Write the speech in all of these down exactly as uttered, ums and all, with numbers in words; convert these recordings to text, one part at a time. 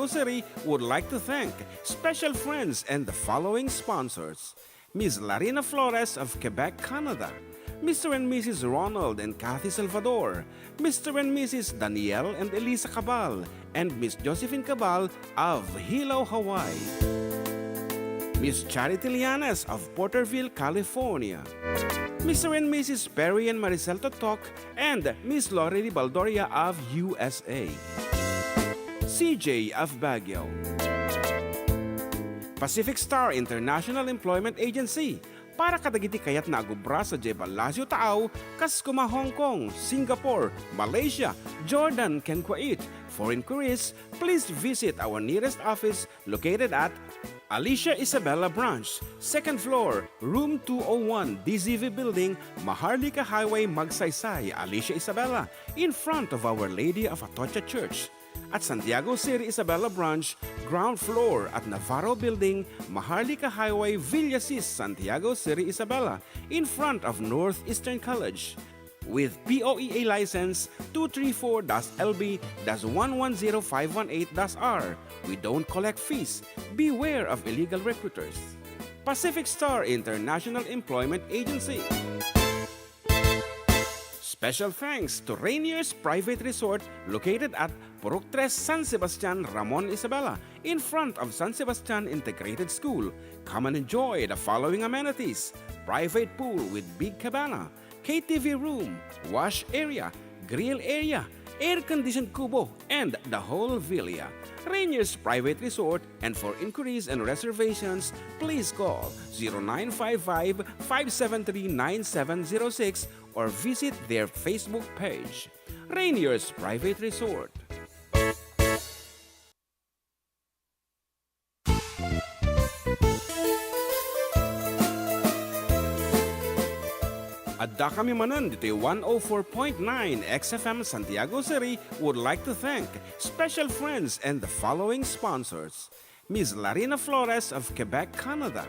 City would like to thank special friends and the following sponsors: Miss Larina Flores of Quebec, Canada, Mister and Missus Ronald and Kathy Salvador, Mister and Missus Daniel and Elisa Cabal, and Miss Josephine Cabal of Hilo, Hawaii. Miss Charity Lianes of Porterville, California. Mister and Missus Perry and Maricel Totok and Miss Lorely Baldoria of U S A. C J of Baguio. Pacific Star International Employment Agency para kadagiti kayatna a agubra sadiay Palacio Taaw, kas koma Hong Kong, Singapore, Malaysia, Jordan, ken Kuwait. For inquiries, please visit our nearest office located at Alicia Isabela Branch, second floor, room two oh one, D Z V Building, Maharlika Highway, Magsaysay, Alicia Isabela, in front of Our Lady of Atocha Church. At Santiago Seri Isabela Branch, ground floor at Navarro Building, Maharlika Highway, Villasis, Santiago Seri Isabela, in front of Northeastern College. With P O E A license two three four dash L B dash one one zero five one eight dash R, we don't collect fees. Beware of illegal recruiters. Pacific Star International Employment Agency. Special thanks to Rainier's Private Resort located at Purok Tres, San Sebastian, Ramon, Isabela, in front of San Sebastian Integrated School. Come and enjoy the following amenities: private pool with big cabana, K T V room, wash area, grill area, air-conditioned kubo, and the whole villa. Rainier's Private Resort, and for inquiries and reservations, please call zero nine five five, five seven three, nine seven zero six or visit their Facebook page. Rainier's Private Resort. Addakami manen ditoy one oh four point nine X F M Santiago City would like to thank special friends and the following sponsors: Miss Larina Flores of Quebec, Canada,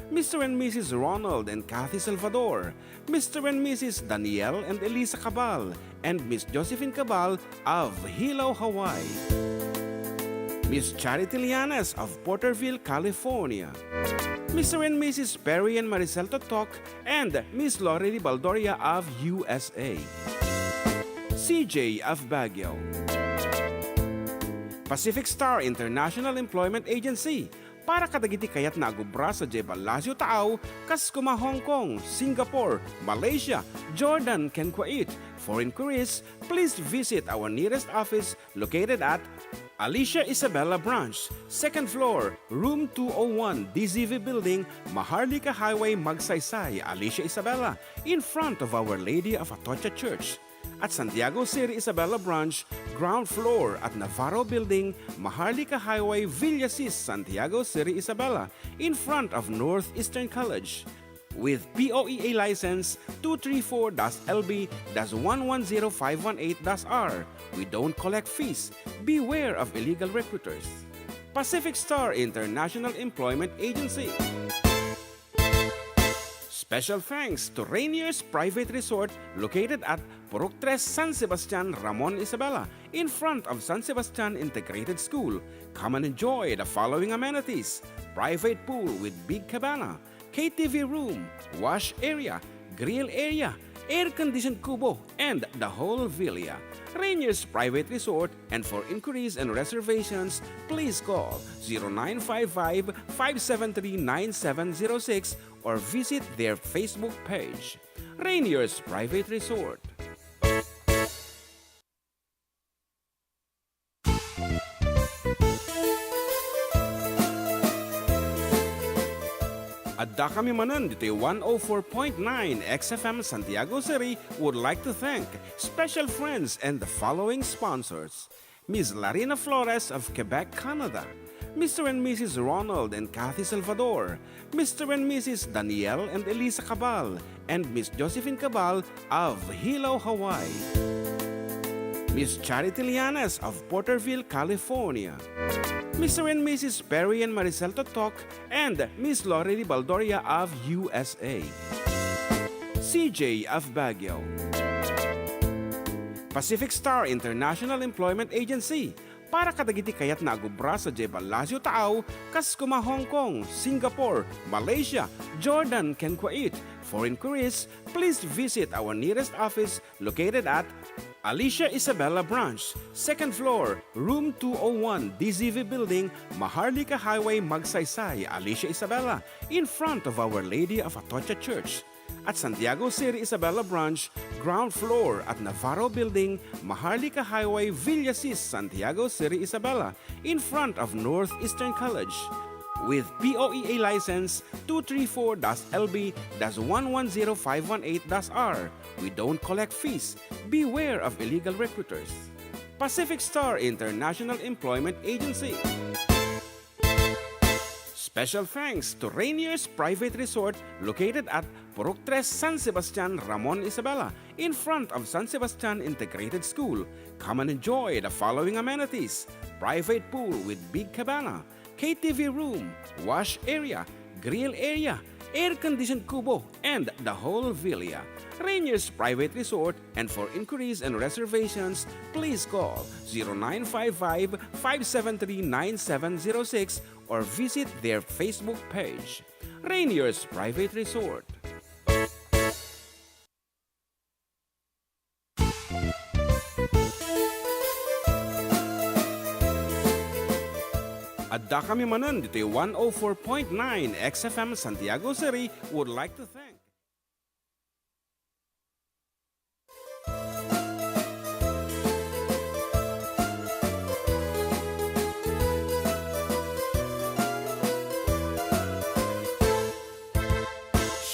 Mister and Missus Ronald and Kathy Salvador, Mister and Missus Daniel and Elisa Cabal, and Miss Josephine Cabal of Hilo, Hawaii. Miss Charity Lianes of Porterville, California. Mister and Missus Perry and Maricel Totok and Miss Lorely Baldoria of U S A. C J of Baguio. Pacific Star International Employment Agency para kadagiti kayatna a agubra sadiay Palacio Taaw, kas koma Hong Kong, Singapore, Malaysia, Jordan, ken Kuwait. For inquiries, please visit our nearest office located at Alicia Isabela Branch, second floor, room two oh one, D Z V Building, Maharlika Highway, Magsaysay, Alicia Isabela, in front of Our Lady of Atocha Church. At Santiago Seri Isabela Branch, ground floor at Navarro Building, Maharlika Highway, Villasis, Santiago Seri Isabela, in front of Northeastern College. With P O E A license two three four dash L B dash one one zero five one eight dash R, we don't collect fees. Beware of illegal recruiters. Pacific Star International Employment Agency. Special thanks to Rainier's Private Resort located at Purok Tres, San Sebastian, Ramon, Isabela, in front of San Sebastian Integrated School. Come and enjoy the following amenities: private pool with big cabana, K T V room, wash area, grill area, air-conditioned kubo, and the whole villa. Rainier's Private Resort, and for inquiries and reservations, please call zero nine five five, five seven three, nine seven zero six or visit their Facebook page. Rainier's Private Resort. Addakami manen ditoy one oh four point nine X F M Santiago City would like to thank special friends and the following sponsors: Miss Larina Flores of Quebec, Canada, Mister and Missus Ronald and Kathy Salvador, Mister and Missus Daniel and Elisa Cabal, and Miss Josephine Cabal of Hilo, Hawaii. Miss Charity Lianes of Porterville, California. Mister and Missus Perry and Maricel Totok and Miss Lorely Baldoria of U S A. C J of Baguio. Pacific Star International Employment Agency, Para kadagiti kayatna a gubra sadiay Palacio Taaw, kas kuma Hong Kong, Singapore, Malaysia, Jordan, ken Kuwait. For inquiries, please visit our nearest office located at Alicia Isabela Branch, second floor, room two oh one, D Z V Building, Maharlika Highway, Magsaysay, Alicia Isabela, in front of Our Lady of Atocha Church. At Santiago Seri Isabela Branch, ground floor at Navarro Building, Maharlika Highway, Villasis, Santiago Seri Isabela, in front of Northeastern College. With P O E A license two three four dash L B dash one one zero five one eight dash R, we don't collect fees. Beware of illegal recruiters. Pacific Star International Employment Agency. Special thanks to Rainier's Private Resort located at Purok Tres, San Sebastian, Ramon Isabela, in front of San Sebastian Integrated School. Come and enjoy the following amenities: private pool with big cabana, K T V room, wash area, grill area, air-conditioned kubo, and the whole villa. Rainier's Private Resort, and for inquiries and reservations, please call zero nine five five, five seven three, nine seven zero six or visit their Facebook page. Rainier's Private Resort. Addakami manen ditoy one oh four point nine X F M Santiago Seri would like to thank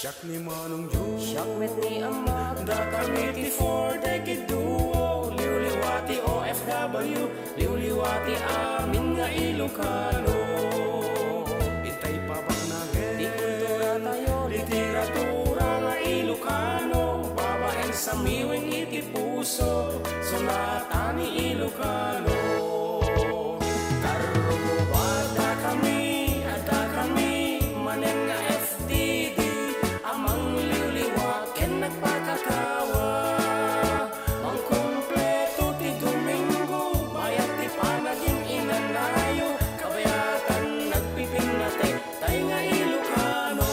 Siak ni Manong Joe. Siak met ni Ama. Dakami ti four decade duo. Liwliwa ti O F W. Liwliwa ti amin nga Ilocano. Itay pabaknangen. Ti kultura tayo. Literatura nga Ilocano. Babaen sa miwing iti puso. Sonata ni Ilocano. Karruba, addakami, addakami manen nga F T D a mangliwliwa ken nagpakatawa. Mangkumpleto ti Domingo, bayat ti panagin-inanayo, kabayatan nagpipinnatek, tay nga Ilocano.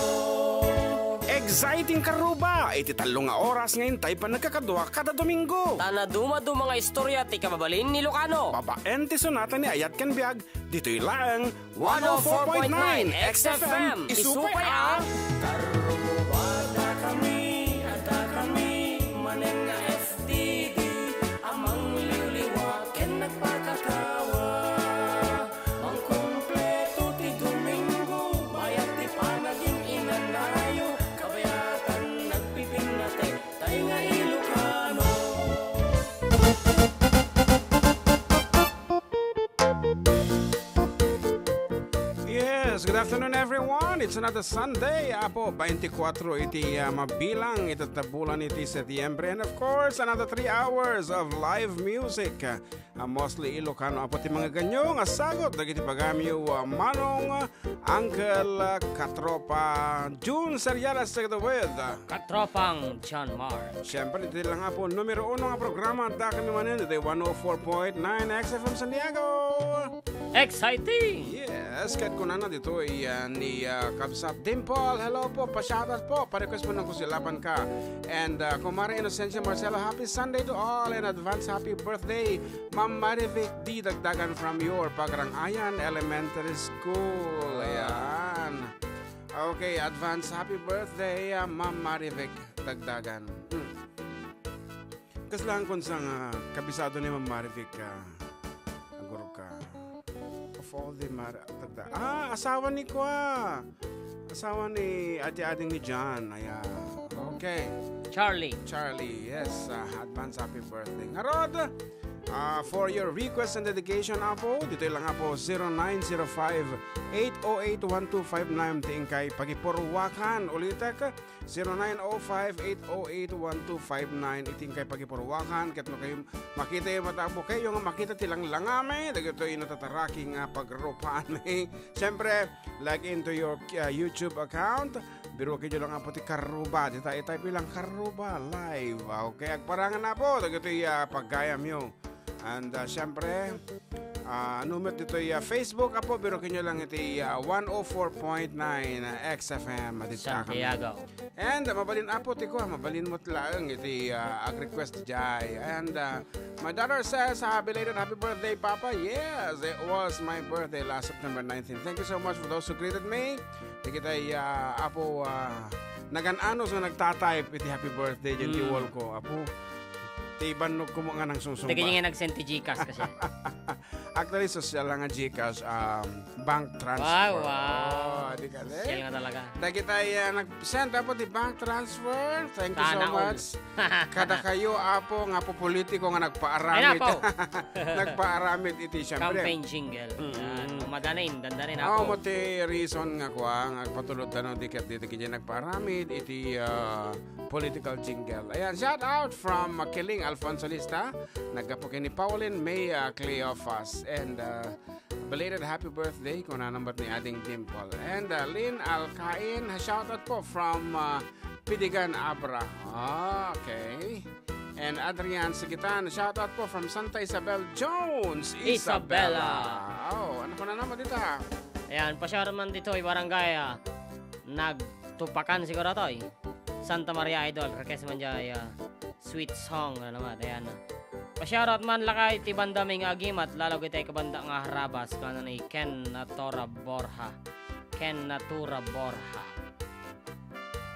Exciting karruba iti tallo nga oras nga intay pannagkakadua kada Domingo. Ta nadumaduma nga istorya ti kababalin ni Ilocano. Babaen ti sonata ni Ayat ken Biag, ditoy laeng one oh four point nine X F M. Isupay a Karruba, addakami, addakami manen nga F T D a mangliwliwa ken nagpakatawa. Mangkumpleto ti Domingo, bayat ti panagin-inanayo, kabayatan nagpipinnatek, tay nga Ilocano. Yes, good afternoon, everyone. It's another Sunday, Apo, twenty-four iti, ah, mabilang iti bulan iti Setyembre. And of course, another three hours of live music. Ah, mostly Ilocano, Apo, ti mangganyo nga sagut dagiti pagayamyo, ah, Manong, ah, Uncle, ah, Katropa Jun Seriales, together with, ah, Katropang John Mark. Siyempre, iti lang nga po, numero uno nga programa, addakami manen, iti one oh four point nine X F M San Diego. Exciting! Yes, ket kunana ditoy, ah, ni, ah, Kabsat Dimple. Hello po, pa-shoutout po. Pa-request po ng Kusilaban Ka. And, ah, Kumare Inocencia Marcelo, happy Sunday to all and advance happy birthday, Ma'am Marivic D. Dagdagan from your Pagrang-ayan Elementary School. Ayan. Okay, advance happy birthday, ah, Ma'am Marivic Dagdagan. Hmm. Kas lang kun sa nga kabisado ni Ma'am Marivic, ah, agurog ka. Of all the Mar-, Dagda-, ah, asawa ni Kwa. Asawa ni adi-ading ni John. Ayan. Okay. Charlie. Charlie, yes. Ah, advance happy birthday. Ngarud, ah, for your request and dedication, Apo, ditoy lang, Apo, zero nine zero five, eight oh eight, one two five nine, ti inkay pagipurwakan. Ulitek, zero nine oh five, eight oh eight, one two five nine. Iti inkay pagipurwakan, ket no kayo makita yung mata mo, kayo nga makita ti langlangami, dagito yung natataraki nga pagrupaanmi. Siyempre, log into your, uh, YouTube account. Biruan kayo lang, Apo, ti Karuba. Dita, itay bilang Karuba Live. Okay, agparangan na po. Dagito yung, uh, paggayam nyo. And, uh, siyempre, Ah, no met ditoy, ah, Facebook, Apo, birokenyo lang iti, ah, one oh four point nine, ah, X F M, iti Santiago. And, ah, mabalin, Apo, ti kua, mabalin met laeng iti, ah, ag-request jay. And, ah, my daughter says, "Ah, belated happy birthday, Papa." Yes, it was my birthday last September nineteen. Thank you so much for those who greeted me. Dagitay, ah, Apo, ah, nagan-anos nga nagta-type iti happy birthday diay ti Mm. wall ko, Apo. Ti bannogko met nga nangsungsungbat. Dagiti nga nag-send ti Gcash kasi. Actually, social lang nga Gcash, um, bank transfer. Wow, wow. Oh, di ka, eh? Social nga talaga. Dagitay, ah, nag-send, Apo, ti bank transfer. Thank you so Sana all. much. Kadakayo, Apo, nga apo politiko nga nagpaaramid. Ay, napaw. Nagpaaramid iti, siyempre. Campaign jingle. Mm. Yan. Madanin, dandanin, Apo. Aw, mo ti reason nga kua, nga agpatulod tano ti ket ditoy ket nagpaaramid iti, ah, political jingle. Ayan, shout out from, ah, Kiling Alfonso Lista. Naggapu ken ni Pauline May, ah, Cleofas. And, ah, belated happy birthday, kunana met ni Ading Dimple. And, uh, Lynn Alcain, shout out po from, uh, Pidigan, Abra. Ah, okay. And Adrian Sigitan, shout out po from Santa Isabel Jones, Isabela. Isabela. Oh, ano ko na naman dito, ha? Ayan, pa-shout out man dito, barangay, ah, Nagtupakan siguro to, eh. Santa Maria Idol, request man dyan, ah, sweet song, ano naman, ayan, ah. Pa-shoutout man lakay ti bandami nga agimat, lalog itay kabanda nga harabas, kanan ni Ken Natura Borja. Ken Natura Borja.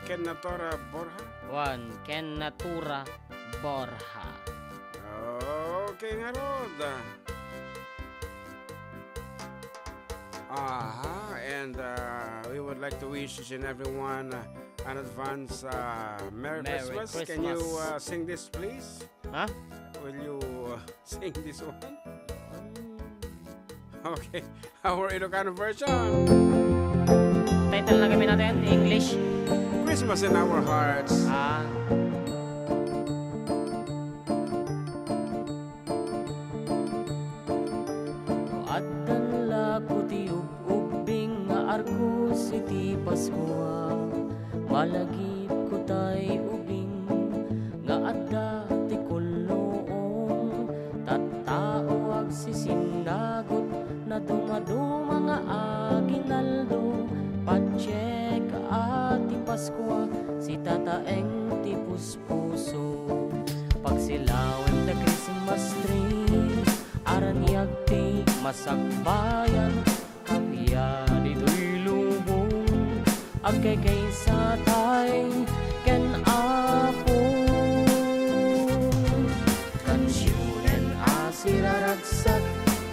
Ken Natura Borja? Wan, Ken Natura Borja. Okay, ngarud. Aha, and, uh, we would like to wish each and everyone, uh, an advance, uh, Merry Merry Christmas. Can you, Christmas. uh, sing this, please? Huh? Will you, uh, sing this one? Okay, our Ilocano version. Title na kami natin, English. Christmas in our hearts. Ah. No addan la ko ti ub-ubbing nga arkus iti Paskua, malagipko tay ubing nga adda ti kulluong, tattao agsisinnagot, nadumaduma nga aginaldo, patiek a ti Paskua, sitataeng ti pus- puso. Pagsilawem ti Christmas tree, araniag ti masakbayan, kappia ditoy lubong, agkaykaysa tay ken Apo. Kansionen a siraragsak,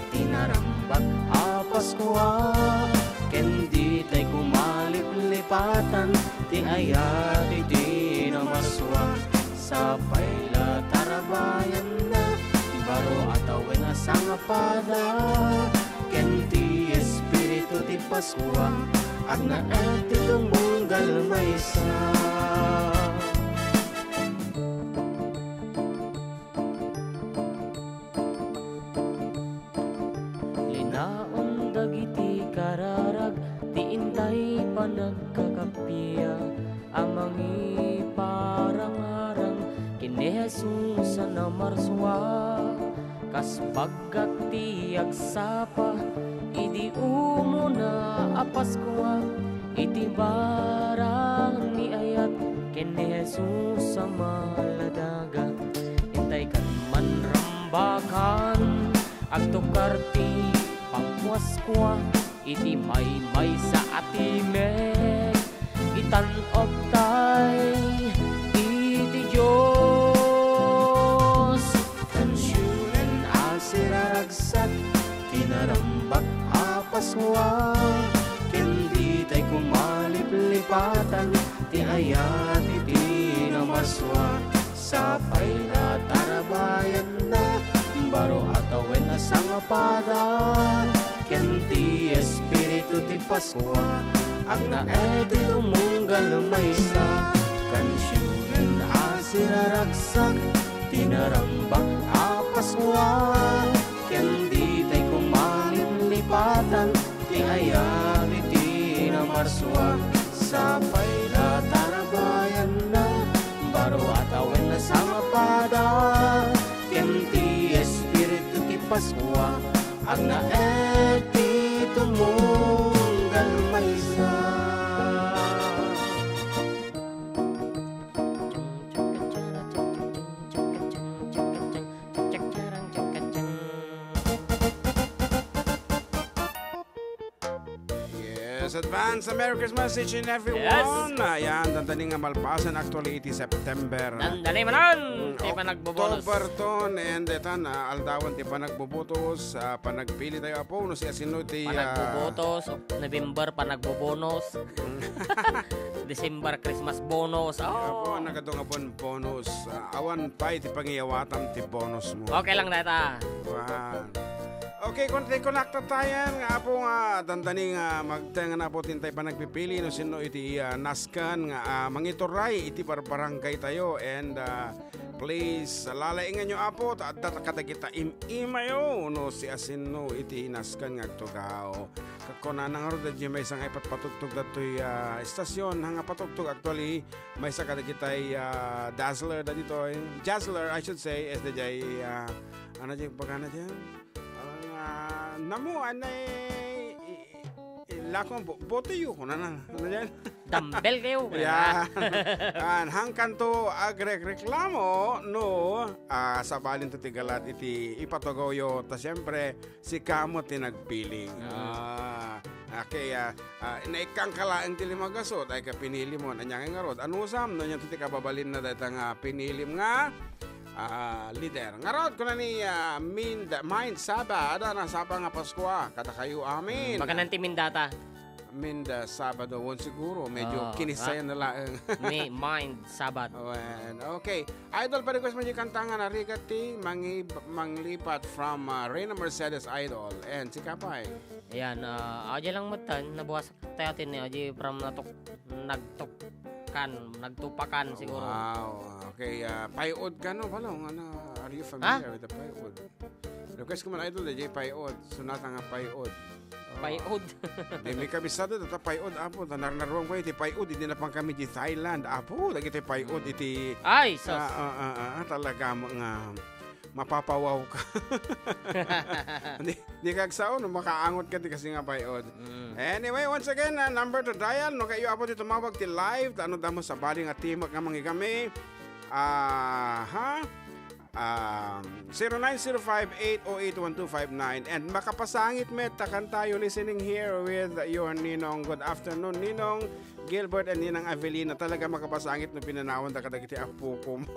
ti narambak a Paskua, ken ditay kumaliplipatan ti ayat iti namarsua. Sapay la tarabayanna, baro a tawen a sangapada, ken ti Espiritu ti Paskua, agnaed ti tumunggal maysa. Linaon dagiti kararag ti intay panagkakappia a mangiparangarang ken ni Jesus a namarsua. Kas baggat ti agsapa idi umuna a Paskua, iti barang ni ayat ken ni Jesus a maladaga. Intay kan manrambakan, agtukar ti pangkuaskua iti maymaysa a timek. Itan-ok tay iti Dios. Kansionen a siraragsak ti narambak a Paskua, ken ditay kumaliplipatan ti ayat iti namarsua. Sapay la tarabayanna, baro a tawen a sangapada, ken ti Espiritu ti Paskua, agnaed ti tumunggal maysa. Kansionen a siraragsak ti narambak a Paskua, ken ditay kumaliplipatan ti ayat iti namarsua. Sapay la tarabayanna, baro a tawen a sangapada, ken ti Espiritu ti Paskua, Agnaed ti tumunggal maysa. Yes, advance Merry Christmas each and everyone. Yes. Ayan, dandani nga malpasen actually iti September. Dandani manen, Mm, ti panagbobonus. October ton, and etan, ah, aldawan ti panagbobotos, ah, panagpili tayo, Apo, no siasino ti, ah, Panagbobotos, November, panagbobonos. Mm. December, Christmas bonus. Oh. Apo, nagadu nga bon bonus. Ah, awan pay ti pangiyawatam ti bonus mo. Okay lang dayta. Wan. Okay, kon-, ti konakta tayan nga, Apo, nga dandani nga magtenga na po tintay panagpipili no sinno iti, ah, nasken nga, ah, mangituray iti barbarangay tayo. And, ah, please, lalaingan nyo, Apo, ta adda ta kadagita im-imayo no siasino iti nasken nga agtugaw. Kakunana ngarud, adda maysa nga ipatpatugtog datoy, ah, estasyon, nga patugtog actually, maysa kadagitay, ah, Dazzler dagitoy. Jazzler, I should say, is the jay, ah, ano jay pagana dyan? Ang, ah, namo, anay, i-, i-, lakong bo-, botoyo, kunana. Ano dyan? Dumbbell kayo, kunana. Yan. Yan, hangkan to agrekreklamo, no, ah, sabalin to ti galat iti ipatugawyo. Ta siyempre, sika mo ti nagpili. Mm. Ah, okay, ah, ah, naikkan ka laeng ti lima gasut, ay ka pinili mo. Anya nga ngarud? Anusam, no, nya ti kababalinna dayta nga pinilim nga, ah, leader. Ngarud, kuna ni, ah, Mind, Mind Sabad, ah, nasapa nga Paskua, kada kayo amin. Mm, baka nanti Mindata. Mind, ah, Sabado, won siguro, medyo Oo, kinisayan ah. na laeng. Ni Mind Sabad. Wen, okay. Idol, pa-request mo yung kanta nga narigat ti Mangib-, Manglipat from, ah, Reyna Mercedes Idol. And si Kapay. Ayan, ah, aja lang matan, nabuas tayo atin ni aja from natuk-, nagtukkan, nagtupakan siguro. Wow, okay, ah, payod ka, no, Balong? Ano, are you familiar Ha? with the payod? Request ko man, Idol, eh, di payod. Sunata nga payod. Oh. Payod. Di mi kabisado, data payod, Apo. Ta narnaruan ko iti payod, hindi na pang kami di Thailand. Apo, dagiti payod, iti Ay, sus. Ah, ah, ah, ah, talaga mo nga mapapawaw ka. Di, di ka agsaon, no, makaangot ka, di kasi nga payod. Mm. Anyway, once again, ah, number to dial, no, kayo, Apo, di tumawag ti live, ta ano damo sabali nga timek nga mangigami. Ah, ha? Um, zero nine zero five eight oh eight one two five nine. And makapasangit met, ta kantayo listening here with your Ninong. Good afternoon, Ninong Gilbert and Ninang Avelina. Talaga makapasangit no pinanawan da kadagiti apukom.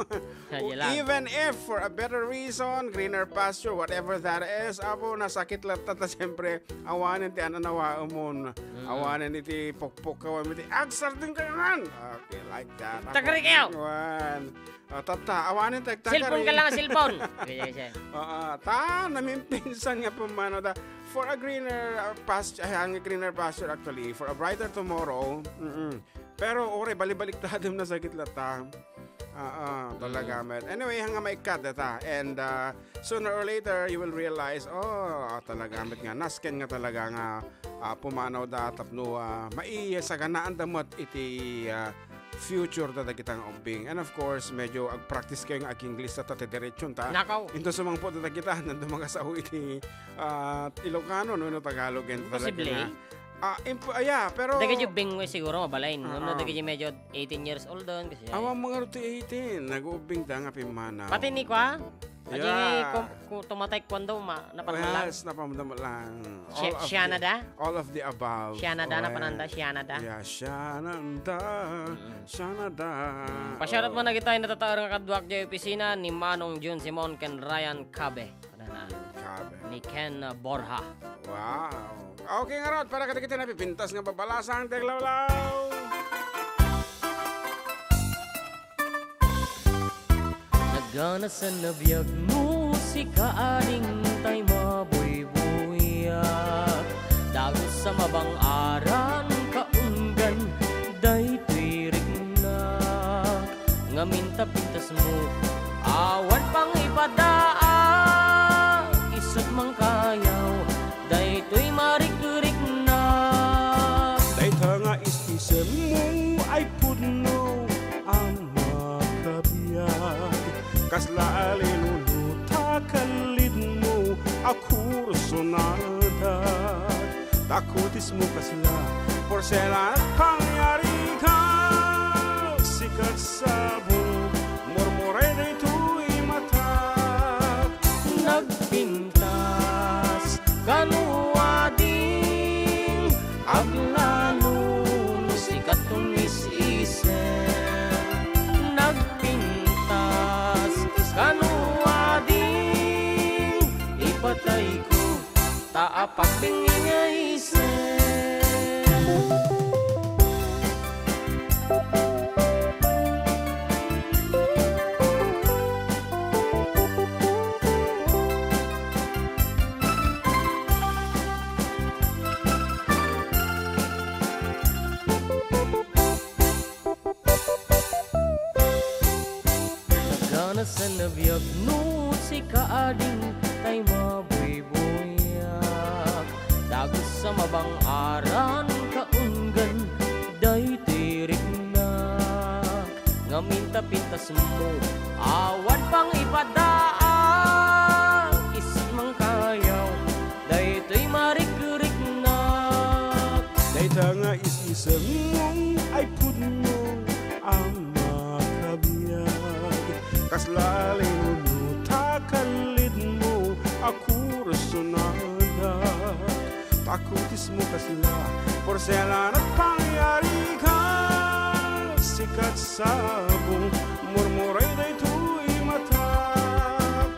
Kaya lang. Even if for a better reason, greener pasture, whatever that is, Apo, nasakit latta, ta siyempre, awanen ti ananawaemon. Mm. Awanen iti pukpuk, awan iti agsardeng kayo man. Okay, like that. Tagari kayo. Apo, one. Ah, tatta, awanen ti agtagari. Cellphone ka lang, cellphone. Kaya siya. Oo, ta, namimpinsan nga pumanaw da. For a greener, uh, pasture, ay, ang greener pasture actually, for a brighter tomorrow, mm-mm. Pero, ore, balibalik ta, dem na sakit latta. Ah, ah, talaga, Mm. met. Anyway, hanga maikkat data. And, ah, sooner or later, you will realize, oh, ah, talaga, met nga, nasken nga talaga nga, ah, pumanaw da, tapno, ah, maisaganaan da met iti, ah, future da dagita nga ubbing. And of course, medyo agpractice kayo nga ag-English ta, ta, ti diretsyon ta. Nakaw. Into sumangpot da dagita, nando mga sao iti, ah, Ilocano, no, no, Tagalog, and talaga Imposible. nga. Ah, impo-, ah, yeah, pero Dagiti ubbing mo siguro, mabalay, no? No, Ah. dagiti medyo eighteen years old doon, kasi Awan mga ruti eighteen, nag-uubbing da nga pimmanaw. Pati ni kwa? Adi Yeah. kum-, ku-, tumatay kwando, ma-, napan mo lang? Yes, napan mo lang. Siya-, All of siya the, na da? all of the above. Siya na da, Well, napananda, siya na da. Yeah, siya na da. Mm. Siya na da. Mm. Pa-shoutout mo na kita, yung natataar nga kaduak di opisina ni Manong Jun Simon ken Ryan Cabe. Ano na? Cabe. Ni Ken, uh, Borja. Wow. Okay nga rod, para kadagiti napipintas nga babalasang taglawlaw. Naganasan a biagmo, sika ading tay mabuybuyak. Dagus a mabang-aran kaunggan daytoy riknak. Ngamin ta pintasmo, awan pangipadaag, isut' mangkayaw daytoy marikriknak. Dayta nga istisemmo ay pudno a makabiag. Kasla a linuno ta kallidmo a kursona Kutismo kasla, porselan a pangyarikak, sikat sabong, murmuray daytoy matak. Nagpintas kano ading, aglalo no sikat tumis-isem. Nagpintas kano ading, ipatayko ta apagbingi nga isem. Nagana sen a biag no sika ading tay mabuybuyak. Dagus a mabang-aran kaunggan daytoy riknak. Ngamin ta pintasmo, awan pangipadaag, ismang kayaw, daytoy marikriknak. Dayta nga is-isemmo ay pudno a makabiag. Kasla linuno ta kallidmo a kursonadak. Ta kutismo kasla, porselan a pangyarikak, sikat sabong, murmuray daytoy matak.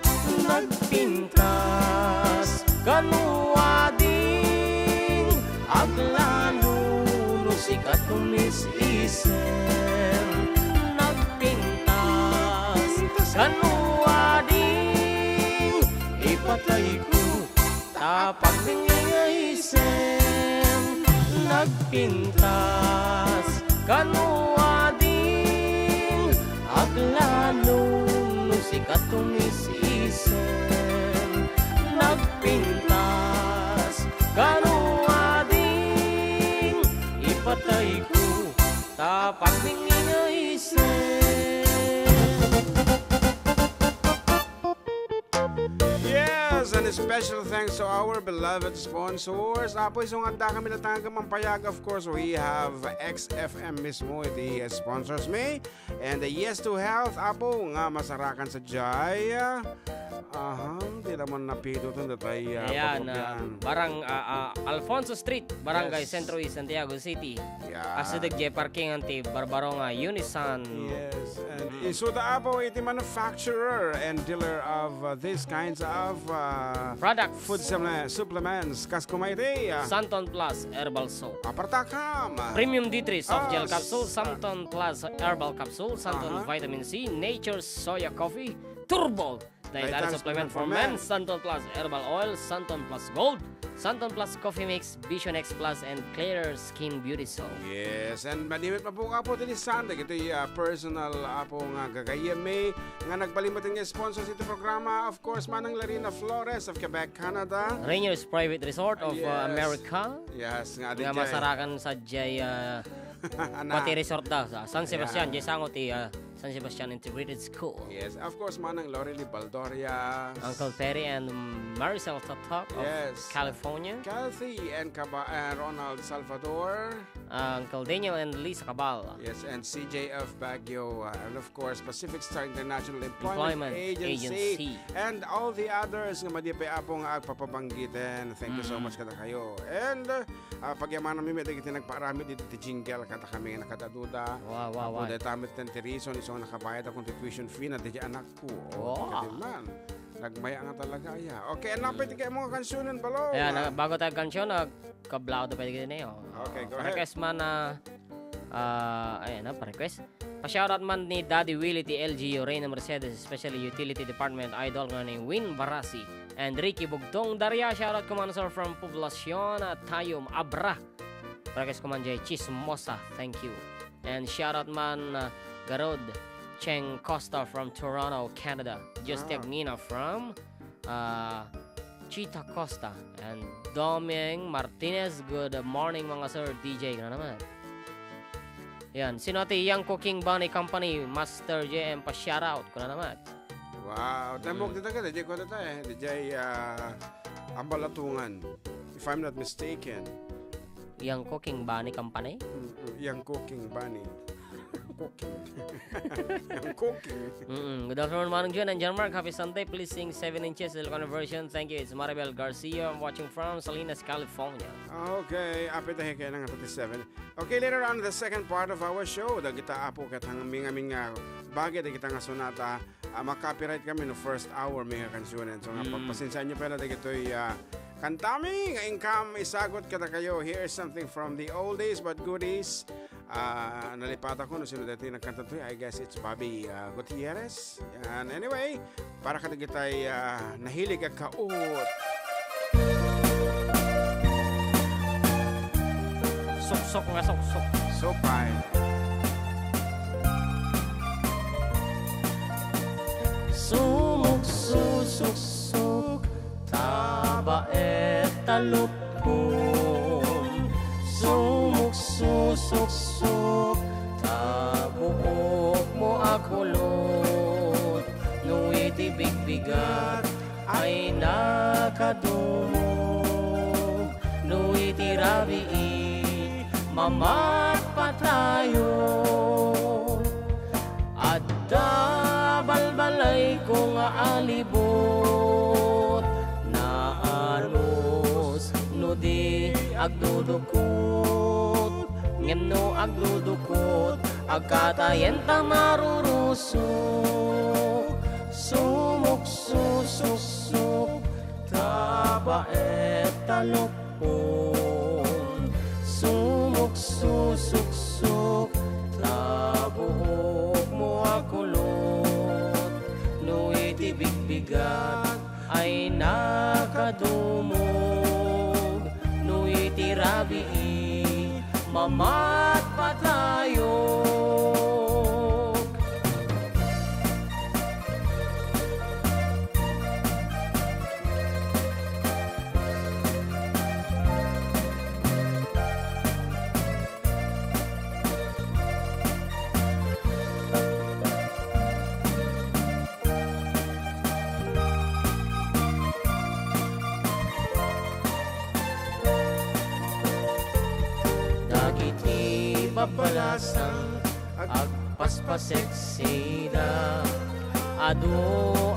Nagpintas kano ading, aglalo no sika tumis-isem. Nagpintas kano ading, ipatayko ta apagbingi nga isem. Nagpintas kano ading, aglalo no sika tumis-isem. Nagpintas kano ading, ipatayko ta apagbingi nga isem. Yes, and a special thanks to our beloved sponsors. Apo, isungad da kami latta nga agpamayag. Of course, we have X F M mismo, iti sponsors mi. And, uh, Yes to Health, Apo, nga masarakan sadiay. Aha, di naman napido to, datay, uh, Ayan, uh, patropian. Barang, uh, uh, Alfonso Street, Barangay Yes. Centro East, Santiago City. Yeah. Asideg jay parkingan ti Barbarong nga Unisan. Yes, and Mm. isuda, Apo, iti manufacturer and dealer of, uh, these kinds of, uh, Products. Food supple-, supplements. Kas kumaydi, uh, Santon Plus Herbal Soap. Apartakam. Premium D three Soft Gel Ah, Capsule, s-, ah. Santon Plus Herbal Capsule, Santon Aha. Vitamin C, Nature's Soya Coffee, Turbo Dietary Dietary Supplement for Supplement for Men, Men. Santon Plus Herbal Oil, Santon Plus Gold, Santon Plus Coffee Mix, Vision X Plus, and Clear Skin Beauty Soap. Yes, and madimit mabuka po din san, dagiti, ah, personal, ah, po nga gagayyem mi, nga nagpalimat nga sponsor iti programa. Of course, Manang Larina Flores of Quebec, Canada. Rainier's Private Resort of, uh, Yes. America. Yes, nga Nga di jay. Masarakan sadiay, uh, Ana. Pati resort da, sa San Sebastian, Ayan. Jay sango ti, uh, San Sebastian Integrated School. Yes, of course, Manang Lorely Baldoria. Uncle Perry and Maricel Tatak of Yes. California. Kathy and Kaba-, and Ronald Salvador. Uh, Uncle Daniel and Lisa Cabal. Yes, and C J of Baguio, uh, and of course, Pacific Star International Employment Employment Agency, Agency. And all the others nga madi pay, Apo, nga agpapabanggiten. Thank you so Mm. much kadakayo. And, uh, uh, pagyamanan mi met dagiti nagpaaramid iti jingle kadakami nga nakadaduda. Wow, wow, Apo, wow. Dayta met ti reason isu nga nakabayad ako ti tuition fee na daydi anakko. O, Wow. kadi man. Nagmaya nga talaga, aya. Okay, ano pa iti kayat mo nga kansionen, Balo? Ayan, ah, bago tayo kansion, ah, kablao to pwede gini, oh. Okay, go ahead. Request man na, ah, ayan, ah, pa-request. Pa-shoutout man ni Daddy Willie ti L G U, Reyna Mercedes, especially Utility Department, idol nga ni Win Barasi and Ricky Bugtong Daria. Shoutout ko man, sir, from Poblacion, ah, Tayum, Abra. Parekes ko man jay Chismosa, thank you. And shoutout man, uh, garud, Cheng Costa from Toronto, Canada. Justy Ah. Agmina from, uh, Chita Costa. And Doming Martinez, good morning, mga sir D J. Kuna naman. Yan. Sino ati Young Cooking Bunny Company, Master J M, pa-shoutout. Kuna naman. Wow. Tembok Mm. dita ka, D J ko dita eh. D J, ah, Ambalatungan, if I'm not mistaken. Young Cooking Bunny Company. Mm, mm, Young Cooking Bunny. Cooking. Young Cooking. Mm-mm. Good afternoon, Manong Jun and John Mark. Happy Sunday. Please sing Seven Inches, Ilocano version. Thank you. It's Maribel Garcia. I'm watching from Salinas, California. Okay, apit a kaya nga thirty-seven. Okay, later on in the second part of our show, dagita apo ket hangmin-amin nga bagay dagita nga sunata, ah, ma-copyright kami no first hour mi nga kansionen. So nga, mm, pagpasensyaanyo pay la dagitoy, ah, kantami nga inkam isagut kadakayo. Here is something from the oldies but goodies. Ah, nalipatak ko no sino daytoy nagkanta toy. I guess it's Bobby, ah, Gutierrez. Yan. Anyway, para kadagitay, ah, nahilig agkaot. Suksok nga suksok. Sukay. Sumuksusuksok, tabaet ta lupong. Sumuksusuksok, ta buokmo a kulot. No iti bigbigat ay nakadumog. No iti rabii, mamatpatayo. Adda balbalayko nga alibot, naanus no di agdudukot. Ngem no agdudukot, agkatayen ta marurusok. Sumuksusuksok, tabaet ta lupong. Sumuksusuksok, ta buokmo a kulot. No iti bigbigat ay nakadumog. No iti rabii, mamatpatayo. Dagiti babbalasang agpaspaseksida, adu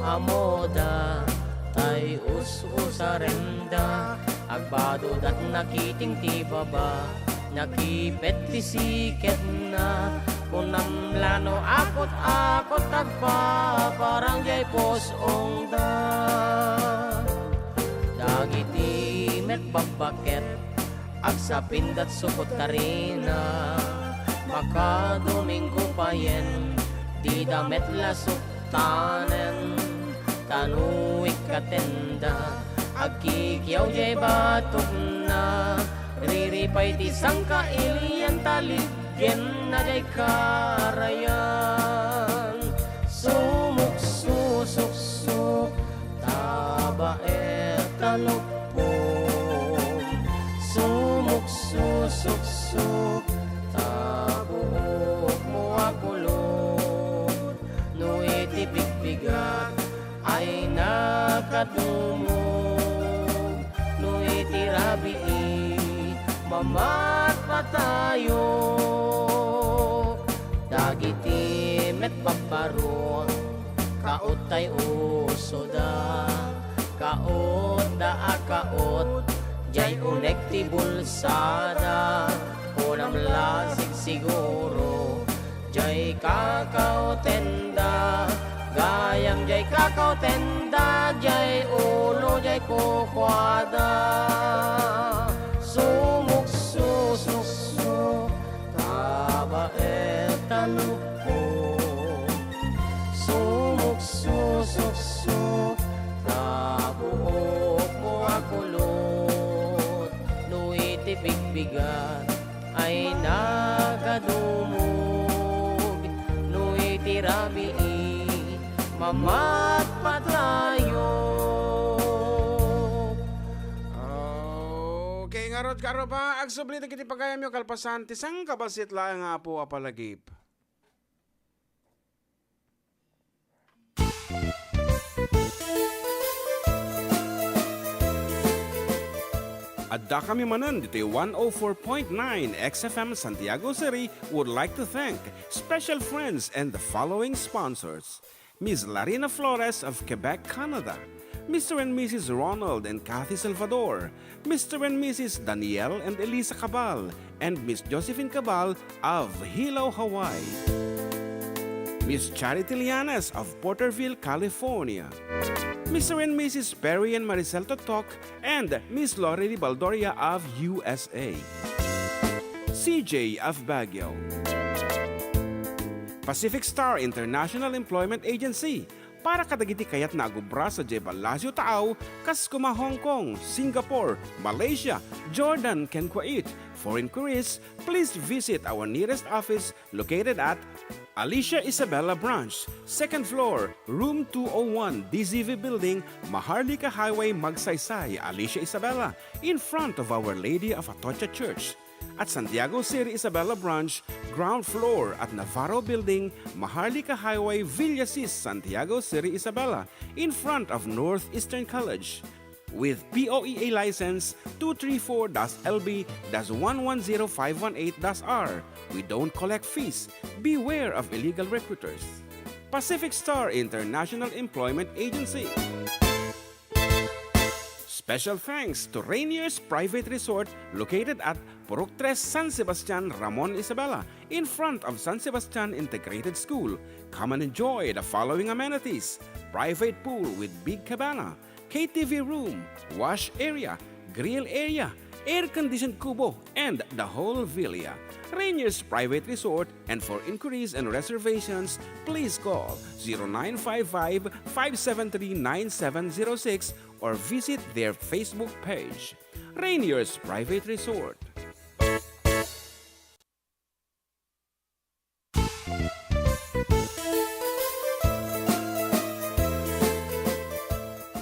a moda, tay us-usarenda, agbadodat nakiting ti baba, nakipet ti siketna. Kunam la no akut-akut agpaparang jay pus-ongda. Dagiti met babbaket, agsapindat supot karina, makadomingo payen, dida met la suktanen, ta no ikkatenda, agkikiaw jay batokna, riripay ti sangkailian, ta liggenna jay karayan. Sumuksusuksok, tabaet ta lupong. Sumuksusuksok, ta buokmo a kulot. No iti bigbigat ay nakadumog. No iti rabii, mamatpatayo. Dagiti met babbaro, kaot tay usoda, kaotda a kaot, jay unek ti bulsada, kunam la sigsiguro, jay kakaotenda, gayam jay kakaotenda, jay ulo, jay kukuada. Sumuksusuksok, tabaet ta lupong. Sumuksusuksok, ta buokmo a kulot. No iti bigbigat ay nakadumog, no iti rabii, mamatpatayo. Okay, ngarud, kaaro pa, agsubli dagiti pagayamyo kalpasan ti sangkabassit laeng nga Apo a palagip. Addakami manen ditoy one oh four point nine X F M Santiago City would like to thank special friends and the following sponsors: Miss Larina Flores of Quebec, Canada, Mister and Missus Ronald and Kathy Salvador, Mister and Missus Daniel and Elisa Cabal, and Miss Josephine Cabal of Hilo, Hawaii, Miss Charity Lianes of Porterville, California, Mister and Missus Perry and Maricel Totok, and Miss Lorely Baldoria of U S A, C J of Baguio, Pacific Star International Employment Agency, para kadagiti kayatna a agubra sadiay Palacio Taaw, kas koma Hong Kong, Singapore, Malaysia, Jordan, ken Kuwait. For inquiries, please visit our nearest office located at Alicia Isabela Branch, second floor, room two oh one, D Z V Building, Maharlika Highway, Magsaysay, Alicia Isabela, in front of Our Lady of Atocha Church. At Santiago City Isabela Branch, ground floor at Navarro Building, Maharlika Highway, Villasis, Santiago City Isabela, in front of Northeastern College. With P O E A license two three four dash L B dash one one zero five one eight dash R. We don't collect fees. Beware of illegal recruiters. Pacific Star International Employment Agency. Special thanks to Rainier's Private Resort, located at Purok Tres, San Sebastian, Ramon Isabela, in front of San Sebastian Integrated School. Come and enjoy the following amenities: private pool with big cabana, K T V room, wash area, grill area, air-conditioned kubo, and the whole villa. Rainier's Private Resort, and for inquiries and reservations, please call zero nine five five, five seven three, nine seven zero six or visit their Facebook page, Rainier's Private Resort.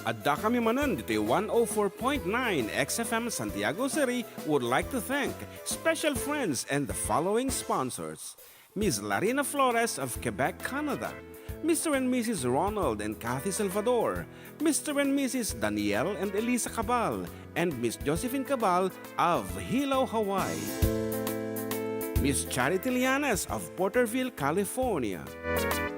Addakami manen ditoy one oh four point nine X F M Santiago City would like to thank special friends and the following sponsors: Miss Larina Flores of Quebec, Canada, Mister and Missus Ronald and Kathy Salvador, Mister and Missus Daniel and Elisa Cabal, and Miss Josephine Cabal of Hilo, Hawaii, Miss Charity Lianes of Porterville, California,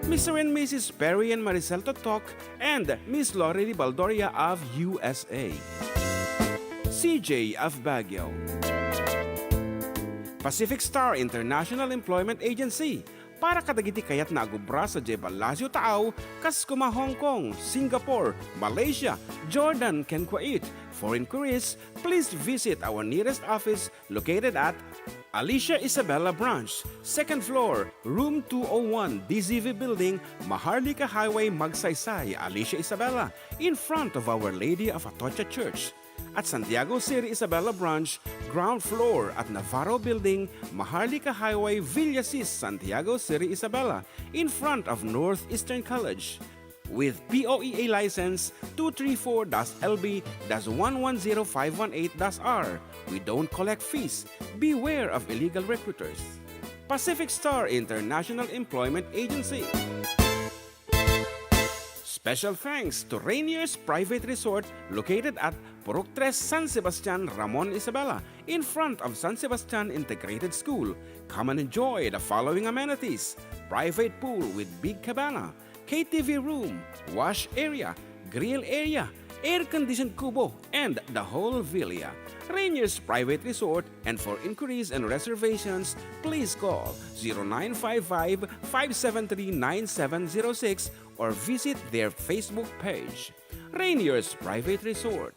Mister and Missus Perry and Maricel Totok, and Miss Lorely Baldoria of U S A, C J of Baguio, Pacific Star International Employment Agency, para kadagiti kayatna a agubra sadiay Palacio Taaw, kas koma Hong Kong, Singapore, Malaysia, Jordan, ken Kuwait. For inquiries, please visit our nearest office located at Alicia Isabela Branch, second floor, room two oh one, D Z V Building, Maharlika Highway, Magsaysay, Alicia Isabela, in front of Our Lady of Atocha Church. At Santiago City Isabela Branch, ground floor at Navarro Building, Maharlika Highway, Villasis, Santiago City Isabela, in front of Northeastern College. With P O E A license two three four dash L B dash one one zero five one eight dash R. We don't collect fees. Beware of illegal recruiters. Pacific Star International Employment Agency. Special thanks to Rainier's Private Resort, located at Purok Tres, San Sebastian, Ramon Isabela, in front of San Sebastian Integrated School. Come and enjoy the following amenities: private pool with big cabana, K T V room, wash area, grill area, air-conditioned kubo, and the whole villa. Rainier's Private Resort, and for inquiries and reservations, please call zero nine five five, five seven three, nine seven zero six or visit their Facebook page, Rainier's Private Resort.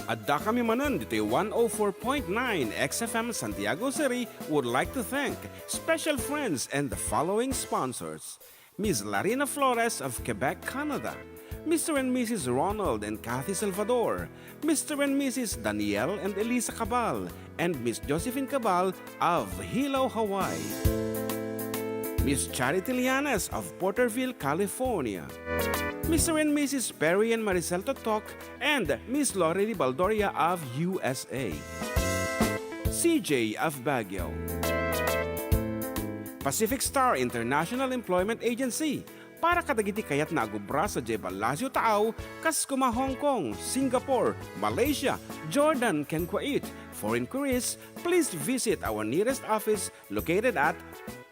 Addakami manen ditoy one oh four point nine X F M Santiago City would like to thank special friends and the following sponsors: Miss Larina Flores of Quebec, Canada, Mister and Missus Ronald and Kathy Salvador, Mister and Missus Daniel and Elisa Cabal, and Miss Josephine Cabal of Hilo, Hawaii, Miss Charity Lianes of Porterville, California, Mister and Missus Perry and Maricel Totok, and Miss Lorely Baldoria of U S A, C J of Baguio, Pacific Star International Employment Agency, para kadagiti kayatna a gubra sadiay Palacio Taaw, kas kuma Hong Kong, Singapore, Malaysia, Jordan, ken Kuwait. For inquiries, please visit our nearest office located at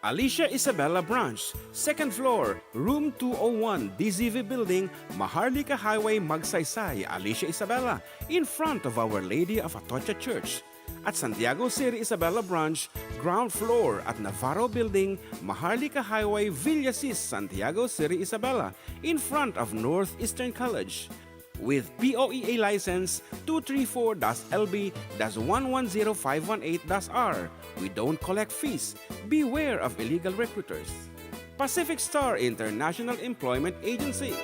Alicia Isabela Branch, second floor, room two oh one, D Z V Building, Maharlika Highway, Magsaysay, Alicia Isabela, in front of Our Lady of Atocha Church. At Santiago City Isabela Branch, ground floor at Navarro Building, Maharlika Highway, Villasis, Santiago City Isabela, in front of Northeastern College. With P O E A license two three four dash L B dash one one zero five one eight dash R. We don't collect fees. Beware of illegal recruiters. Pacific Star International Employment Agency.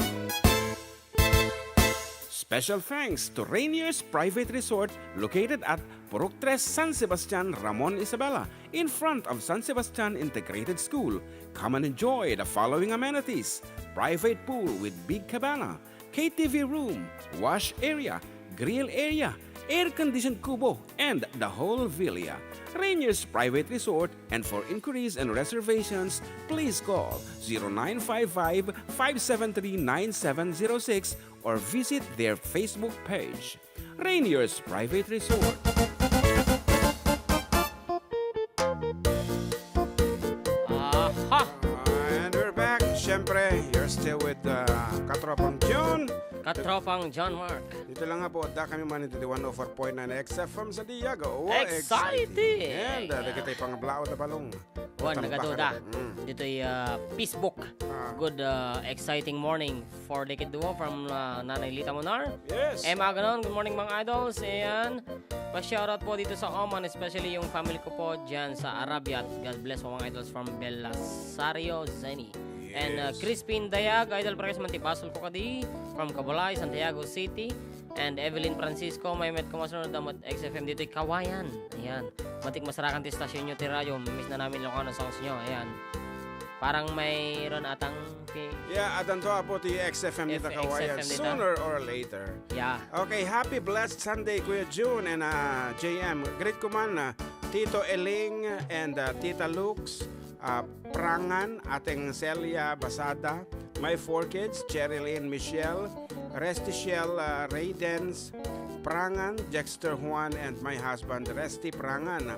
Special thanks to Rainier's Private Resort located at Purok Tres, San Sebastian, Ramon Isabela, in front of San Sebastian Integrated School. Come and enjoy the following amenities: private pool with big cabana, K T V room, wash area, grill area, air-conditioned kubo, and the whole villa. Rainier's Private Resort, and for inquiries and reservations, please call zero nine five five, five seven three, nine seven zero six or visit their Facebook page, Rainier's Private Resort. Aha! And we're back. Siyempre, you're still with uh, Katropang John. Katropang John Mark. Dito lang nga po, adda kami man iti one oh four point nine X F M Santiago. Oh, exciting! Exciting! And uh, dagiti pangablaw na balong. Wan, nagaduda. Mm. Ditoy, ah, Facebook. Ah. Good, ah, exciting morning for the kid duo from, ah, Nanay Lita Monar. Yes. Emma Aganon, good morning, mga idols. Ayan. Pa-shoutout po dito sa Oman, especially yung family ko po dyan sa Arabia. God bless po, mga idols, from Belisario, Zeni. And, ah, yes. Crispin Dayag, idol, pares man ti basol ko kadi, from Cabalay, Santiago City. And Evelyn Francisco, may met ko masunod damat X F M ditoy Kawayan. Ayan. Matik masarakan ti stasyon nyo ti radyo. Miss na namin Ilocano songs nyo. Ayan. Parang mayroon atang pi- Yeah, adanto apo ti X F M dito F-, Kawayan. X F M dito. Sooner or later. Yeah. Okay, happy blessed Sunday, Kuya June and, ah, J M. Greet ko man, ah, Tito Eling and, ah, Tita Lux, ah, Prangan, Ateng Celia Basada, my four kids, Cherilyn, Michelle, Restichelle, ah, Raydens, Prangan, Dexter, Juan, and my husband, Resty Prangan.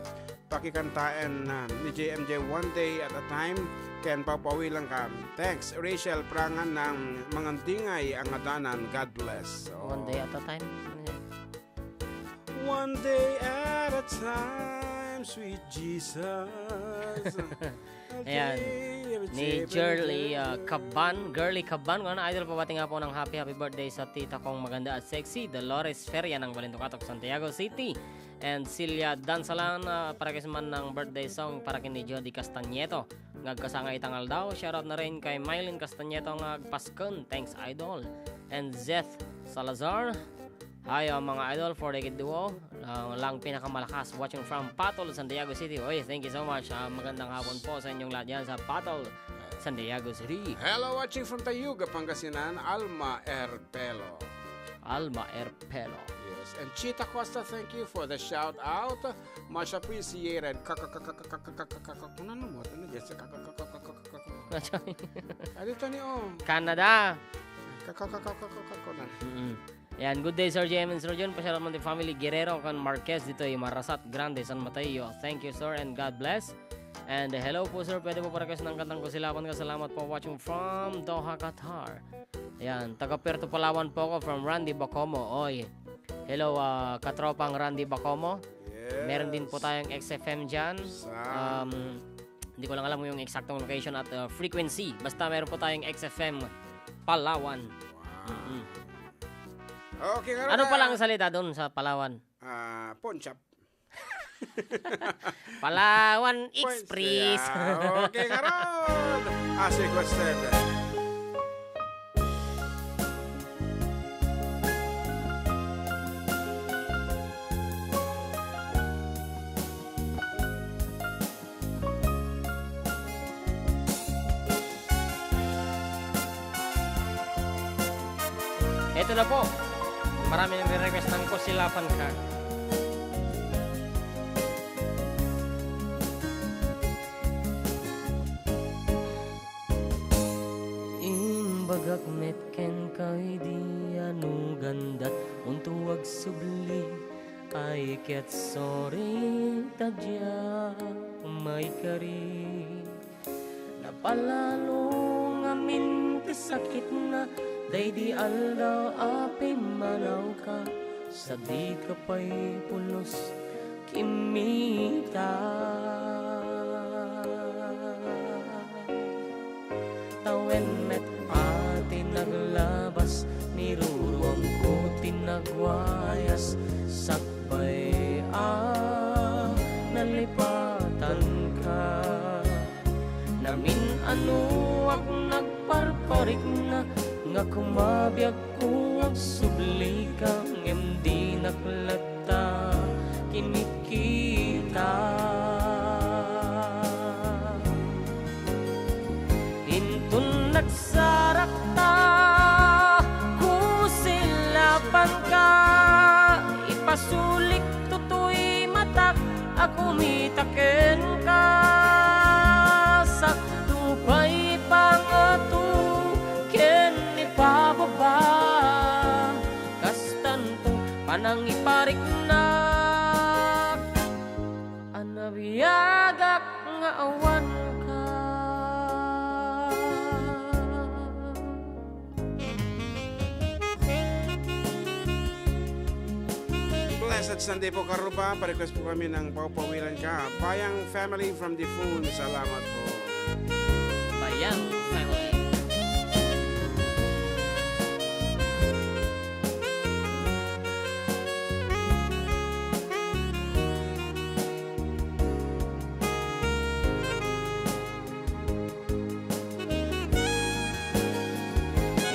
Pakikantaen, ah, ni J M J, One Day at a Time, ken Papawilan Ka. Thanks, Rachel Prangan ng Mangandingay, Angadanan. God bless. Oh. One day at a time? Ano yun? One day at a time, sweet Jesus. Ayan. Ni Girly, uh, Caban, Girly Caban, mga idol, pabati nga po ng happy, happy birthday sa tita kong maganda at sexy, Dolores Feria ng Balintocatok, Santiago City. And Celia Dansalan, uh, para kay man ng birthday song para kay ni Jody Castañeto. Ngagkasangay tangal daw. Shoutout na rin kay Mylene Castañeto nga agpasken. Thanks, idol. And Zeth Salazar. Hi, uh, mga idol, for the kid duo. Uh, lang pinakamalakas, watching from Patol, Santiago City. Oy, thank you so much. Uh, magandang hapon po sa inyong lahat yan sa Patol, Santiago City. Hello, watching from Tayuga, Pangasinan, Alma Erpelo. Alma Erpelo. Yes, and Chita Costa, thank you for the shout out. Much appreciated. Kaka-, kaka-, kaka-, kaka-, kaka-, kaka-, ano mo? Ano dyan? Sa kaka-, kaka-, kaka-, kaka-, kaka-, ano? Ano to ni, oh? Canada. Kaka-, kaka-, kaka-, kaka-, kaka-, ano? Mm-mm. Yan, good day, Sir J M and Sir John. Pasyalan mo the family Guerrero kan Marquez dito, Marasat Grande, San Mateo. Thank you, sir, and God bless. And, uh, hello po, sir. Pwede po pa-request ng kantang Kusilapan Ka. Salamat po, watching from Doha, Qatar. Yan, taga Puerto Palawan po ako, from Randy Bacomo. Oy, hello, ah, katropang Randy Bacomo. Yes. Meron din po tayong X F M dyan. Sa? Um, hindi ko lang alam yung eksaktong location at, uh, frequency. Basta meron po tayong X F M Palawan. Wow. Mm-mm. Okay, nga Ano rin, pala ah. ang salita doon sa Palawan? Ah, pawn shop. Palawan Pues, Express. Yeah, okay, karon. As requested. Ito na po. Marami nagre-request ng Kusilapan Ka. Bagak met kenka idi anuganda, unto agsubli, ay ket sorry ta diak maikari. Napalalo ngamin ti sakitna, daydi aldaw a pimmanawka, sadika pay pulos kimmita. Tawen met a ti naglabas, niruruamko ti nagwayas, sakbay a nalipatanka. Namin-anoak nagparparikna, nga kumabiagko agsublika, ngem dinak latta kinikita. Inton nagsarakta, kusilapanka, ipasulik toy matak a kumita kenka. Sakto pay pangato ken ipababa, kastanto panangipariknak a nabiagak nga awanka. Blessed Sunday po, Karuba. Pa-request po kami ng Pawilan Ka. Bayang family from Difun. Salamat po. Bayang family.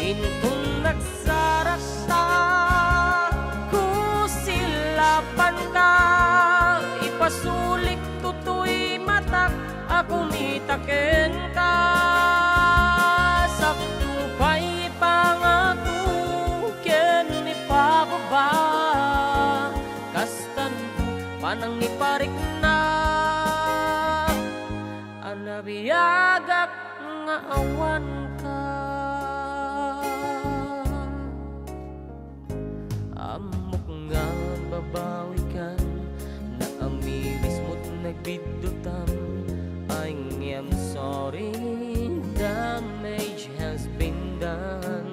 Inton nagsarakta, kusilapanka, ipasulik toy matak a kumita kenka. Sakto pay pangato ken ipababa, kastanto panangipariknak a nabiagak nga awanka. Ammok nga babawikan, naamirismo't nagbiddutam. I am sorry, damage has been done.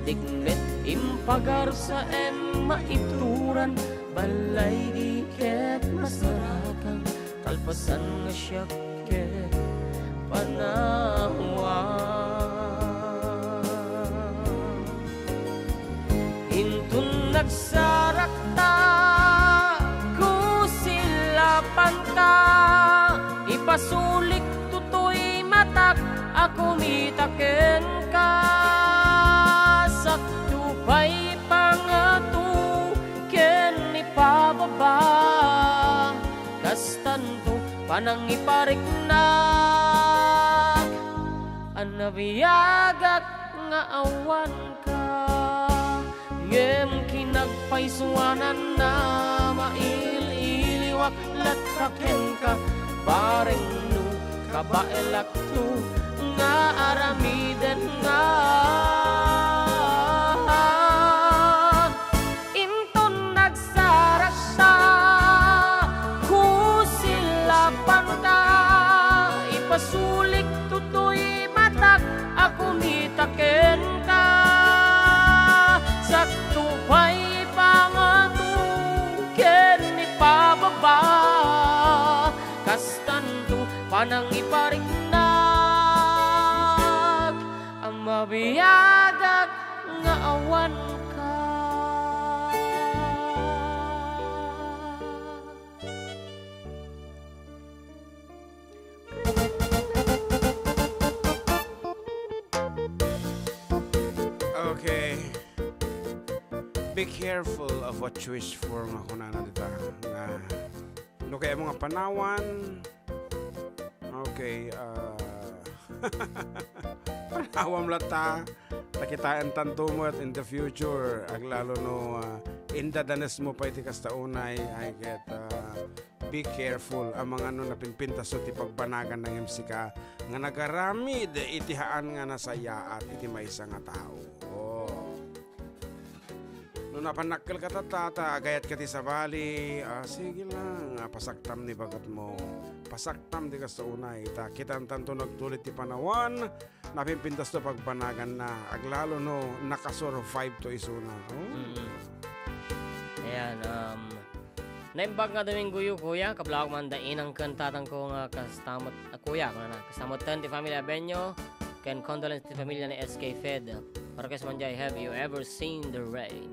Dikmet impagarsa em maituran, balay di ket masarakan, kalpasan nga siak ket panawan. Inton nagsarakta, kusilapanka, ipasulik toy matak a kumita kenka. Sakto pay pangato ken ipababa, kastanto panangipariknak a nabiagak nga awanka. Ngem kinagpaysuananna, mail-iliwak latta kenka, bareng no kabaelakto nga aramiden nga. Inton nagsarakta, kusilapanka, ipasulik toy matak a kumita kenka. Sakto pay pangato ken ipababa, kastanto panangipariknak a mabiagak nga awanka. Okay. Be careful of what you wish for, nga kunana dita. Nga, no kayatmo nga panawan, okay, ah, panawam latta. Ta kitaentanto met in the future, aglalo no, ah, indadanesmo pay ti kasta unay, ay ket, ah, be careful, amangan no napinpintaso ti pagbanagan nangem sika nga nagaramid iti haan nga nasayaat iti maysa nga tao. Oh. No napannakkelka tatta, ta agayat ka ti sabali, ah, sige lang, ah, pasaktam ni bagetmo. Pasaktam ti kasta unay, ta kitantanto nagtulit ti panawan, napinpintasto pagbanaganna, aglalo no nakasurvive to isuna. Oh. Mm. Ayan, um, naimbag nga Domingo yu, kuya, kablawak man da inang ken tatangko nga kasta met, ah, kuya, kunana, kasta metten ti family Abenyo, ken condolence ti familia ni S K Fed. Para kas man jay, "Have you ever seen the rain?"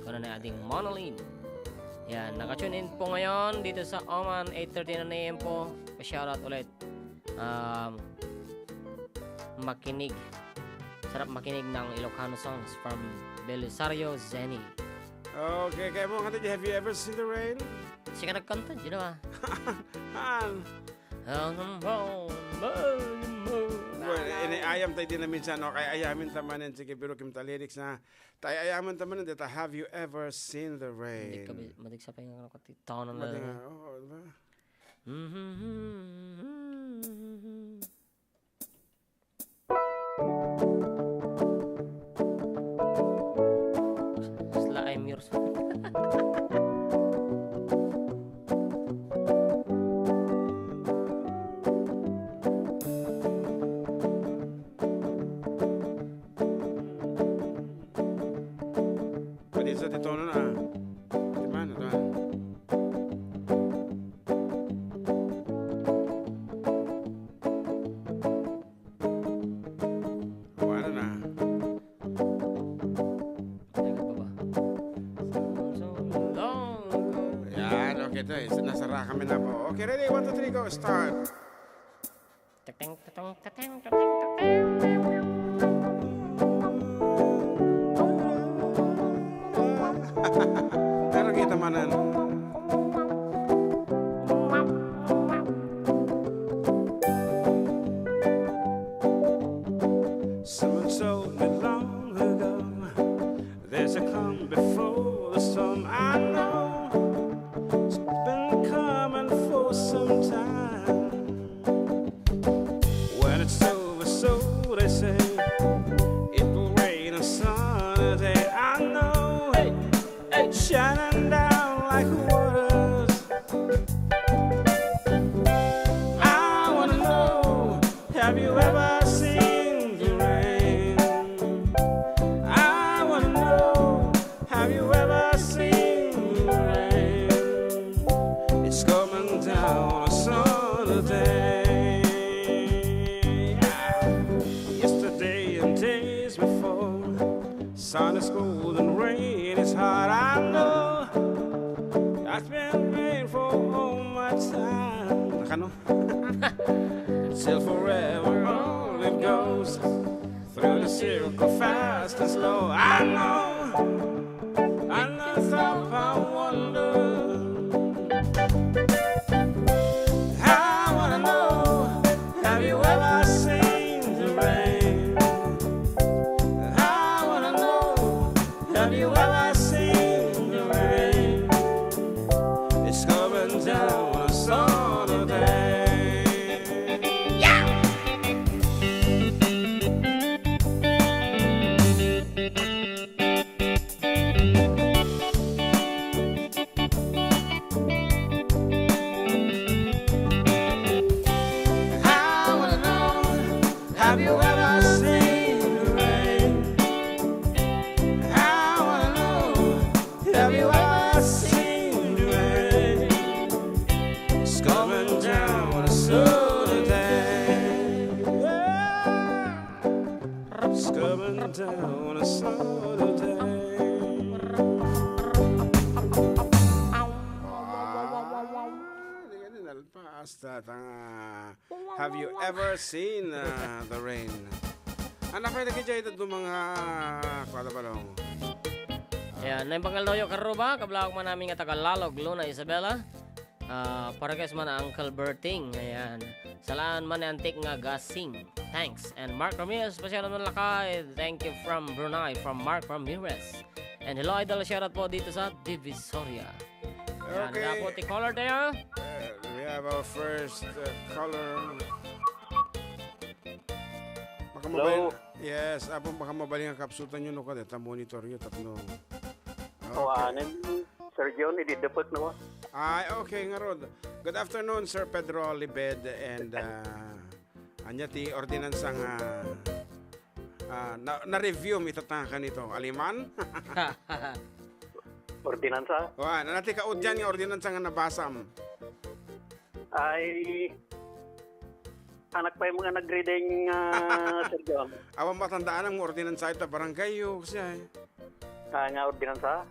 Kunana ni Ading Monalyn. Yan, naka-tune in po ngayon dito sa Oman, eight thirty na A M po. Pa-shoutout ulit. Um, makinig. Sarap makinig ng Ilocano songs from Belisario Zenny. Okay, kaya mo kanta di, "Have you ever seen the rain?" Sika nagkanta, di na ba? Han. Ang hambal, balimbal. Well, ini-ayam tayo din na minsan, okay? Ayamin ta manen, sige, pero kim ta lyrics na. Tay ayamin ta manen, dita, "Have you ever seen the rain?" Hindi ka bi-, madigsa pa yung ano, kati-, tono na. Madi nga, oo, di ba? Mhm. Sila ay Murs. Pwede sa ti tono na, ah. Di ba? Ito, ah. Wala na. Teka pa ba? Yan, okay to eh. Nasara kami na po. Okay, ready? One, two, three, go. Start. Tatang, tatang, tatang, tatang, tatang. Pero kita manen. Someone told me long ago, there's a calm before the storm. I know it's been coming for some time. When it's over, so they say, it will rain on Saturday. I know, hey, hey, shining down like waters. I wanna know, have you ever seen the rain? I wanna know, have you ever seen the rain? It's coming down on Saturday. Yesterday and days before, sun is cold and rain is hard. I know that's been rain for all my time. Nakano? Till forever on it goes, through the circle fast and slow. I know, I know, stop, I wonder. I wanna know, have you ever seen the rain? I wanna know, have you ever seen the rain? It's coming down on Saturday. Yeah! I wanna know, have you ever seen the rain? I wanna know, have you ever seen the rain? It's coming down on a Saturday. Yeah. It's coming down on a Saturday. Ah, di ka din nalpas, tatang, ah, have you ever seen, ah, the rain? Anak, pwede ka dyan, ito mga kwada pa lang. Ayan, naimbag nga aldaw yu, karuba, kablawak man amin nga taga Lalog, Luna, Isabela. Ah, para kay man Uncle Berting, ayan. Salaan man ni Antik nga gasing. Thanks. And Mark Ramirez, pasyalan man lakay. Thank you from Brunei, from Mark Ramirez. And hello, idol, shoutout po dito sa Divisoria. Ayan, okay. Nga po, ti caller tayo. Eh, Have our first, uh, caller. Baka Hello? mabali-, yes, Apo, baka mabalin nga kapsutan nyo, no, kada ta monitor nyo, tapno. Okay. Awanen, Sir John, idi depek, no? Ay, okay, ngarud. Good afternoon, Sir Pedro Libed, and, uh, anya ti ordinansa nga, ah, na, na-review mi itatangakan ito. Aliman? Ordinansa? Wa, na ti kaudian nga ordinansa nga nabasam? Ay, anak pa yung mga nag-reading, ah, Sir John. Awan matandaan ang ordinansa ito, barangay yo, kasi ay. Ah, nga ordinansa?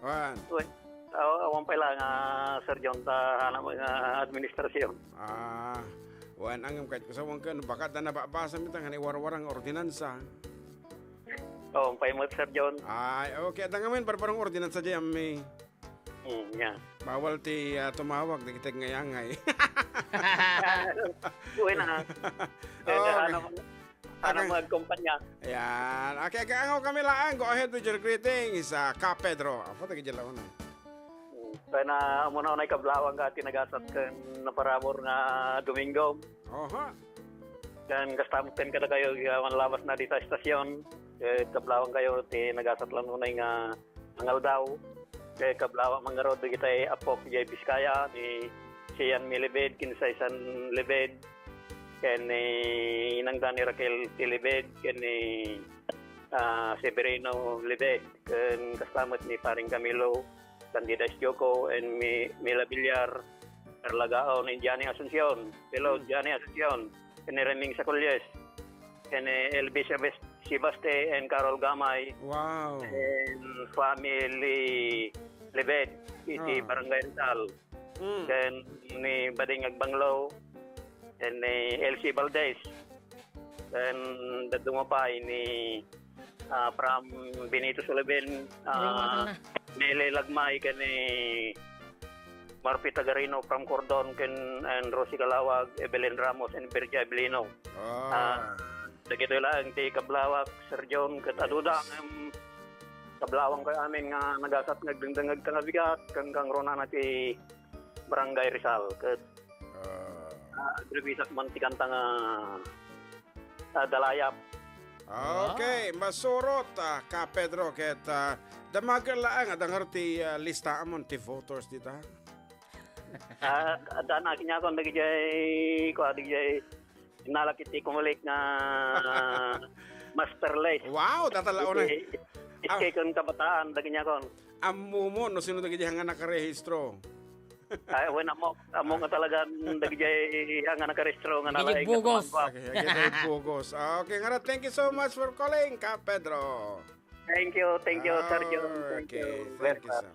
Wan. Uy, aw-, awan pay lang, ah, Sir John, ta hanam nga administrasyon. Ah, wan, ang kahit kusawan ka, no, baka da nababasa mi ta nga ni warwarang ordinansa. Oh, pay mo, Sir John. Ay, okay. Adda ngamin, barbarong ordinansa di, ammi. Hmm, yeah. Bawal ti, ah, tumawag, di kita ngayangay. Uy na. Eh, Okay. hanam, hanam Agang- nga agkumpanya. Ayan. Okay, agangaw kami laang. Go ahead with your greetings, ah, Ka Pedro. Apo, tagi dyan lang una. Hmm. Kaya na, muna unay kablawang ka, tinagasat kan naparabor nga Domingo. Oho. Kan kastamot kan kada kayo, awan labas na dita estasyon. Kaya kablawang kayo, tinagasat lang unay nga Angaldaw. Kaya kablawang mangarod, dagitay apok, jay Biskaya, ni Sian Milibid, Kinsay San Libid, ken ni Inang Dani Raquel Tilibid, ken ni, ah, Severino Libid, ken kastamot ni Paring Camilo, Candida Esquioco, and Mi-, Mila Villar, Carla Gaon, and Johnny Asuncion. Hello, Hmm. Johnny Asuncion. Ken ni Reming Saculyes. Ken ni Elvis Sebas-, Sebaste and Carol Gamay. Wow. And family Libid, iti Ah. Barangay Rizal. Hmm. Ken ni Bading Agbanglo, ken ni Elsie Valdez, ken dadduma pay ni, ah, from Benito Sullivan, ah, Ringwatan na. Nele Lagmay, ken ni Marpy Tagarino from Cordon, ken, and Rosie Calawag, Evelyn Ramos, and Virgia Evelino. Ah. Ah, dagitoy laeng ti kablawak, Sir John, ket Yes. aduda, em, kablawang kayo amin nga nagasat nga agdengdengngeg ta nga bigat, ken kangrunana ti Barangay Rizal, ket, Ah. ah, agrebisak man ti kanta nga, ah, Dalayap. Okay, Wow. masurot, ah, Ka Pedro, ket, ah, damager laeng, adda ngarud ti, ah, listaamon ti voters dita? Ah, adda na, kaniakon, dagijay, kua, dagijay, nalak iti kumulik nga master list. Wow, data la una. Iti, Ah. iti kun kabataan, dagijay kon. Ammo mo, no, sino dagijay nga nakarehistro? Ay, wen, ammo, ammo nga talagan dagijay nga nakarehistro nga Dagijay nalaing nga bugos. tumambak. Okay, okay, dagijay bugos. Ah, okay, nga, thank you so much for calling, Ka Pedro. Thank you, thank you, Sir John. Thank Okay, you. Thank you, Welcome. sir.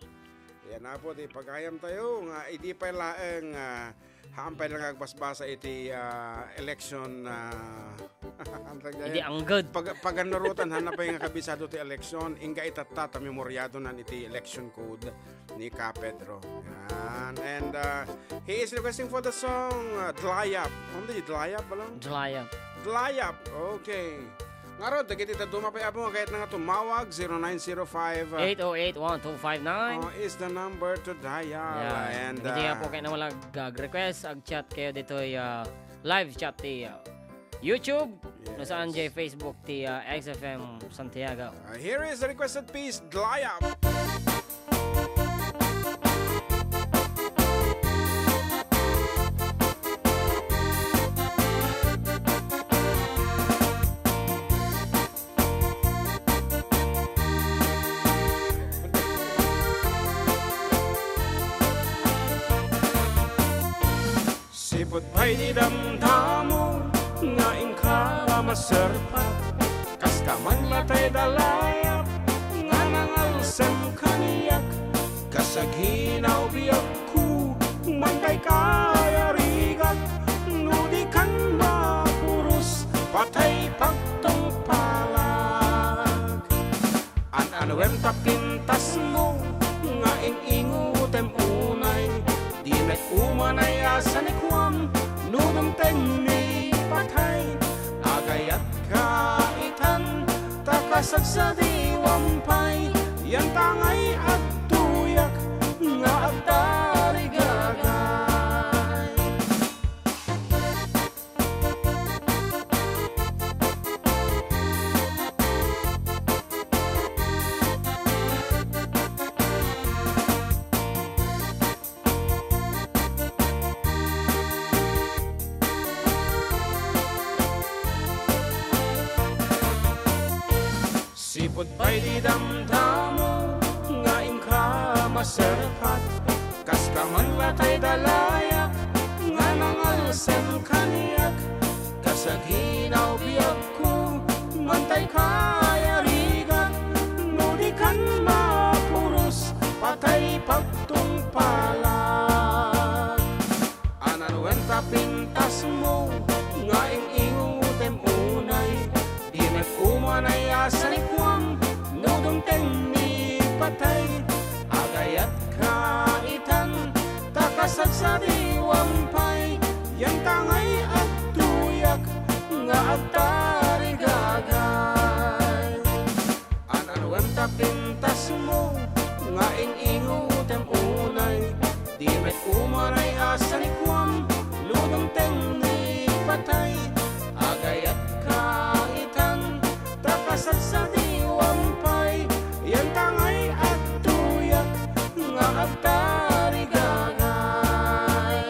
Yan na po, di pagayam tayo nga, idi pay laeng, ah, haan pay lang agbasbasa iti, ah, election, ah, ano tawag Idi yan? Anggad. Pag-, paganurutan, haan na pay nga kabisado ti election, ingga itatta, ta memoryado nan iti election code ni Ka Pedro. Yan. And, ah, he is requesting for the song, ah, Dlayap. Ano di, Dlayap ba lang? Dlayap. Dlayap. Okay. Ngarud, dagiti dadduma pay, Apo, nga kayatna nga tumawag, zero nine zero five, ah, Eight oh eight, one two five nine. Oh, is the number to dial. Yan. And, Dagiti, ah, Apo, kayatna nga ag-, ag-request, ag-chat kayo ditoy, ah, live chat ti, ah, YouTube, Yes. no saan jay Facebook ti, ah, X F M Santiago. Ah, here is the requested piece, Dlayap. Sipud pay di damdamo nga inka la maserpa, kas ka man latay dalayap nga nangalsem kaniak, kas aginaw biagko, mantay kayarigak, no di kan mapuros, patay pagtungpalak. An-anuem ta pintasmo nga ing-ingutem unay, di met umanay a sanikuam no dumteng ni patay. Agayatka itan ta kasagsadiwam pay, yan ta ngay agtuyak nga agtarigagay. Sipud pay ti damdamo nga inka maserpat, kaskaman latay dalayak nga nangalsem kaniak. Kasaginaw biagko, mantay kayarigak, no di kan mapuros, patay pagtungpalak. Ananuen ta pintasmo nga ing-ingutem unay, di met umanay a sanikuam no dumteng ni patay. Agayat ka itan, ta kasagsadiwam pay, yan ta ngay agtuyak nga agtarigagay. An-anuem ta pintasmo nga ing-ingutem unay, di met umanay a sanikuam no dumteng ni patay. Agayat ka itan, ta kasagsadiwam pay, yan ta ngay agtuyak nga agtarigagay.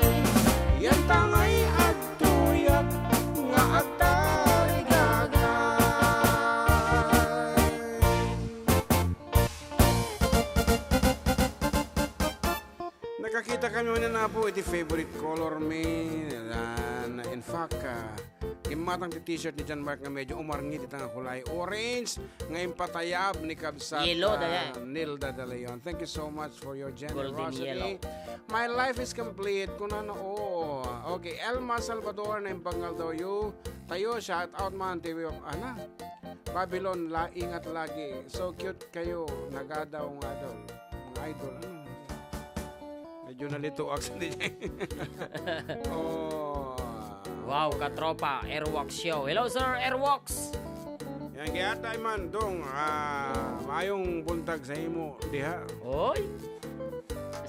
Yan ta ngay agtuyak nga agtarigagay. Nakakita kami man, Apo, iti favorite color mi. Ah, na, in fact, ah, immatang ti t-shirt ni John Mark nga medyo umarngit ita nga kulay orange nga impatayab ni Kabsat, Yellow, ah, daya. Nilda De Leon. Thank you so much for your Golden generosity. Yellow. My life is complete. Kunana, oo. Okay, Elma Salvador na imbanggal daw you. Tayo, shout out man, T V of, ana? Babylon, la, ingat lagi. So cute kayo. Nagadaw nga daw. Mga idol, ano? Medyo nalito ak sa di. Oh. Wow, katropa, Airwalks Show. Hello, Sir Airwalks. Yan, kaya tayo man, Dong, ah, maayong buntag sa imo, diha. Oy.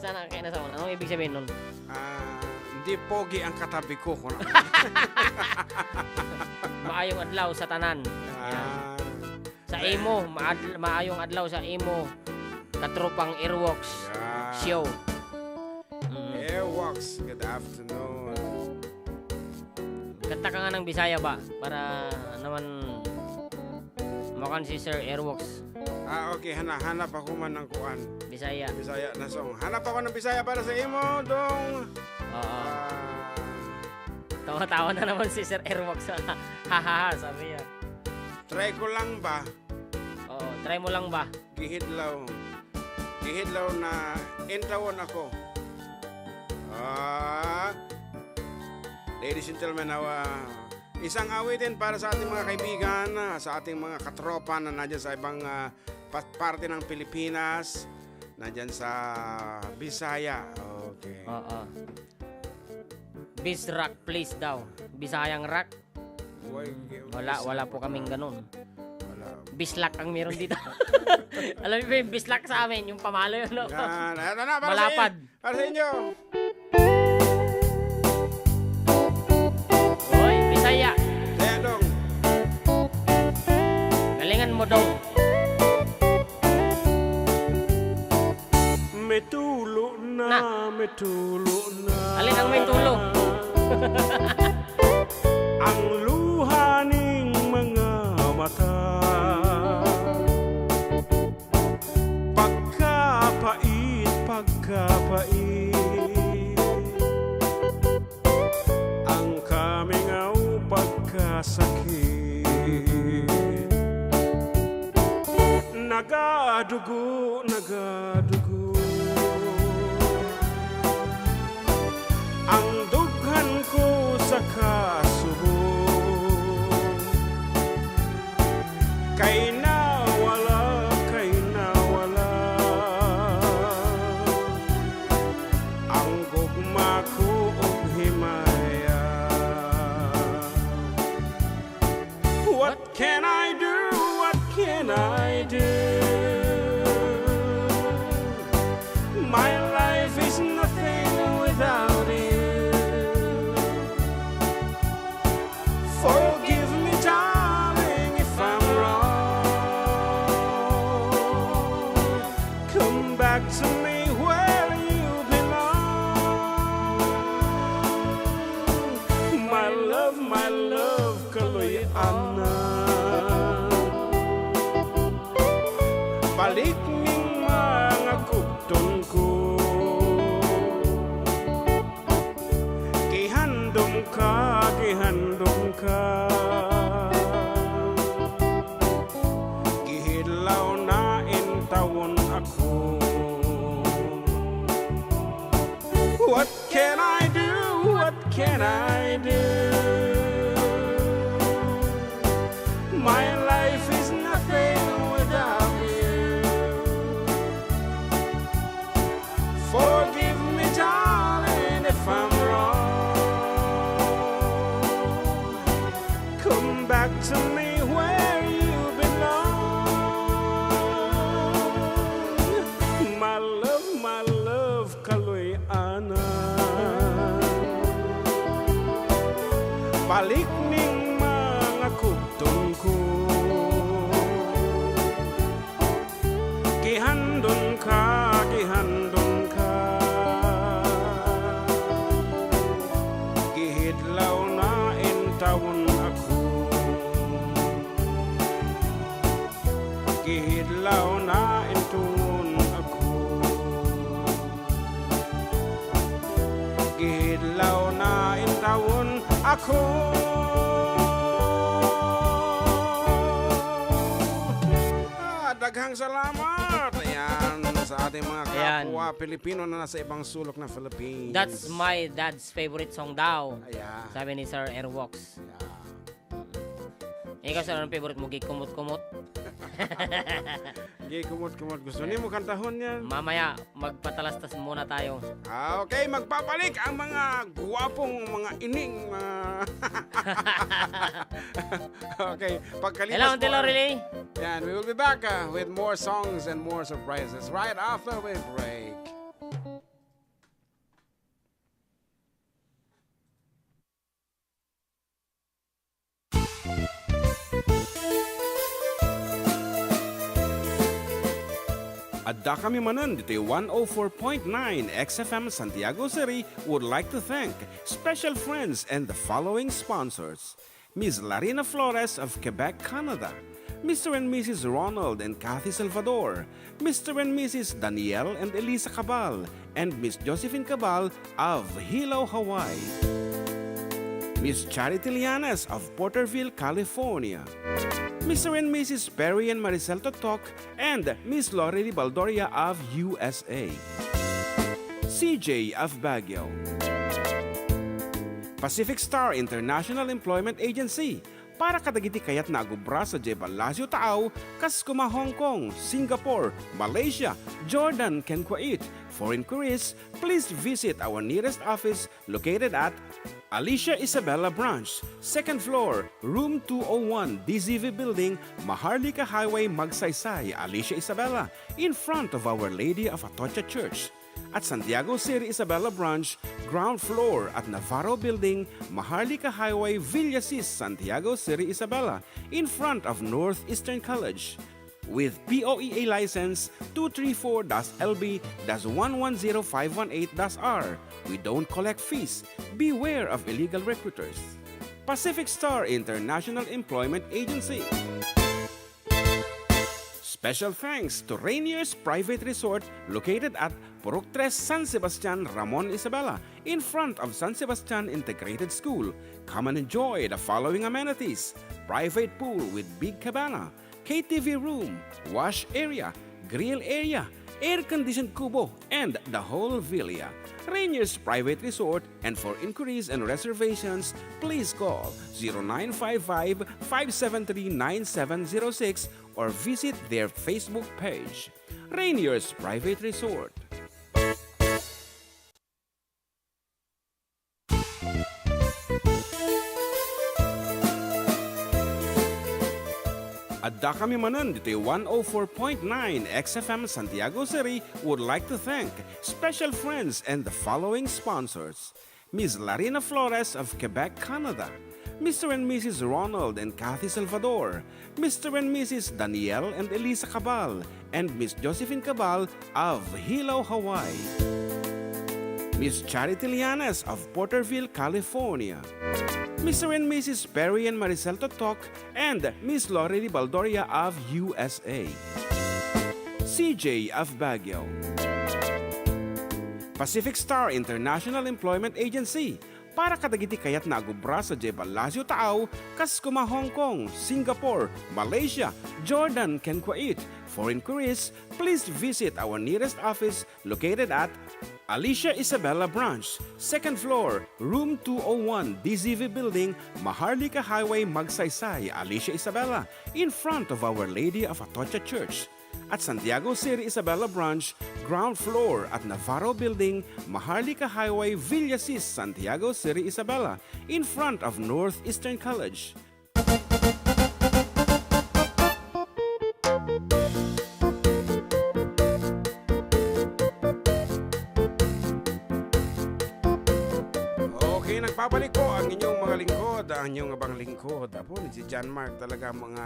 Sana kayo na sa una. Anong ibig sabihin nun? Ah, hindi pogi ang katabi ko, kuno. Maayong adlaw sa tanan. Ah. Yan. Sa imo, maad-, maayong adlaw sa imo, katropang Airwalks. Yeah. Show. Mm. Airwalks, good afternoon. Kanta ka nga ng Bisaya ba? Para naman makan si Sir Airwalks. Ah, okay. Hana-, hanap ako man ng kuan. Bisaya. Bisaya na song. Hanap ako ng Bisaya para sa imo, Dong. Oo. Ah. Tawa-tawa na naman si Sir Airwalks. Hahaha, sabi niya. Try ko lang ba? Oo, try mo lang ba? Gihidlaw. Gihidlaw na intawon ako. Ah, ladies and gentlemen, awa, isang awitin para sa ating mga kaibigan, ah, sa ating mga katropa na nandyan sa ibang, ah, pa-, parte ng Pilipinas, nandyan sa Bisaya. Okay. Oo. Bis rock, please daw. Bisayang rock. Why, Mm, wala, wala po kaming ganun. Wala. Bislak ang meron dito. Alam niyo ba yung bislak sa amin? Yung pamalo yun, no? Yan. Eto na, para sa Malapad. In-, para sa inyo. Hoy, Bisaya. Kaya, Dong. Galingan mo, Dong. May tulo na, Na. May tulo na. Alin ang may tulo? Ang luha ning mga mata. Pagkapait, pagkapait. Ang kamingaw pagkasakit. Nagadugo, nagadugo. Ang dughan ko sa kasubo. Kay nawala, kay nawala. Ang gugma ko ug himaya. What can I do? What can I do? My life is nothing without you. Forgive me, darling, if I'm wrong. Come back to me where you belong. My love, my love, kaloy-anan. Balikming mga kubtonko. Gihandumka, gihandumka. Gihidlawna intawon ako. What can I do? What can I do? My life is nothing without you. Forgive me, darling, if I'm wrong. Come back to me where you belong. My love, my love, kaloy-anan. Balikming mga kubtonko. Gihandumka, gihandumka. Gihidlawna intawon ako. Gihidlawna intawon ako. Gihidlawna intawon ako. Ah, daghang salamat. Ayan, sa ating mga Ayan. kapwa Pilipino na nasa ibang sulok ng Philippines. That's my dad's favorite song daw. Ayan. Sabi ni Sir Airwalks. Ayan. Ikaw, sir, anong favorite mo? Gikumot-kumot? Gikumot-kumot. Gusto nimo kantahon yan? Mamaya, magpatalastas muna tayo. Ah, okay, magpabalik ang mga guwapong mga ining, mga Okay, pagkalipas Hello, Auntie po, Lorelei. Yan, we will be back, uh, with more songs and more surprises right after we break. Adda kami manen ditoy one oh four point nine X F M Santiago City would like to thank special friends and the following sponsors: Miss Larina Flores of Quebec, Canada, Mister and Missus Ronald and Kathy Salvador, Mister and Missus Daniel and Elisa Cabal, and Miss Josephine Cabal of Hilo, Hawaii. Miss Charity Lianes of Porterville, California. Mister and Missus Perry and Maricel Totok and Miss Lorely Baldoria of U S A. C J of Baguio. Pacific Star International Employment Agency, para kadagiti kayatna a agubra sadiay Palacio Taaw, kas koma Hong Kong, Singapore, Malaysia, Jordan, ken Kuwait. For inquiries, please visit our nearest office located at Alicia Isabela Branch, second floor, room two oh one, D Z V Building, Maharlika Highway, Magsaysay, Alicia Isabela, in front of Our Lady of Atocha Church. At Santiago City Isabela Branch, ground floor at Navarro Building, Maharlika Highway, Villasis, Santiago City Isabela, in front of Northeastern College. With P O E A license two three four dash L B dash one one zero five one eight dash R, we don't collect fees. Beware of illegal recruiters. Pacific Star International Employment Agency. Special thanks to Rainier's Private Resort located at Purok Tres, San Sebastian, Ramon, Isabela, in front of San Sebastian Integrated School. Come and enjoy the following amenities: private pool with big cabana, K T V room, wash area, grill area, air-conditioned kubo, and the whole villa. Rainier's Private Resort, and for inquiries and reservations, please call zero nine five five, five seven three, nine seven zero six or visit their Facebook page. Rainier's Private Resort. Adda kami manen ditoy one oh four point nine X F M Santiago City would like to thank special friends and the following sponsors: Miss Larina Flores of Quebec, Canada, Mister and Missus Ronald and Kathy Salvador, Mister and Missus Daniel and Elisa Cabal, and Miss Josephine Cabal of Hilo, Hawaii. Miss Charity Lianes of Porterville, California. Mister and Missus Perry and Maricel Totok and Miss Lorely Baldoria of U S A. C J of Baguio. Pacific Star International Employment Agency, para kadagiti kayatna a gubra sadiay Palacio Taaw, kas kuma Hong Kong, Singapore, Malaysia, Jordan, ken Kuwait. For inquiries, please visit our nearest office located at Alicia Isabella Branch, second floor, room two oh one, D Z V Building, Maharlika Highway, Magsaysay, Alicia Isabella, in front of Our Lady of Atocha Church. At Santiago Seri Isabela Branch, ground floor at Navarro Building, Maharlika Highway, Villasis, Santiago Seri Isabela, in front of Northeastern College. Okay, nagbabalik po ang inyong mga lingkod, ang inyong abang lingkod. Apo, ni si John Mark talaga mga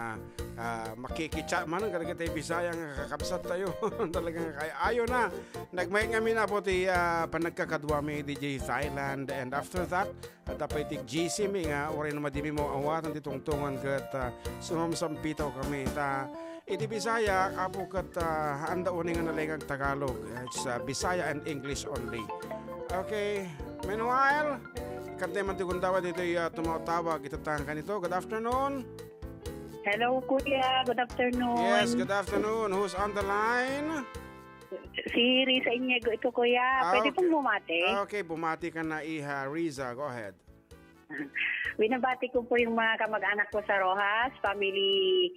ah, makikitsa man ang kadagiti Bisaya nga kakabsat tayo. Talagang kay ayo na. Nagmaik ngamin, Apo, ti, ah, panagkakaduami diay Thailand. And after that, at apay ti G C mi nga uray no madimi mo awatan ti tungtungan ket, ah, sumamsampitaw kami. Ta, iti Bisaya, Apo, ket, ah, haan da unay nga nalengag Tagalog. It's, ah, Bisaya and English only. Okay. Meanwhile, kantay man ti gundaway ditoy, ah, tumawtawag. Itatangan kanito. Good afternoon. Hello, Kuya. Good afternoon. Yes, good afternoon. Who's on the line? Si Risa Iniego ito, Kuya. Ah, pwede okay. Pong bumati? Ah, okay, bumati ka na, Iha. Riza, go ahead. Binabati ko po yung mga kamag-anak ko sa Roxas, family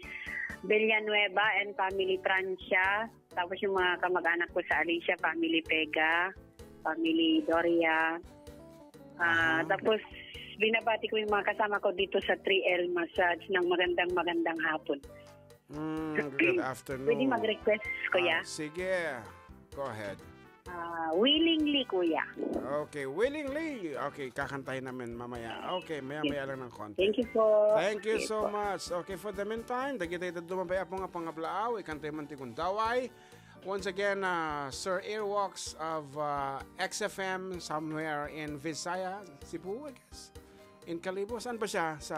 Villanueva and family Francia. Tapos yung mga kamag-anak ko sa Alicia, family Pega, family Doria. Ah, aha. Tapos binabati ko yung mga kasama ko dito sa three L Massage ng magandang, magandang hapon. Mm, good afternoon. Pwede mag-request, Kuya? Ah, sige. Go ahead. Ah, willingly, Kuya. Okay, willingly. Okay, kakantahin namin mamaya. Okay, maya-maya lang ng konti. Thank you po. Thank you so much. Okay, for the meantime, dagiti dadduma pay, Apo, nga pangablaaw, ikantay man ti gundaway. Once again, uh, Sir Airwalks of, uh, X F M somewhere in Visaya, Cebu, I guess. In Kalibo. Saan ba siya? Sa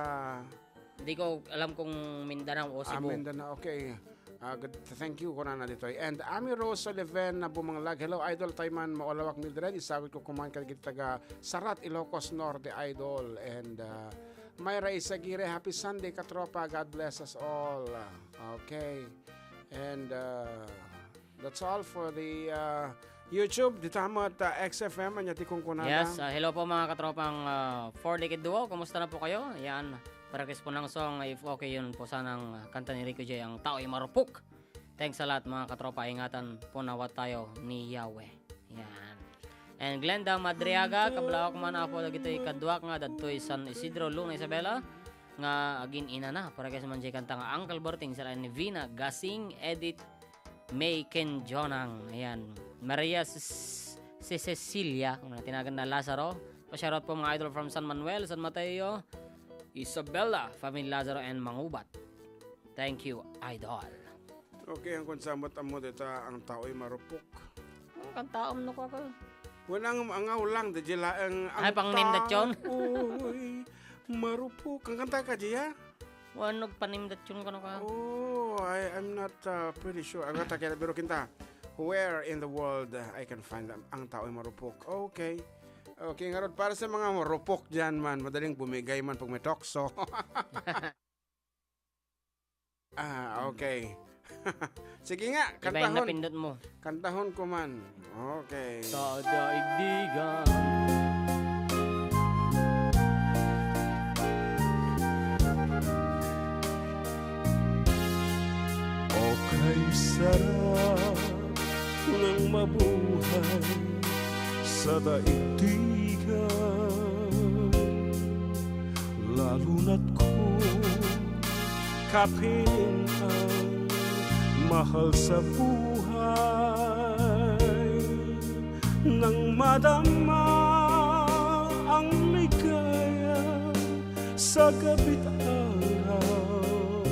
Hindi ko alam kung Mindanao o Ah, Cebu. Mindanao. Okay. Ah, good. Thank you, kunana ditoy. And Ami Rose Oliven na bumanglag. Hello, Idol Tayman, Maulawak Mildred. Isagut ko kuman kadagiti taga Sarat, Ilocos Norte, Idol. And, ah, Myra Isagire, happy Sunday, katropa. God bless us all. Okay. And, ah, that's all for the, ah, YouTube. Dita met, ah, X F M, ania ti kunkunada? Yes, ah, hello po, mga katropang, ah, Four Decade Duo. Kumusta na po kayo? Yan. Para kay Spunang Song, if okay, yun po sanang kanta ni Rico J, Ang Tao'y Marupok. Thanks a lot, mga katropa. Ingatan po nawat tayo ni Yahweh. Yan. And Glenda Madriaga, kablaaw man, Apo, dagitoy kaduak nga dadtoy San Isidro, Luna, Isabela, nga agin-inana. Para kay sa manjay kanta nga Uncle Berting, sila ni Vina, Gasing, Edith, May ken Jonang. Ayan. Maria Ces-, si Cecilia, kung tinagan na Lazaro. Pa-shoutout po, mga idol, from San Manuel, San Mateo, Isabela, family Lazaro, and Mangubat. Thank you, idol. Okay, ang kunsa met ammo dita, Ang Tao'y Marupok. Ang kantaom no ka ka. Wala nga, ang ulang, da jela, ang, Ay, ang pang name na yun? Tao'y marupok. Ang kanta ka, Jia? Wano nagpanimdatyon kano ka? Oh, I, I'm not, uh, pretty sure. Ang kanta kaya, pero kinta, where in the world, uh, I can find them? Ang Tao'y Marupok. Okay. Okay, ngarud, para sa mga marupok dyan man, madaling bumigay man pag may tokso. Ah, okay. Sige nga, Iba yung kantahon. Napindot mo. Kantahon ko man. Okay. Kada igdigan. Okay, sarap ng mabuhay sa daigdigan. Lalo na't kung kapin ang mahal sa buhay. Nang madama ang ligaya sa gabi't araw,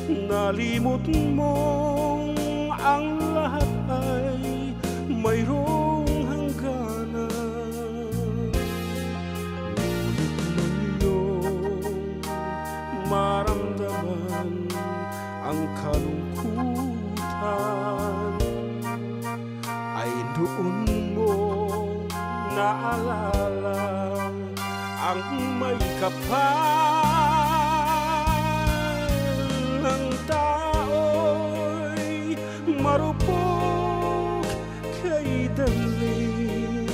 nalimot mong ang lahat ay mayroong hangganan. Ngunit nang iyong maramdaman ang kalungkutan, Ay duon mo naalala ang maikapal ng tao'y marupok kay darling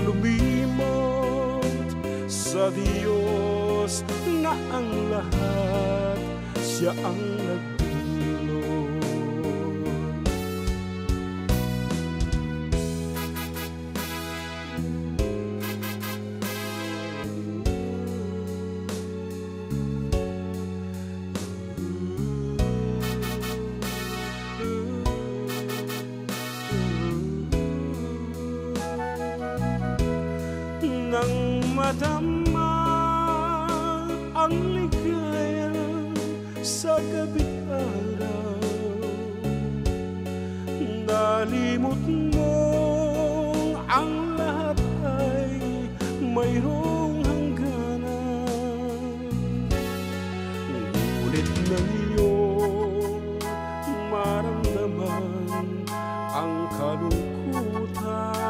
lumimot sa Diyos na ang lahat siya ang nagdulot. Nang madama ang ligaya sa gabi't araw, nalimot mong ang lahat ay mayroong hangganan. Ngunit ngayon, maramdaman ang kalungkutan.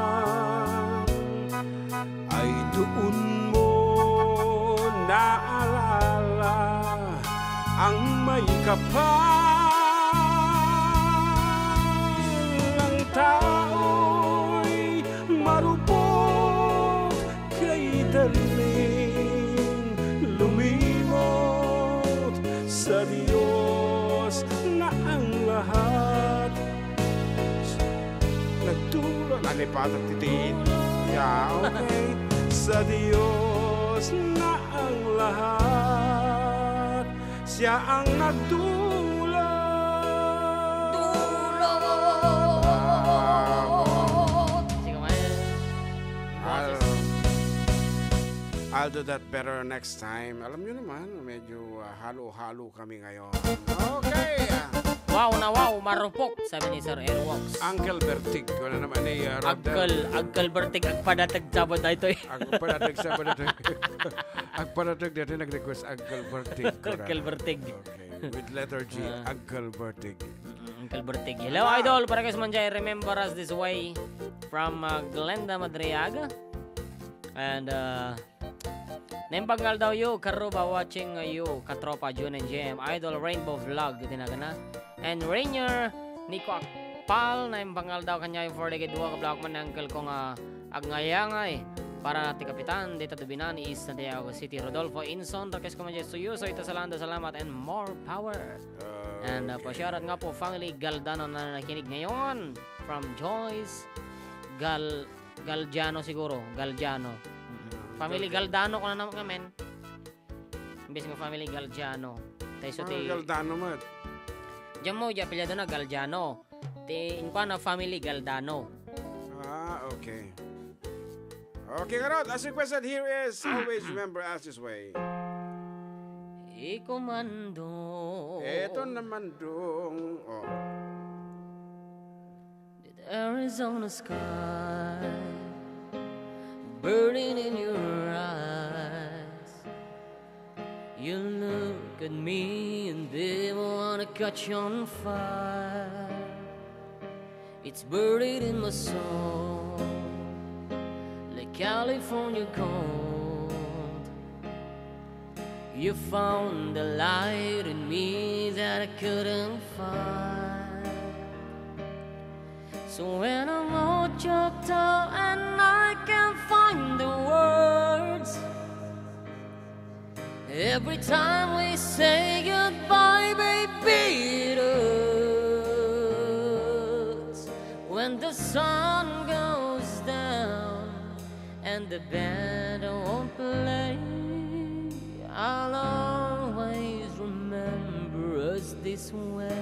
Ay duon mo naalala ang maikapal ng tao'y marupok kay darling lumimot sa Diyos na ang lahat nagdulot. Nalipatan ti tiin. Yeah, okay. Sa Diyos na ang lahat. Siya ang nagdulot. Dulot! Sige, man. I'll, I'll do that better next time. Alam nyo naman, medyo, ah, halo-halo kami ngayon. Okay, ah. Wow na wow, marupok, sabi ni Sir Airwalks. Uncle Bertig, wala naman ni, ah, Rodel. Agkal, agkal Bertig, agpadatag Sabado daytoy. Agpadatag Sabado daytoy. Agpadatag daytoy, nag-request Uncle Bertig. Uncle Bertig. Okay, with letter G, Ah. Uncle Bertig. Mm, Uncle Bertig. Hello, Hello. Idol. Para kay Manjay, remember us this way from, uh, Glenda Madriaga. And, uh, Naimbag nga aldawyo, Karuba, watching you, katropa, June and J M, Idol Rainbow Vlog, iti nagana. And Rainier, Nico Akpal, naimbag nga aldaw kaniayo, for the good work, vlog man ni uncle ko nga agngayangay. Para ti kapitan, dita Dubinani, East Santiago City, Rodolfo Inson, request ko man dyan, suyo, so ita salanda, salamat, and more power. And, uh, Okay. Pasyarat nga po, family Galdano na nakinig ngayon, from Joyce Gal-, Galdiano siguro, Galdiano. Mm. Ah, Family Galdiano. Galdano ko na naman ngamin. Imbes nga family Galdiano. Tay so Ah, ti Galdano met. Diyan mo, di apelyado na Galdiano. Ti inkuan na family Galdano. Ah, okay. Okay, ngarud, as requested, here is Always Remember Us This Way. Ikomando. Eto naman dong, oh. The Arizona sky burning in your eyes. You look at me and they wanna catch on fire. It's buried in my soul, like California gold. You found the light in me that I couldn't find. So when I'm all choked up and I can't find the words, every time we say goodbye, baby, it hurts. When the sun goes down and the band won't play, I'll always remember us this way.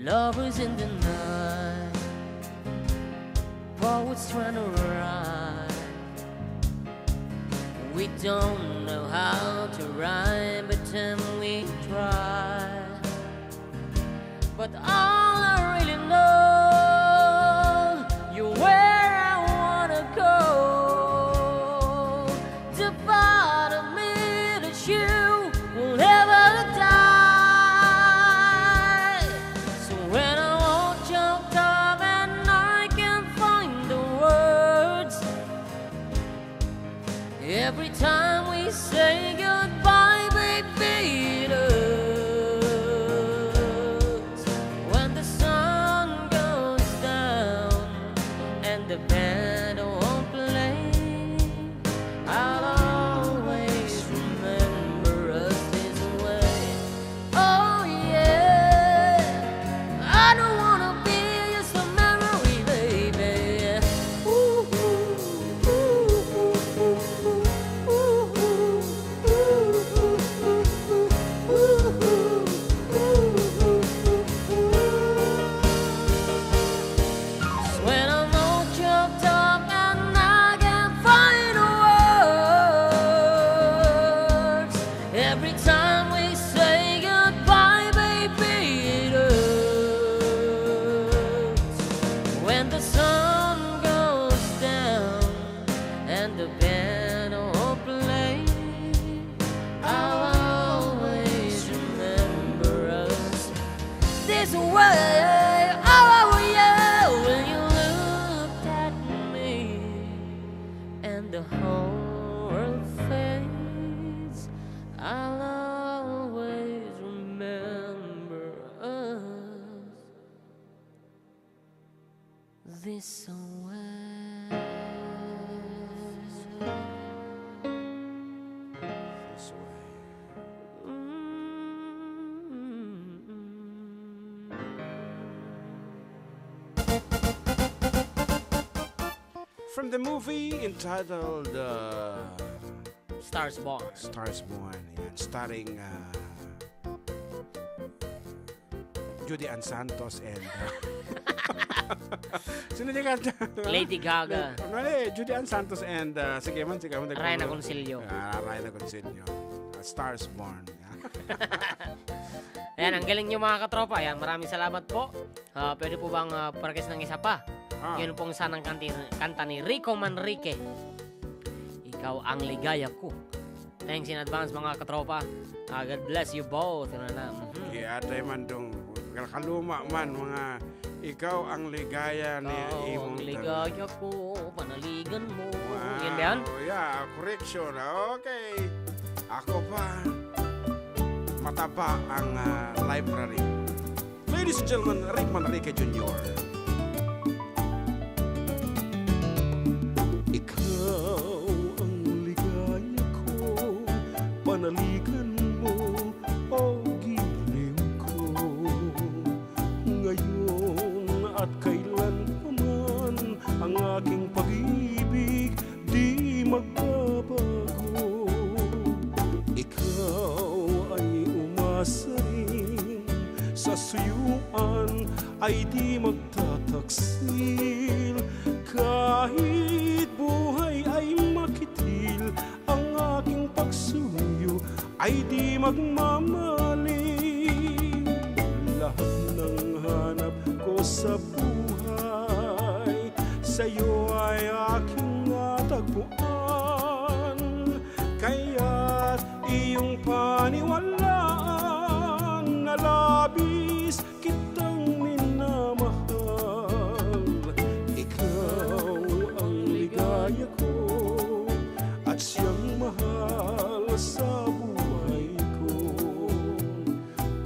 Lovers in the night, poets trying to rhyme. We don't know how to rhyme, but then we try. But all I really know, you're where I wanna go. The part of me that you will never die. We say goodbye, baby, it hurts. When the sun goes down and the piano play, I'll always remember us this way. Oh, oh, yeah, when you looked at me and the whole world fades, I'll always remember us this way. From the movie entitled, uh, Stars Born. Stars Born, yan, starring, uh, Judy Ann Santos and, uh, sino di kanta? Lady Gaga. Mali, Judy Ann Santos and, uh, sige man, sige man, Ryan Agoncillo. Ah, Ryan Agoncillo. Uh, Stars Born. Ayan, ang galing niyo, mga katropa. Ayan, maraming salamat po. Ah, pwede po bang, ah, parkes ng isa pa? Ah. Yun pong sanang kanti-, kanta ni Rico Manrique. Ikaw ang ligaya ko. Thanks in advance, mga katropa. Ah, God bless you both. Ano na? Mhm. Iya, tayo man dong, kaluma man, mga ikaw ang ligaya ni Oo, imong ang ligaya ko, panaligan mo. Wow. Yun ba yun? Yeah, correction. Okay. Ako pa, mataba ang, ah, library. Ladies and gentlemen, Rick Manrique Junior. Ikaw ang ligaya ko, panaligan mo, o giliw ko. Ngayon at kailan pa man, ang aking pag-ibig di magbabago. Ikaw ay umasarin sa suyuan, ay di magtataksil. Kahit buhay ay makitil, ang aking pagsuyo ay di magmamaling. Lahat ng hanap ko sa buhay, sa'yo ay aking natagpuan. Kaya't iyong paniwalaan na labis kitang minamahal. Ikaw ang ligaya ko at siyang mahal sa buhay ko.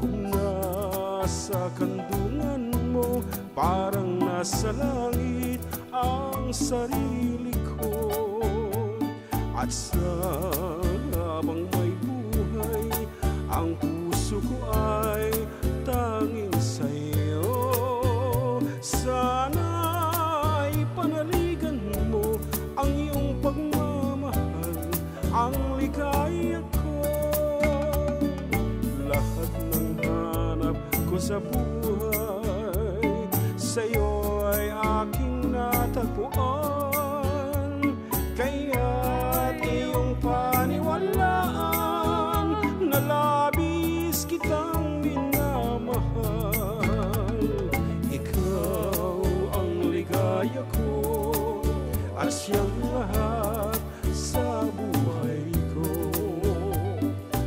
Kung nasa kandungan mo, parang nasa langit ang sarili ko. At sa habang may buhay, ang puso ko ay tanging sa'yo. Sana'y panaligan mo ang iyong pagmamahal, ang ligaya ko. Lahat ng hanap ko sa buhay, sa'yo ay aking natagpuan. Kaya't iyong paniwalaan na labis kitang minamahal. Ikaw ang ligaya ko at siyang lahat sa buhay ko.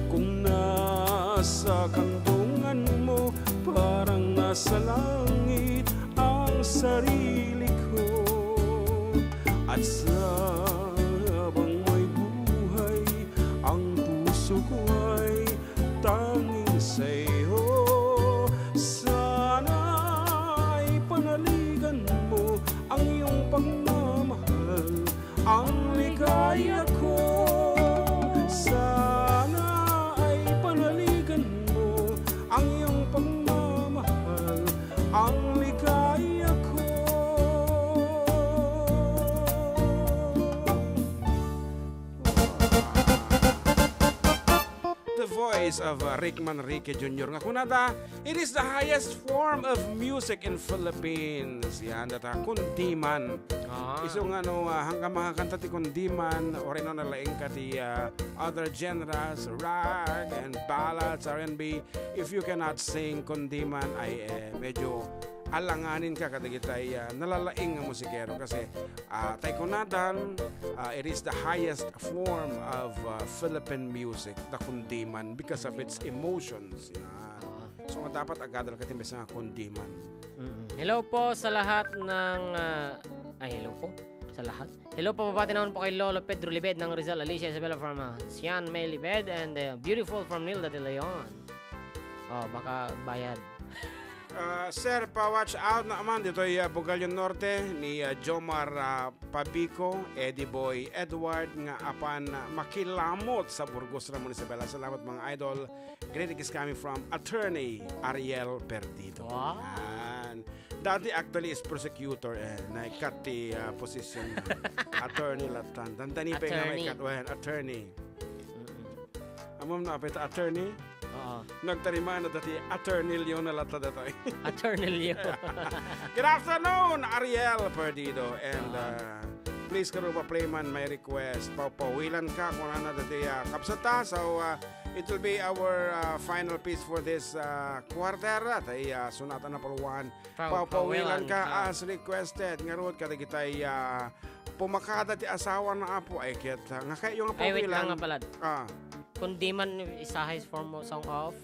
Kung nasa kandungan mo, parang nasa langit ang sarili ko. At sa habang may buhay, ang puso ko ay tanging sa'yo. Sana'y panaligan mo ang iyong pagmamahal, ang ligaya ko. Sana ay panaligan mo ang iyong pagmamahal, ang ligaya ko. The of, uh, Rick Manrique Junior nga kunada, "It is the highest form of music in Philippines." Yan, data kundiman. Ah. Isu nga no, ah, hanggang makakanta ti kundiman, or ino na laing ka ti, ah, other genres, rock and ballads, R and B, if you cannot sing kundiman, ay, eh, medyo alanganin ka kadagitay, ah, nalalaing nga musikero kasi, ah, tay kunadan, ah, it is the highest form of, ah, Philippine music, the kundiman, because of its emotions. Yan. Ah. So, nga dapat agadal ka ti maysa nga kundiman. Mm-mm. Hello po sa lahat ng, ah, ay, hello po sa lahat. Hello po, pabati naman po kay Lolo Pedro Libed ng Rizal, Alicia Isabela from, ah, Sian May Libed, and, ah, beautiful from Nilda de Leon. Oh, baka bayad. Ah, sir, pa-watch out naman ditoy, ah, Bugalyon Norte ni, ah, Jomar, ah, Pabico, Eddie Boy Edward nga apan, ah, makilamot sa Burgos Ramon Isabela. Salamat, mga idol. Greetings coming from Attorney Ariel Perdido. Wow. Yan. Dati actually is prosecutor, eh, naikat ti, ah, position. Attorney latan. Dandani pa nga Attorney. Maikat. Well, attorney. Mm-mm. Amom no apay ta attorney? Oo. Nagtarimaan na dati Attorney Leo na lata datoy. Attorney Leo. Good afternoon, Ariel Perdido. And, Oo. uh, please, karuba, play man my request. Pawpawilan ka, kunana dati, uh, kabsata. So, uh, it will be our, uh, final piece for this, uh, quarter. Tay, uh, sonata number one. Pawpawilan ka as requested. Ngarud, kadagitay, ah, pumakada ti asawa na apo. Ay, ket, ah, nga kayo nga Ay, wait lang pawilan. Nga pala. Ah. Kundi man is a highest form of song of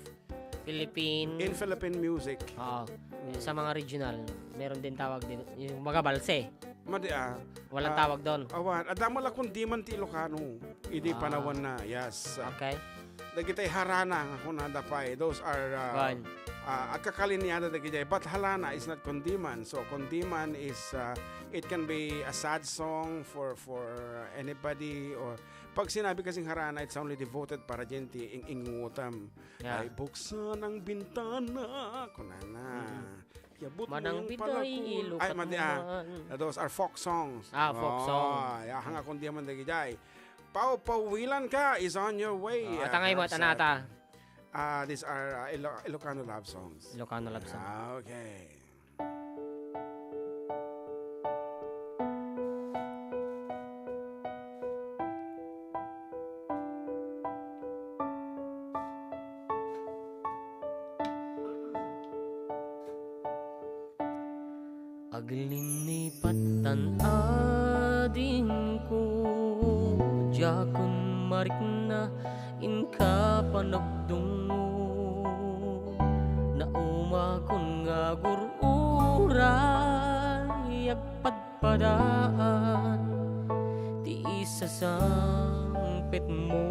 Philippine. In Philippine music. Oo. Mm. Sa mga regional, meron din tawag din. Yung mga balse. Madi, ah. Walang Ah, tawag doon. Awan. Adama la kundi man ti Ilocano. Idi Ah. panawan na. Yes. Okay. Dagitay harana nga kunada pay, those are, uh, Kuan. uh, agkakalinyada dagijay. But harana is not kundiman. So, kundiman is, uh, it can be a sad song for, for anybody, or pag sinabi kasing harana, it's only devoted para dyan ti ing-, ingutam. Yeah. Ay, buksan ang bintana, kunana. Mm-mm. Yabut mo Manang yung bitay, palakol. Ay, ilukat mati, mo ah. Man. Those are folk songs. Ah, folk Oh, song. Ya, hanga kundiman dagijay. Pawpawilan ka is on your way. Oh, ah, atangay mo, Kapsat. Tanata. Ah, these are, ah, Ilo-, Ilocano love songs. Ilocano love song. Ah, okay. Aglinipatan adingko, diakon marikna, inka panagdungngo. Naumakon nga agur-uray, agpadpadaan ti isasangpetmo.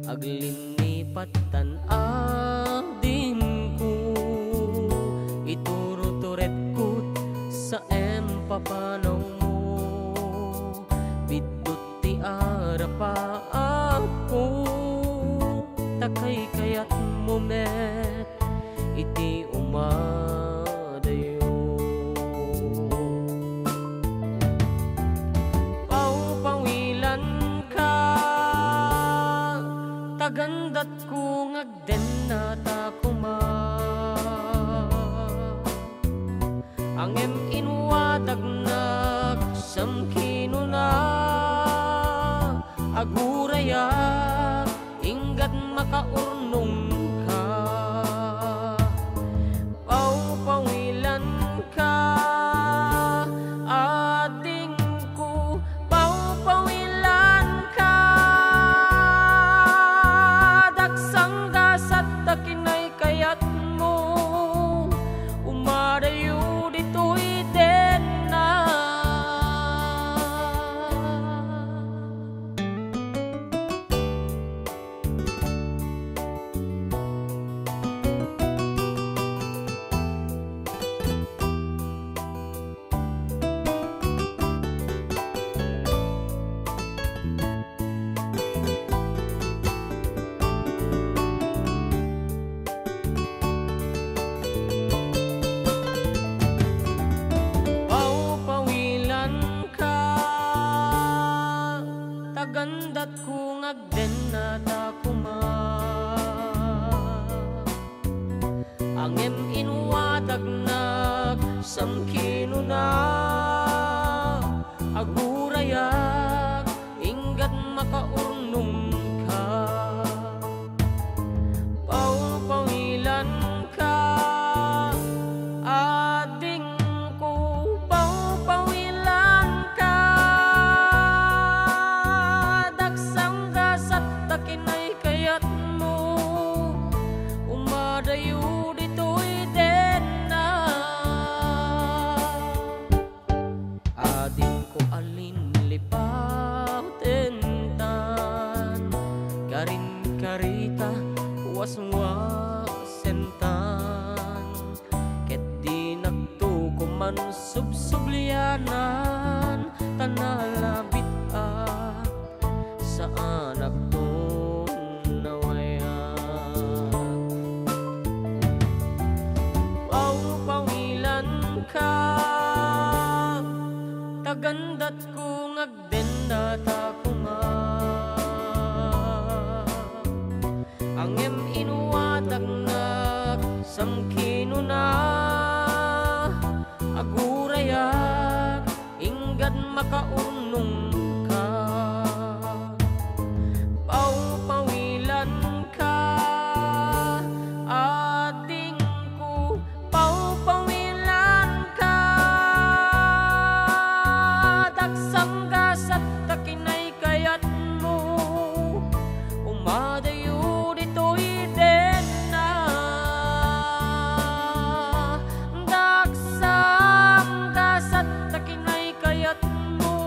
Aglinipatan adingko, ituruturetkot sa impapanawmo. Biddut ti arapaapko, ta kaykayatmo met iti umadayo. Pawpawilanka, tagandatko nga agdennata koma. Ngem inwadagnak sam kinuna, agurayak inggat makaurnongka. Pawpawilanka, adingko, pawpawilanka, daksang gasat ta kinay kayatmo, umadayo ditoy denna. Dayo ditoy denna. Adingko a linlipaw tentan, karin-karita waswasentan, ket dinakto koman subsublianan, ta nalabit a saanakton nawayak. Pawpawilanka, tagandatko nga agdennata koma. Ngem inuataknak sangkinuna, agurayak, inggad makaunongka. Pawpawilanka, adingko, pawpawilanka. Daksanggasat ta kinaykayatmo, umadayo ditoy denna. Daksanggasat ta kinaykayatmo,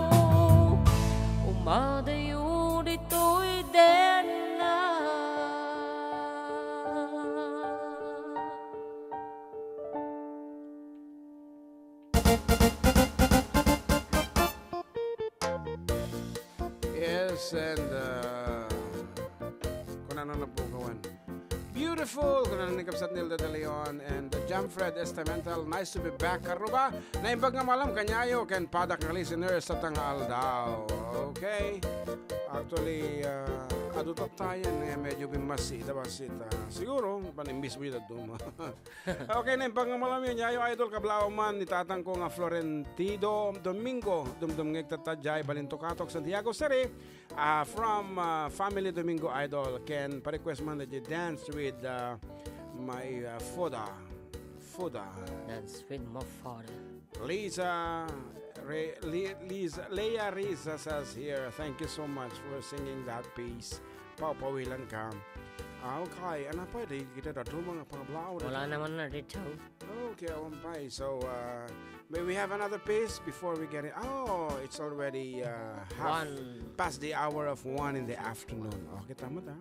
umadayo ditoy denna. Yes, and, uh, kunana na po, kawan. Beautiful! Kunana ni Kabsat Nilda de Leon and, uh, Jam Fred Estamental. Nice to be back, Karuba. Naimbag nga malam kaniayo ken padak nga listeners sa tanga aldaw. Okay? Actually, uh, adu tattayen nga medyo bimmasi, da basita. Siguro, panimbis mo yung daduma. Okay, naimbag nga malam kaniayo, idol, kablaaw man ni tatangko nga Florentido Domingo, dumdumngeg tatta diay Balintocatok, Santiago City. Ah, from, ah, Family Domingo, idol, ken pa-request man that you dance with, ah, my, ah, Foda. Foda. Dance with my father. Lisa, Re-, Li-, Lisa, Leia Risa says here, "Thank you so much for singing that piece." Pawpawilanka. Ah, okay. Ano pa, di kita daduma nga pangablaaw? Wala naman na dito. Okay, awan pa eh. So, uh, may we have another piece before we get it? Oh, it's already, uh, half One. past the hour of one in the afternoon. Okay, tama ta.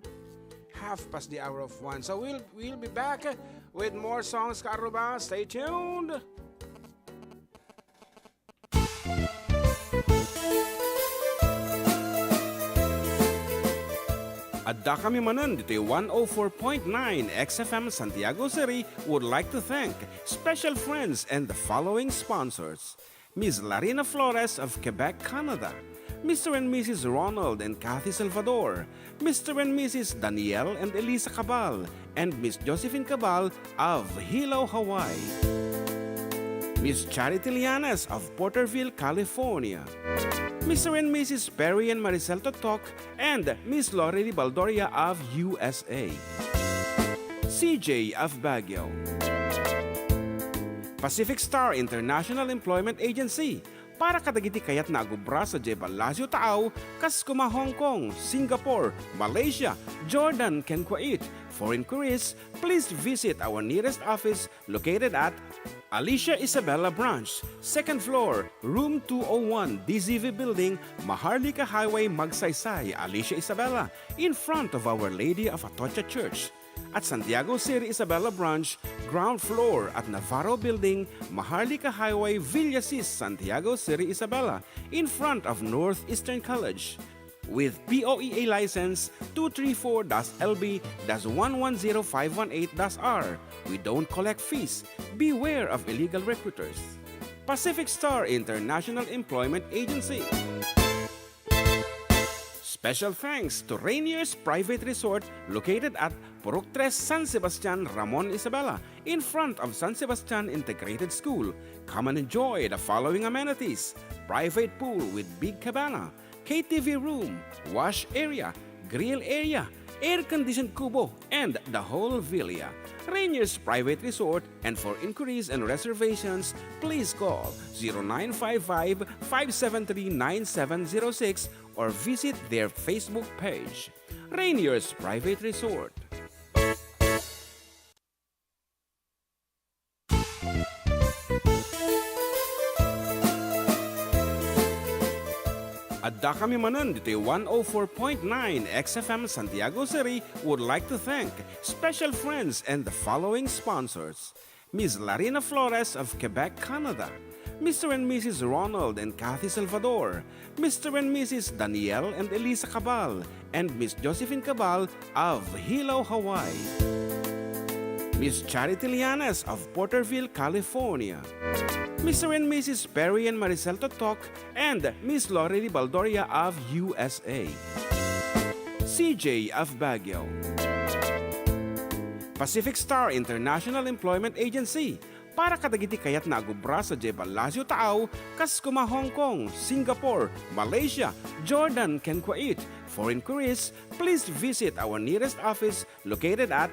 Half past the hour of one. So we'll, we'll be back with more songs, Karuba. Stay tuned. Adda kami manen ditoy one oh four point nine X F M Santiago City would like to thank special friends and the following sponsors: Miss Larina Flores of Quebec, Canada, Mister and Missus Ronald and Kathy Salvador, Mister and Missus Daniel and Elisa Cabal, and Miss Josephine Cabal of Hilo, Hawaii. Miss Charity Lianes of Porterville, California. Mister and Missus Perry and Maricel Totok and Miss Lori Baldoria of U S A. C J of Baguio. Pacific Star International Employment Agency, para kadagiti kayatna agubra sadiay Palacio Taaw, kas koma Hong Kong, Singapore, Malaysia, Jordan, ken Kuwait. For inquiries, please visit our nearest office located at Alicia Isabela Branch, second floor, room two oh one, D Z V Building, Maharlika Highway, Magsaysay, Alicia Isabela, in front of Our Lady of Atocha Church. At Santiago City Isabela Branch, ground floor at Navarro Building, Maharlika Highway, Villasis, Santiago City Isabela, in front of Northeastern College. With P O E A license two three four dash L B dash one one zero five one eight dash R, we don't collect fees. Beware of illegal recruiters. Pacific Star International Employment Agency. Special thanks to Rainier's Private Resort, located at Purok Tres, San Sebastian, Ramon, Isabela, in front of San Sebastian Integrated School. Come and enjoy the following amenities: private pool with big cabana, K T V room, wash area, grill area, air-conditioned kubo, and the whole villa. Rainier's Private Resort, and for inquiries and reservations, please call zero nine five five, five seven three, nine seven zero six or visit their Facebook page. Rainier's Private Resort. Addakami manen ditoy one oh four point nine X F M Santiago City would like to thank special friends and the following sponsors: Miss Larina Flores of Quebec, Canada, Mister and Missus Ronald and Kathy Salvador, Mister and Missus Daniel and Elisa Cabal, and Miss Josephine Cabal of Hilo, Hawaii. Miss Charity Lianes of Porterville, California. Mister and Missus Perry and Maricel Totok and Miss Lorely Baldoria of U S A. C J of Baguio. Pacific Star International Employment Agency, para kadagiti kayatna a agubra sadiay Palacio Taaw, kas koma Hong Kong, Singapore, Malaysia, Jordan, ken Kuwait. For inquiries, please visit our nearest office located at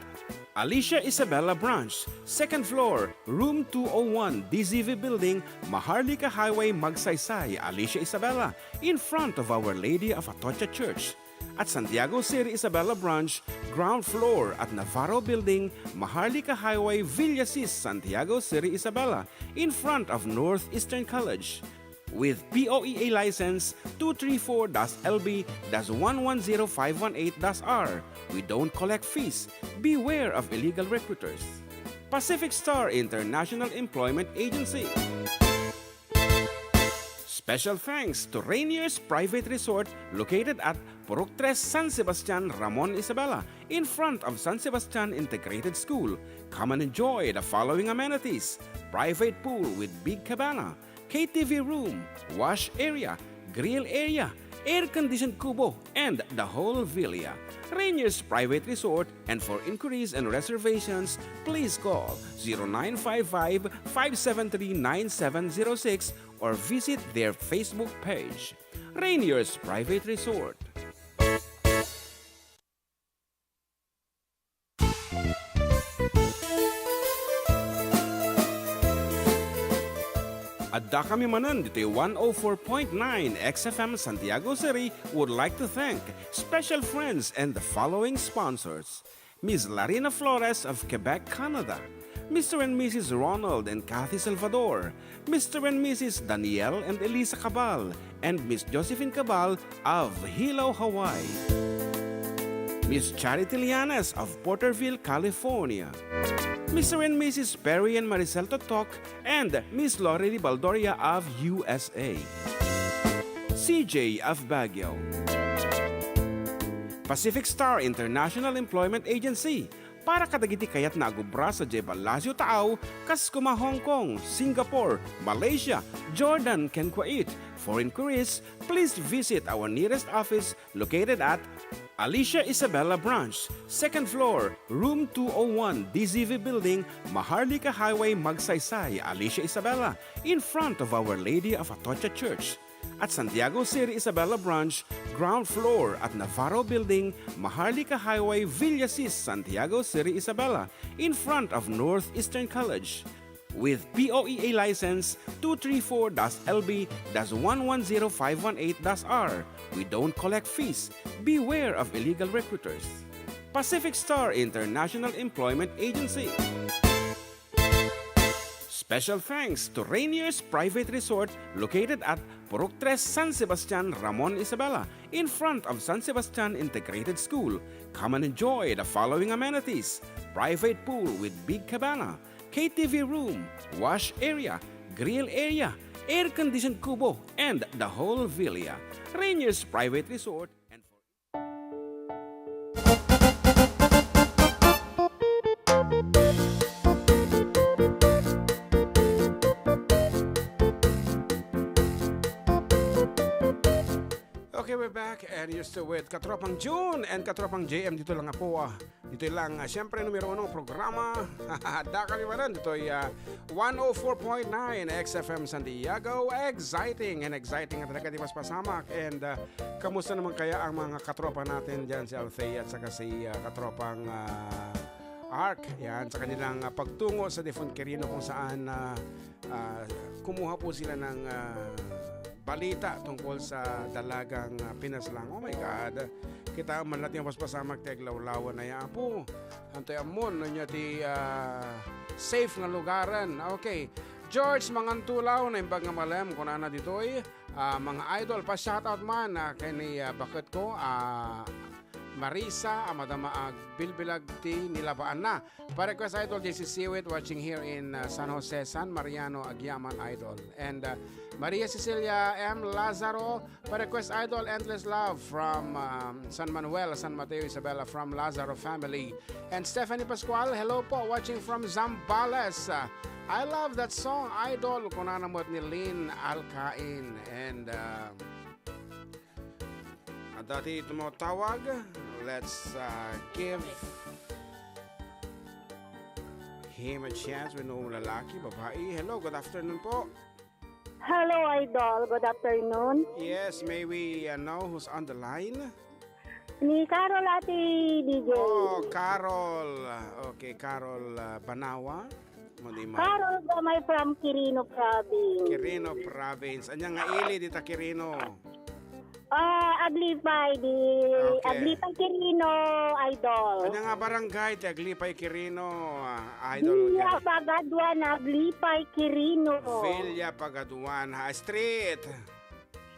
Alicia Isabela Branch, second floor, room two oh one, D Z V Building, Maharlika Highway, Magsaysay, Alicia Isabela, in front of Our Lady of Atocha Church. At Santiago City Isabela Branch, ground floor at Navarro Building, Maharlika Highway, Villasis, Santiago City Isabela, in front of Northeastern College. With P O E A license two three four dash L B dash one one zero five one eight dash R, we don't collect fees. Beware of illegal recruiters. Pacific Star International Employment Agency. Special thanks to Rainier's Private Resort, located at Purok Tres, San Sebastian, Ramon, Isabela, in front of San Sebastian Integrated School. Come and enjoy the following amenities: private pool with big cabana, K T V room, wash area, grill area, air-conditioned kubo, and the whole villa. Rainier's Private Resort, and for inquiries and reservations, please call zero nine five five, five seven three, nine seven zero six or visit their Facebook page. Rainier's Private Resort. Addakami manen ditoy one oh four point nine X F M Santiago City would like to thank special friends and the following sponsors: Miss Larina Flores of Quebec, Canada, Mister and Missus Ronald and Kathy Salvador, Mister and Missus Daniel and Elisa Cabal, and Miss Josephine Cabal of Hilo, Hawaii. Miss Charity Lianes of Porterville, California. Mister and Missus Perry and Maricel Totok and Miss Lorely Baldoria of U S A. C J of Baguio. Pacific Star International Employment Agency, para kadagiti kayatna a gubra sadiay Palacio Taaw, kas koma Hong Kong, Singapore, Malaysia, Jordan, ken Kuwait. For inquiries, please visit our nearest office located at Alicia Isabela Branch, second floor, room two oh one, D Z V Building, Maharlika Highway, Magsaysay, Alicia Isabela, in front of Our Lady of Atocha Church. At Santiago City Isabela Branch, ground floor at Navarro Building, Maharlika Highway, Villasis, Santiago City Isabela, in front of Northeastern College. With P O E A license two three four dash L B dash one one zero five one eight dash R, we don't collect fees. Beware of illegal recruiters. Pacific Star International Employment Agency. Special thanks to Rainier's Private Resort, located at Purok Tres, San Sebastian, Ramon, Isabela, in front of San Sebastian Integrated School. Come and enjoy the following amenities: private pool with big cabana, K T V room, wash area, grill area, air-conditioned kubo, and the whole villa. Rainier's Private Resort and for Okay, we're back, and you're still with Katropang June and Katropang J M dito lang po, ah, dito lang, ah, siyempre, numero uno programa. Addakami manen ditoy, ah, one oh four point nine X F M Santiago. Exciting and exciting nga talaga ti paspasamak. And, ah, kamusta naman kaya ang mga katropa natin dyan, si Althea at saka si, ah, katropang, ah, Ark? Yan, sa kanilang, ah, pagtungo sa Defund Quirino, kung saan, ah, ah, kumuha po sila ng, ah, balita tungkol sa dalagang, ah, pinaslang. Oh my God. Kita man natin yung paspasamak ti aglawlawan na yan. Apo, antoy ammon, no, niya ti, ah, safe nga lugaren. Okay. George Mangantulaw, naimbag nga malem, kunana ditoy, ah, mga idol, pa-shoutout man, ah, kay ni, ah, baketko, ah, Marisa, a madama agbilbilag ti nilabaanna. Pa-request, idol, J C Siwit, watching here in, uh, San Jose, San Mariano, Aguiaman, idol. And, uh, Maria Cecilia M Lazaro, pa-request, idol, Endless Love from, um, San Manuel, San Mateo, Isabela, from Lazaro family. And Stephanie Pascual, hello po, watching from Zambales. Uh, I love that song, idol. Kunana met ni Lynn Alcain. And, uh, Adda ti tumatawag. Let's, uh, give him a chance. Wenno lalaki, babae. Hello, good afternoon po. Hello, Idol. Good afternoon. Yes, may we, uh, know who's on the line? Ni Carol, Ate D J. Oh, Carol. Okay, Carol, uh, Banawa. Mo di man. Carol Gamay from Quirino Province. Quirino Province. Anya nga ili dita Quirino? Ah, Aglipay di, okay. Aglipay Quirino, idol. Anya nga barangay ti Aglipay Quirino, ah, idol? Villa Pagaduan, Aglipay Quirino. Villa Pagaduan, ha, street.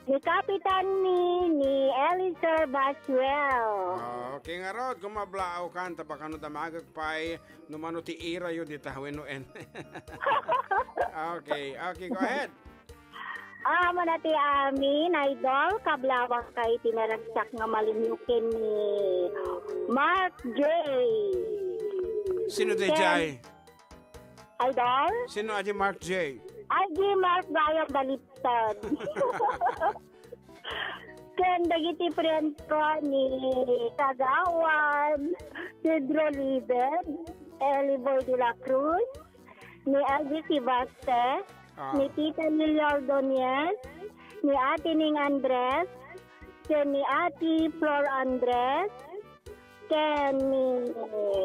Ni Kapitan ni, ni Eliezer Basuel. Okay, ngarud, kung mablaaw kan, ta baka no damagek pay, no mano ti irayo dita wenno en. Okay, okay, go ahead. Ah, mana ti amin, idol, kablawak kay ti naragsak nga malinyo ken ni Mark J. Sino ti Ken Jay? Idol? Sino adi Mark J? Ay, di Mark Brian Baliktad. Ken dagiti friends ko ni Kagawan, Pedro Liben, Eli Boy de la Cruz, ni Elvis Ibaste, Ah. ni Tita Lilia Ordonez, ni Ate Ning Andres, ken ni Ate Flor Andres, ken ni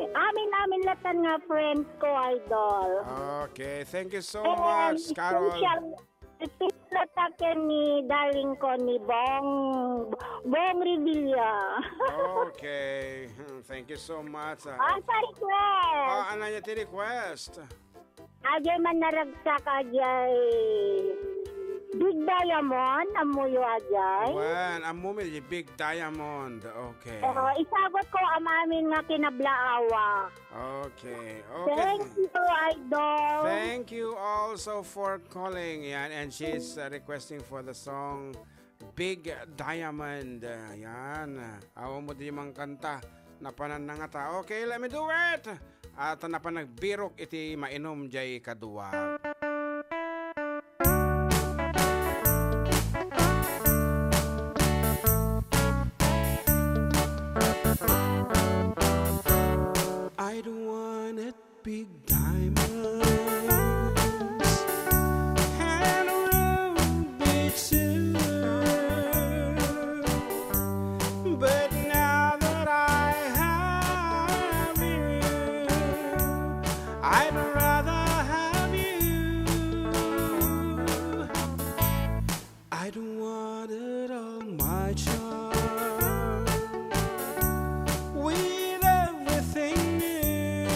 amin-amin latta nga friends ko, idol. Okay, thank you so And much, Carol. special, special latta ken ni darling ko ni Bong, Bong Revilla. Okay, thank you so much, ah. Ah, sa request. Ah, ano niya ti request? Ajay man naragsak, ajay Big Diamond, ammoyo ajay? Wen, ammomi, Big Diamond. Okay. Oo, isagot ko am amin nga kinablaawa. Okay, okay. Thank you, Idol. Thank you also for calling. Yan, and she's, uh, requesting for the song Big Diamond. Ayan. Awan mo di mangkanta. Napanan na nga ta. Okay, let me do it. At napan nagbirok iti mainom jay kadua. I'd wanted big diamonds and ruby too. But now that I have you, I'd rather have you. I'd wanted all my charm with everything new.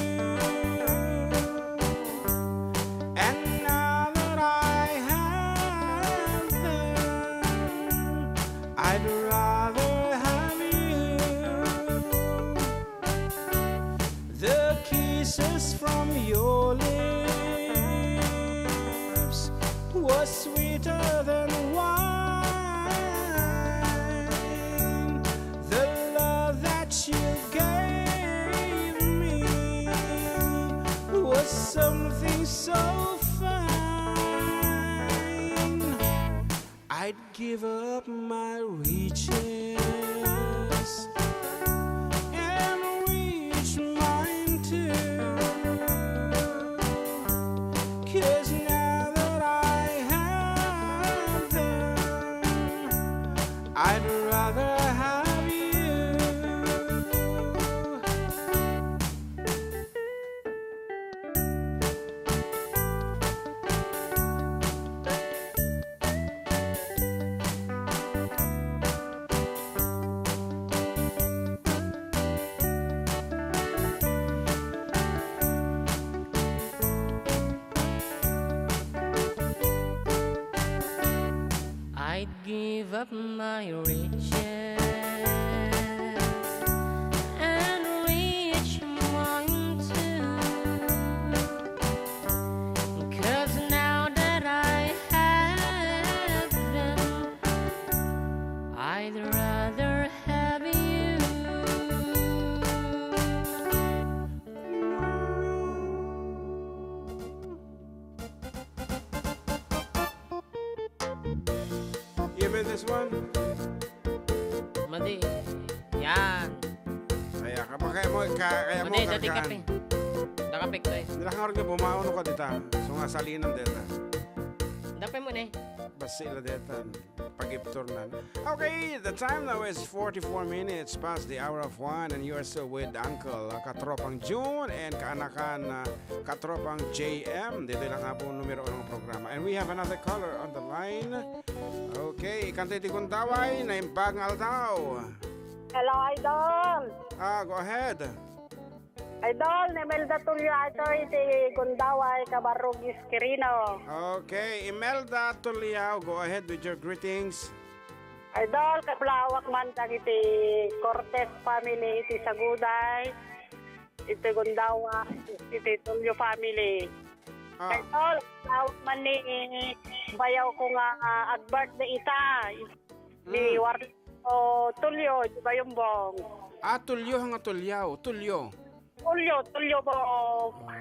And now that I have them, I'd rather have you. The kisses from your lips was sweeter than wine. The love that you gave me was something so fine. I'd give up my riches and reach mine too. 'Cause now that I have them, I'd rather have you. Give up my riches and reach mine too. 'Cause now that I have them, I'd rather have you. You mean this one? Madi. Yan. Kaya ka ba kaya mo ka kaya mo Madi, dati kargaan? Kape. Dakapik to eh. Nila nga orga bumaon ka dita. So nga salinan deta. Dapay mo na eh. Basi la deta. Pagipturnan. Okay, the time now is forty-four minutes past the hour of one, and you are still with Uncle, uh, Katropang June, and kaanakan, uh, Katropang J M. Dito lang nga po numero ng programa. And we have another caller on the line. Okay, ikanta iti Gundaway, naimbag nga aldaw. Hello, Idol. Ah, go ahead. Idol, ni Imelda Tulio ito iti Gundaway, Cabarrugis, Quirino. Okay, Imelda Tuliao, go ahead with your greetings. Idol, kabulaawak man dagiti Cortez family iti Saguday, iti Gundaway, iti Tulio family. Ah, Idol, kabulaawak man ni bayaw ko nga, ah, ag-birthday ita. Ni Mm. Wardo Tulio, di ba yung bong? ah, Tulio nga Tuliao, Tulio. Tulio, Tulio po.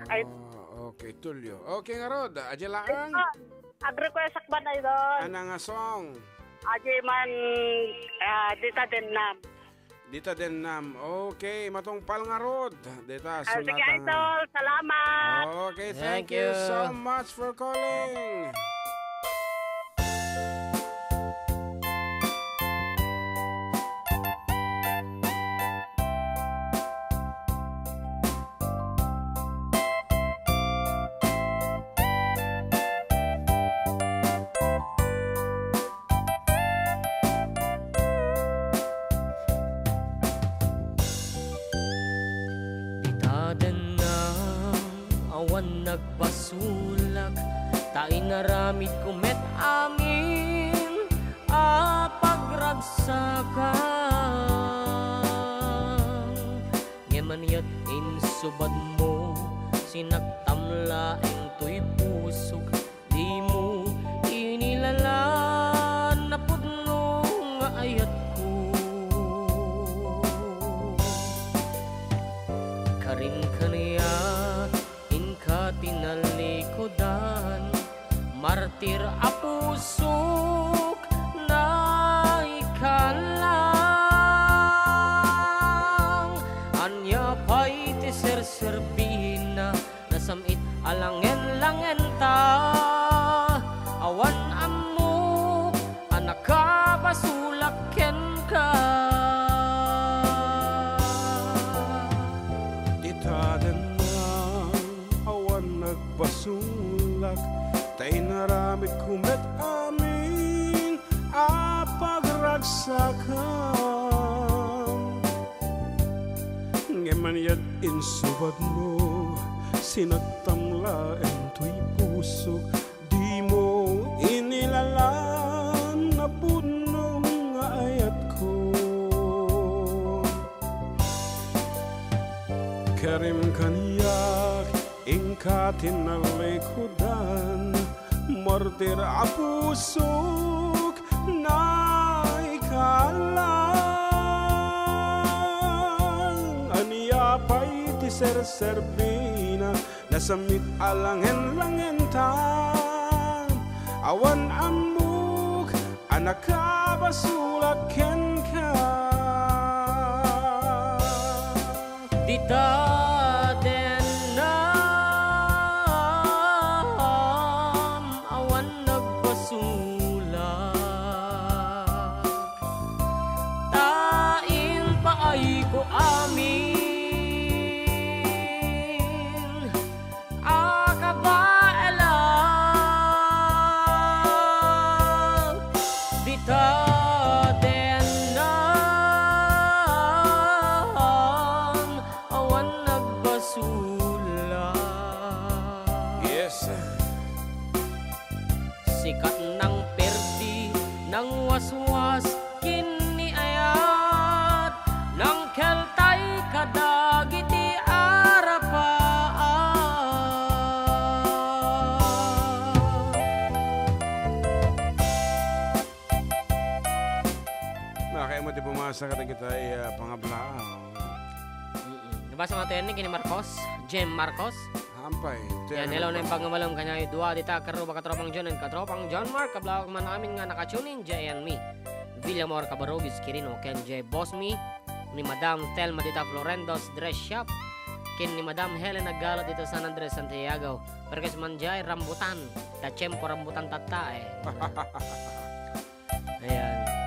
Ay, Ah, okay, Tulio. Okay nga rod, adya laang. ah, ag-request ak ba na, Idol? Ana nga song? Adi man, ah, dita din nam. Dita din nam. Okay, matungpal nga rod. Dita, Ah, sige, sunatan. Idol. Salamat. Okay, thank, Thank you you. so much for calling. Dita dennam, awan nagbasolak, ta inaramidko met amin a pagragsakam. Ngem aniat insubadmo, sinaktam laeng toy pusok, dimo inilalan a pudno nga ayatko. Karim kaniak, inka ti nalikudan, martir a pusok, naikalang. Ania pay ti serserbina, nasam-it a langen-langenta. Awan ammok a nakabasolak kenka. Dita dennam, awan nagbasolak, ta inaramidko met amin a pagragsakam. Ngem aniat insubadmo, sinaktam laeng toy pusok, dimo inilalan a pudno nga ayatko. Karim kaniak, inka ti nalikudan, martir a pusok, naikalang. Ania pay ti serserbina, nasam-it a langen-langenta. Awan ammok a nakabasolak kenka. Dita dennam, awan nagbasolak, ta impaayko amin a kabaelak. Dita dennam, awan nagbasolak. Yes. Sikat nang perdi, nang waswa Sa kadagiti, ah, pangabla, ah. Mm-mm. Nabasa nga to yan ni Marcos, Jem Marcos. Hampay. Yan, hello, naimbag nga malem kaniayo dua dita, karuba, katropang John and katropang John Mark, kablawak man amin nga naka-tune in, J N me. Villamor Cabarrubis Quirino, ken J Boss me, ni Madam Telma dita Florendo's Dress Shop, ken ni Madam Helen Naggalat dita San Andres, Santiago. Pero kas man jay, rambutan. Ta tiempo rambutan tatta, eh. Ayan.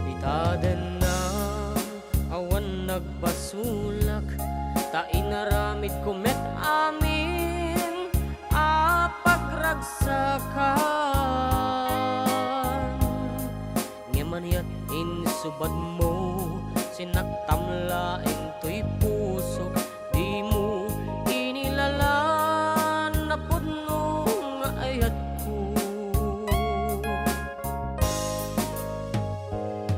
Bitadenna, awan nagbasolak, ta inaramidko met amin a pagragsakan. Ngem ania insubadmo, sinaktam laeng toy pusok, dimo inilalan a pudno nga ayatko.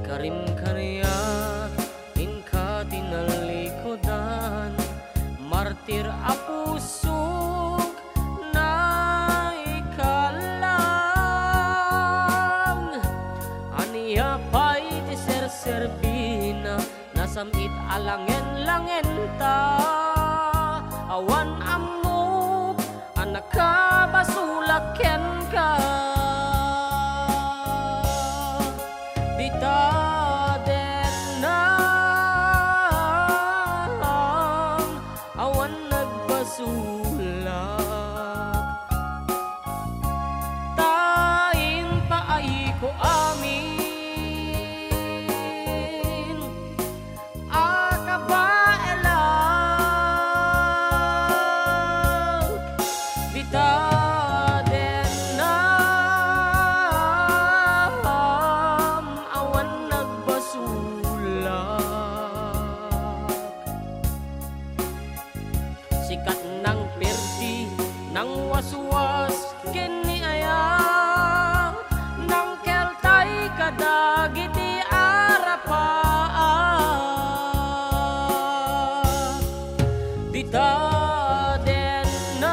Karim kaniak, inka ti nalikudan, martir a pusok, naikalang. Ania pay ti serserbina, nasam-it a langen-langenta, awan ammok a nakabasolak kenka. Bitadenna, awan nagbasolak, ta impaayko amin a kabaelak. Bitadenna, awan nagbasolak. Sikat nang perdi, nang waswas, ken ni ayat, nang keltay kadagiti arapaak. Dita dennam,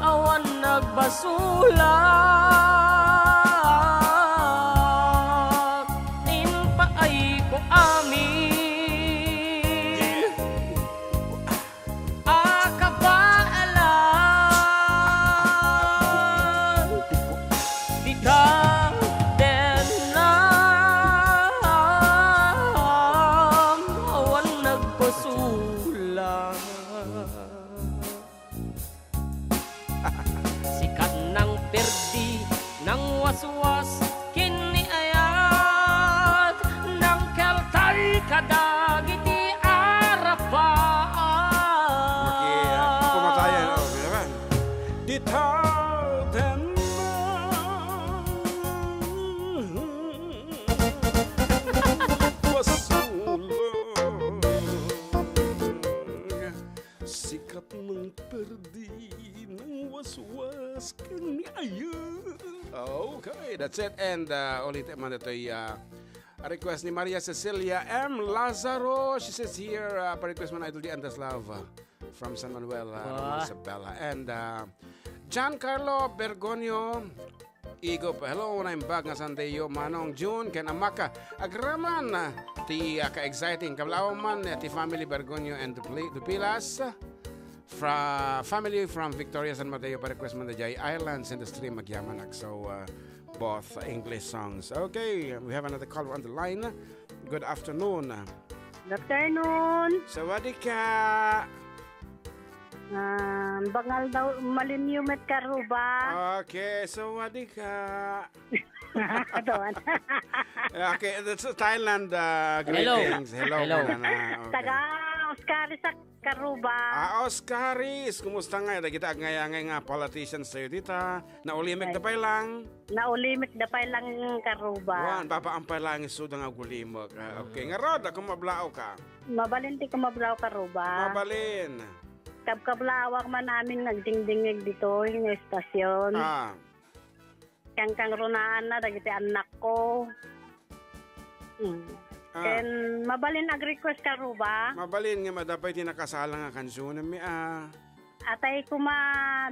awan nagbasolak, impaayko amin a kabaelan. Dita dennam, awan nagbasolak. Sikat nang perdi, nang waswas, ken ni ayat, nang keltay kadagiti arapaak. Maki-, ah, pumatayan, oh, bilangan. Dita dennam. Basolak. Sikat nang perdi, nang waswas, ken ni ayat. Okay, that's it. And, uh, ulit man ito'y, uh, request ni Maria Cecilia M Lazaro. She says here, uh, pa-request man, Idol D, Andas Love, uh, from San Manuel, uh, Roman Isabela. And, uh, John Carlo Bergonio, Igup, hello, naimbag nga Sundayyo, Manong June, ken Amaka. Agraman, ah, ti, ah, ka-exciting. Kablawan man, ah, ti family Bergonio and Dupli-, Dupilas. Fra-, family from Victoria, San Mateo, pa-request man da jay Islands in the Stream, agyamanak. So, ah, both English songs. Okay, we have another caller on the line. Good afternoon. Good afternoon. Sawadika. Ah, bangal daw, malinyo met karuba. Okay, sawadika. Doon. Okay, that's a Thailand, uh, greetings. Hello. Hello, hello. Nana. Okay. Taga Oscaris ak-, Karuba. Ah, Oscaris, kumusta ngay dagiti agnayangay nga politicians tayo dita? Naulimekda pay lang. Naulimekda pay lang, Karuba. Wen, babaan pay lang isuda nga agulimek. Ah, okay. Mm. Ngarud, a kumablaawka? Mabalin ti kumablaawka, Karuba. Mabalin. Kabkablaawak man amin nga agdingdingngeg ditoy nga estasyon. Ah. Kankangrunaanna dagiti annakko. Mm. Ah. Ken mabalin ag-request, Karuba? Mabalin nga adda pay ti nakasala nga kansionenmi, ah. Atay koma,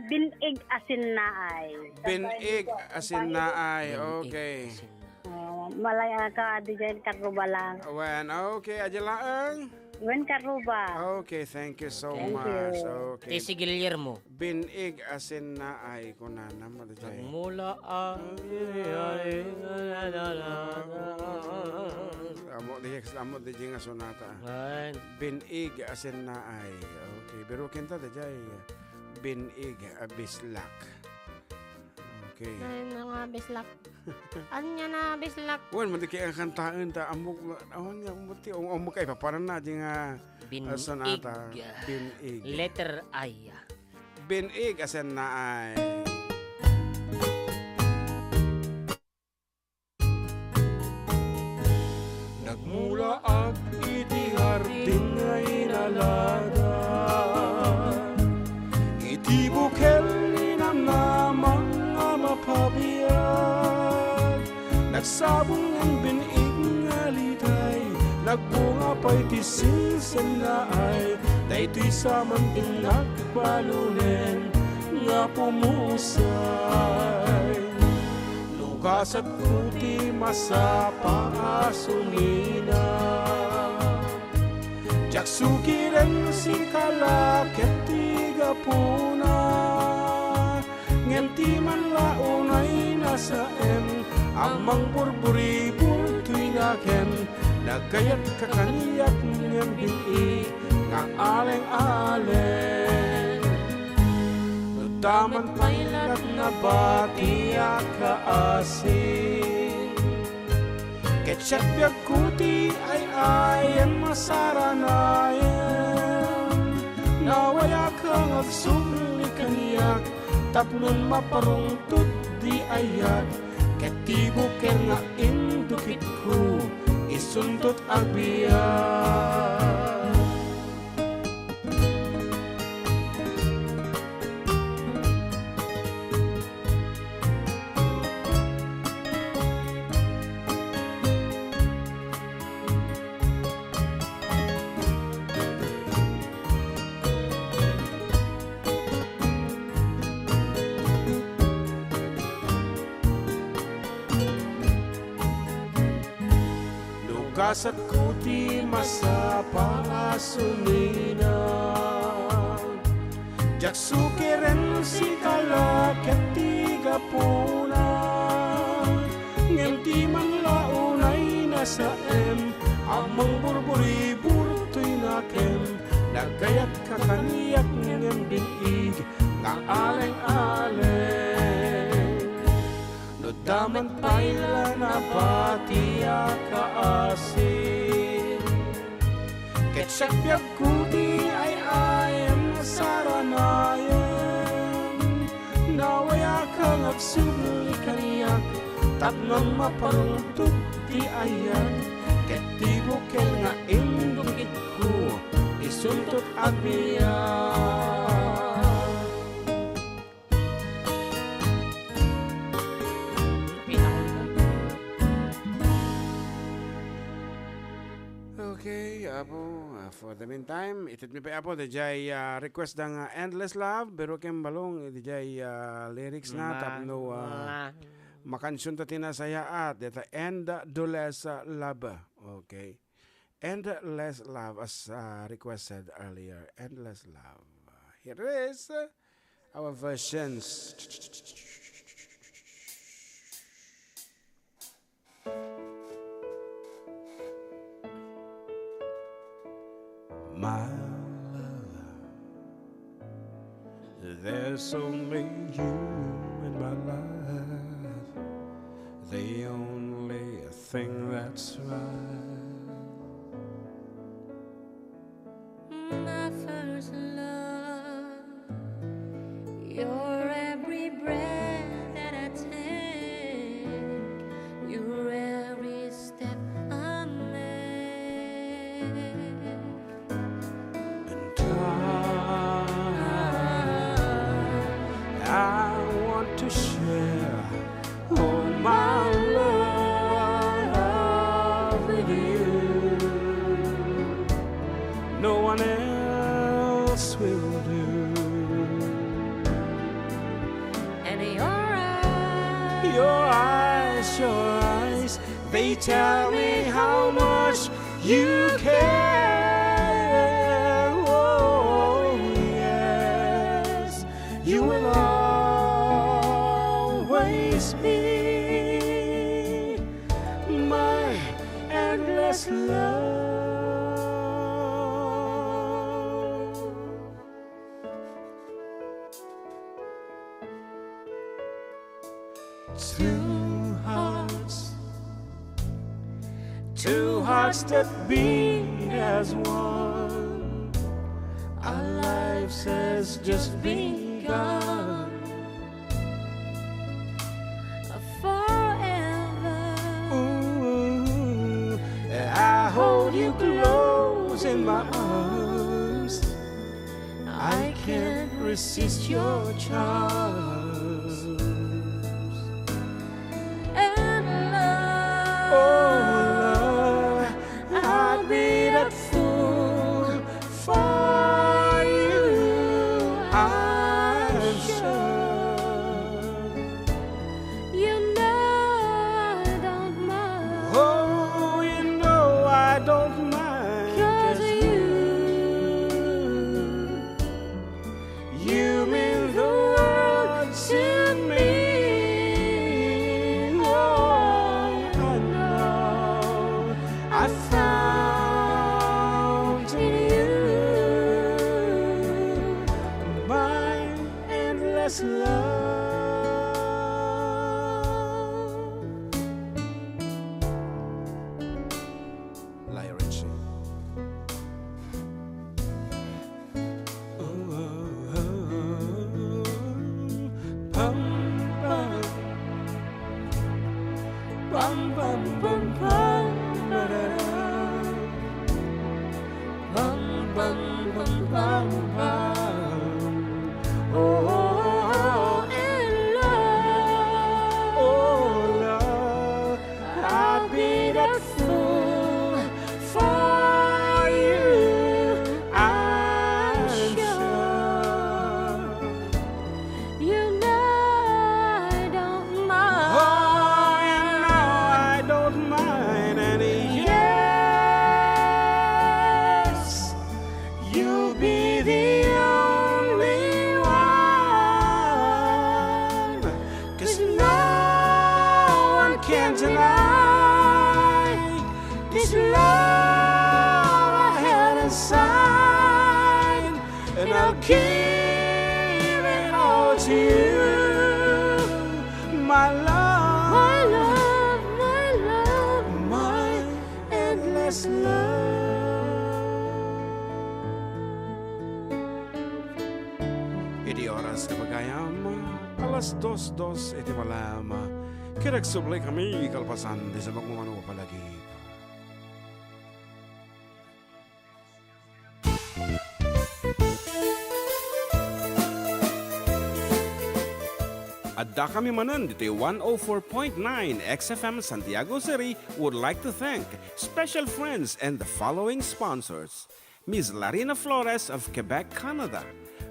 Bin-ig a Sinnaay. Bin-ig a Sinnaay, Bin-ig okay. A Sinnaay. Oh, malay-aka, adi dyan, Karuba lang. Wen, okay, adi laeng. Wen, Karuba. Okay, thank you so much. Thank you. Okay. Ti si Guillermo. Bin-ig a Sinnaay, kunana, madi jay. Nagmula ang... Amo di, amo di jay nga sonata. Wen. Bin-ig a Sinnaay. Okay, pero kinta di jay. Bin-ig a Bislak. Okay. Ay, nga Bislak. Anya na, Bislak? Wen, madi kay ang kantaen ta, amok, awan nga, amok ti, um, amok kay paparan na, di nga, Bin-ig. Ah, sonata. Bin-ig. Letter I. Bin-ig, asen na ay. Nagmulaak iti hardin nga inalada, iti bukel ni namnamang a mapabiag. Nagsabong nga bin-ig nga litay, nagbunga pay ti sinsennaay, daytoy sa man ti nagbalunen nga pumusay. Lugasatko ti masapa a sumina. Diak sukiren sikala ket ti gapuna. Ngem ti man la unay nasaem a mangburburibur toy nakem, nagayat ka kaniak ngem bin-ig nga aleng-aleng. No daman pay lat nabatiak a asin, ket siak biagko ti ay-ayem a saranayen. Nawayak nga agsubli kaniak tapno maparungtot ti ayat, ket ti bukel nga indukitko isunto ti agbiag. Lugasatko ti masapa a sumina. Diak sukiren sikala ket ti gapuna. Ngem ti man la unay nasaem a mangburburibur toy nakem, nagayat ka kaniak ngem bin-ig nga aleng-aleng. No daman pay la nabatiak a asin, ket siak biagko ti ay-ayem a saranayen. Nawayak nga agsubli kaniak tapno maparungtot ti ayat, ket ti bukel nga indukitko isunto ti agbiag. Okay, Apo, ah, for the meantime, itedmi pay, Apo, dayjay, ah, request da nga Endless Love, pero ken balong, dayjay, ah, lyrics na, tapno, ah, makansion ta ti nasayaat, deta Endless Love. Okay. Endless Love, as, ah, requested earlier. Endless Love. Here is, uh, our versions. My love, there's only you in my life. The only thing that's right. My Your every breath that I take, your every step I make. And I, I want to share all my love with you. No one else will do. And your eyes, your eyes, they tell me how much you care. Oh, yes, you will always be my endless love. Two hearts, two hearts that beat as one. Our lives has just begun. Forever. Ooh, I hold you close in my arms. I can't resist your charms. And love, oh, love, I'd be that fool for you, I'm sure. You know I don't mind. Oh, you know I don't mind. 'Cause you, you mean the world to me. Oh, I know I found in you my endless love. Lionel Richie. Pam, pam. Pam, pam, pam, pam, parara. Pam, pam, pam, pam, pam. Oh, in love. Oh, love. I'd be that fool for you, I'm sure. You know I don't mind. Oh, you know I don't mind, and yes, you'll be the only one. 'Cause no one can deny this love I held inside, and I'll give it all to you, my love, my love, my love, my endless love. Iti oras, kapagayam, alas dos dos iti malem. Ket agsublikami kalpasan ti sabagmumano a palagip. Addakami manen ditoy one oh four point nine X F M Santiago City would like to thank special friends and the following sponsors: Miss Larina Flores of Quebec, Canada,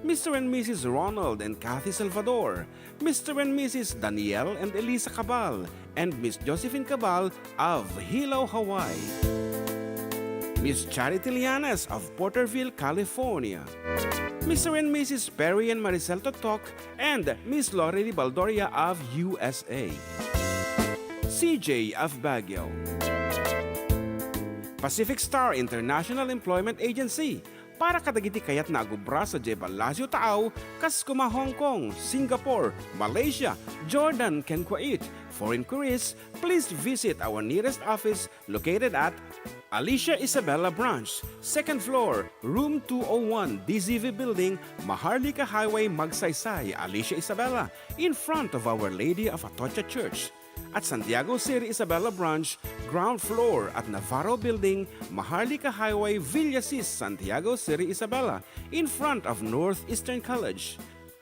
Mister and Missus Ronald and Kathy Salvador, Mister and Missus Daniel and Elisa Cabal, and Miss Josephine Cabal of Hilo, Hawaii, Miss Charity Lianes of Porterville, California, Mister and Missus Perry and Maricel Totok, and Miss Lori Ribaldoria of U S A, C J of Baguio, Pacific Star International Employment Agency, para kadagiti kayatna a agubra sadiay Palacio Taaw, kas kuma Hong Kong, Singapore, Malaysia, Jordan, ken Kuwait. For inquiries, please visit our nearest office located at Alicia Isabela Branch, second floor, room two oh one, D Z V Building, Maharlika Highway, Magsaysay, Alicia Isabela, in front of Our Lady of Atocha Church. At Santiago City Isabela Branch, ground floor at Navarro Building, Maharlika Highway, Villasis, Santiago City Isabela, in front of Northeastern College.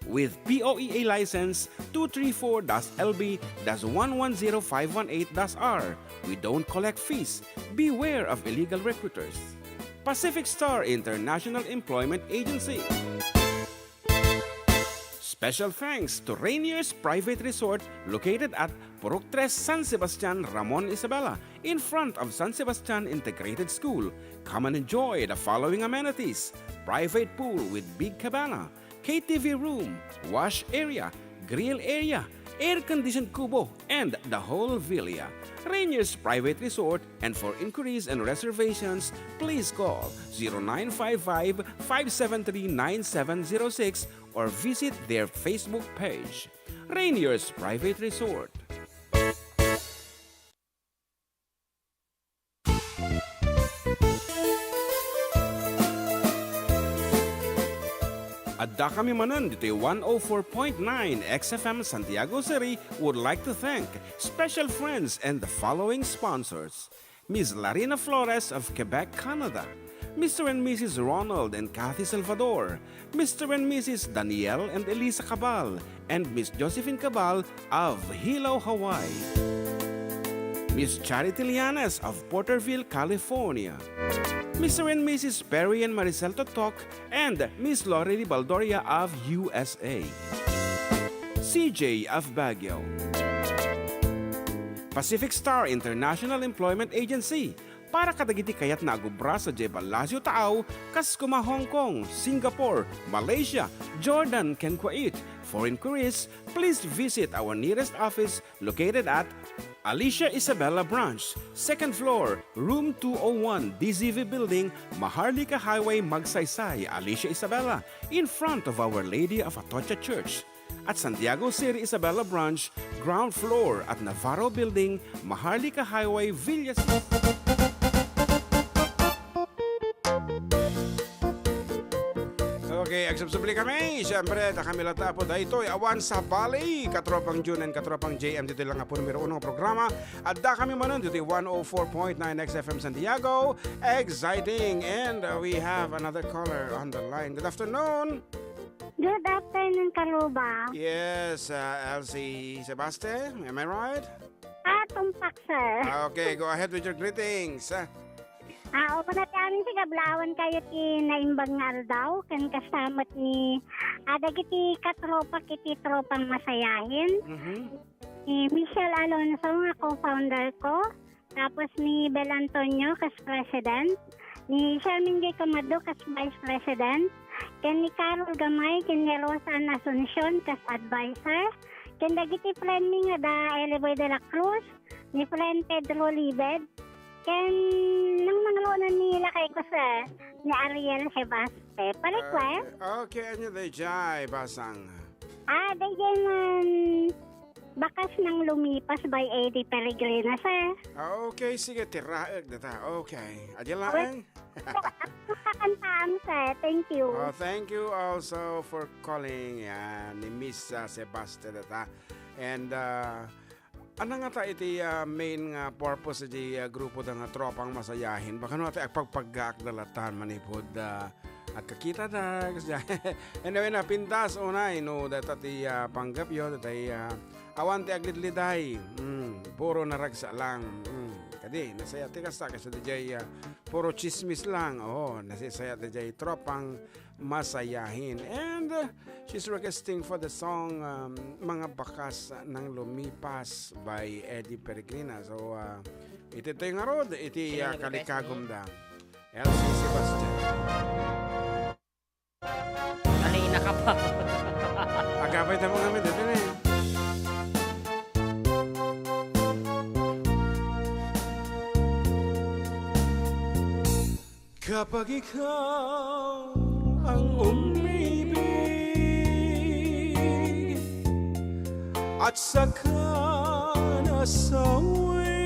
With P O E A license two three four dash L B dash one one zero five one eight dash R. We don't collect fees. Beware of illegal recruiters. Pacific Star International Employment Agency. Special thanks to Rainier's Private Resort, located at Purok Tres, San Sebastian, Ramon Isabela, in front of San Sebastian Integrated School. Come and enjoy the following amenities: private pool with big cabana, K T V room, wash area, grill area, air-conditioned kubo, and the whole villa. Rainier's Private Resort, and for inquiries and reservations, please call zero nine five five, five seven three, nine seven zero six or visit their Facebook page. Rainier's Private Resort. Adda kami manen ditoy one oh four point nine X F M Santiago City would like to thank special friends and the following sponsors: Miss Larina Flores of Quebec, Canada, Mister and Missus Ronald and Kathy Salvador, Mister and Missus Daniel and Elisa Cabal, and Miss Josephine Cabal of Hilo, Hawaii, Miss Charity Lianes of Porterville, California, Mister and Missus Perry and Maricel Totok, and Miss Lorely Baldoria of U S A, C J of Baguio, Pacific Star International Employment Agency, para kadagiti kayatna a gubra sadiay Palacio Taaw, kas kuma Hong Kong, Singapore, Malaysia, Jordan, ken Kuwait. For inquiries, please visit our nearest office located at Alicia Isabela Branch, second floor, room two oh one, D Z V Building, Maharlika Highway, Magsaysay, Alicia Isabela, in front of Our Lady of Atocha Church. At Santiago City Isabela Branch, ground floor at Navarro Building, Maharlika Highway, Villas. Okay, agsubsubli kami. Siyempre, ta kami latta po daytoy awan sabali, Katropang June and Katropang J M, ditoy lang nga po numero uno nga programa. Adda kami manen ditoy one oh four point nine X F M Santiago. Exciting. And, uh, we have another caller on the line. Good afternoon. Good afternoon, Kaluba. Yes, uh, Elsie Sebaste, am I right? Ah, tumpak, sir. Ah, okay, go ahead with your greetings. Ah, Ah, opo, na ti amin ti kablawan kayo ti naimbag nga aldaw, ken kasta met ni, ah, dagiti katropa iti Tropang Masayahin. Mhm. Ni Michelle Alonso nga co-founder ko, tapos ni Bel Antonio kas president, ni Sherman J Camado kas vice president, ken ni Carol Gamay, ken ni Rosa Ann Asuncion kas adviser, ken dagiti friend mi nga da Eliboy de la Cruz, ni friend Pedro Libed, ken nang mangronan ni lakay ko, sir, ni Ariel Sebaste. Pare ko, eh? Okay, okay, ania daydiay, basang? Ah, daydiay man, Bakas nang Lumipas by Eddie Peregrina, sir. Ah, okay, sige, tiraek data. Okay. Adi laeng. Kakantaam, sir. Thank you. Oh, thank you also for calling, ah, ni Miss, ah, Sebaste data. And, ah, ano nga ta iti, ah, main nga purpose iti, ah, grupo da nga Tropang Masayahin? Baka no, ati agpagpaggaak da latan manipud, ah, agkakita da, kasdiay. Anyway, napintas unay, no, data ti, ah, panggapyo, data, ah, awan ti aglidliday. Mm, puro naragsa lang. Mm, kadi, nasaya ti kasta, kasta di jay, ah, puro chismis lang. Oh, nasaya ti jay Tropang Masayahin. And, uh, she's requesting for the song, um, Mga Bakas nang Lumipas by Eddie Peregrina. So, uh, iti toy ngarud, iti, uh, kalikagum da. Elsie Sebastian. Kanina ka pa. Agapay ta mga amin, dito na eh. Kapag ikaw ang umibig at saka nasawi,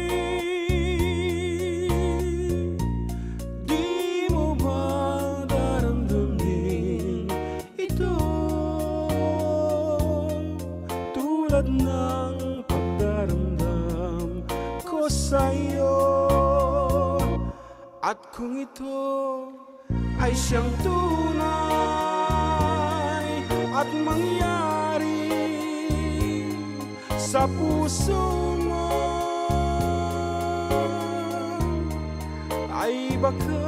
Nang pagdaramdam ko sa'yo, at kung ito ay siyang tunay at mangyari sa puso mo, ay baka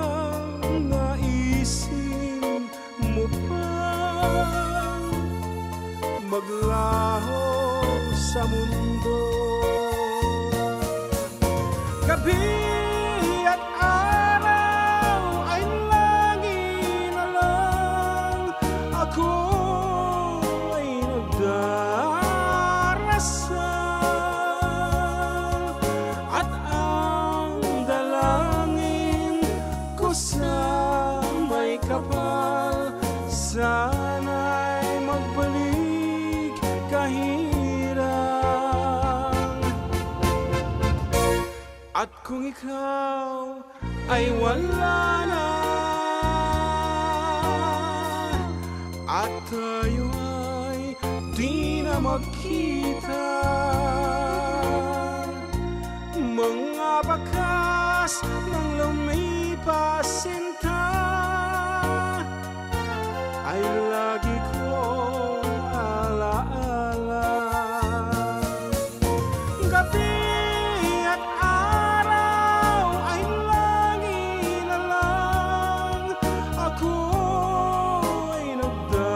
naisip mo pa maglaho sa mundo. Gabi at araw ay langit na lang, ako ay nagdarasal, at ang dalangin ko sa may kapal, sana'y magbalik kahirang. At kung ikaw ay wala na, at tayo ay di na magkita, mga bakas ng lumipas sinta ay lagi kong alaala. Gabi at araw ay langit na lang, ako ay nagdarasal,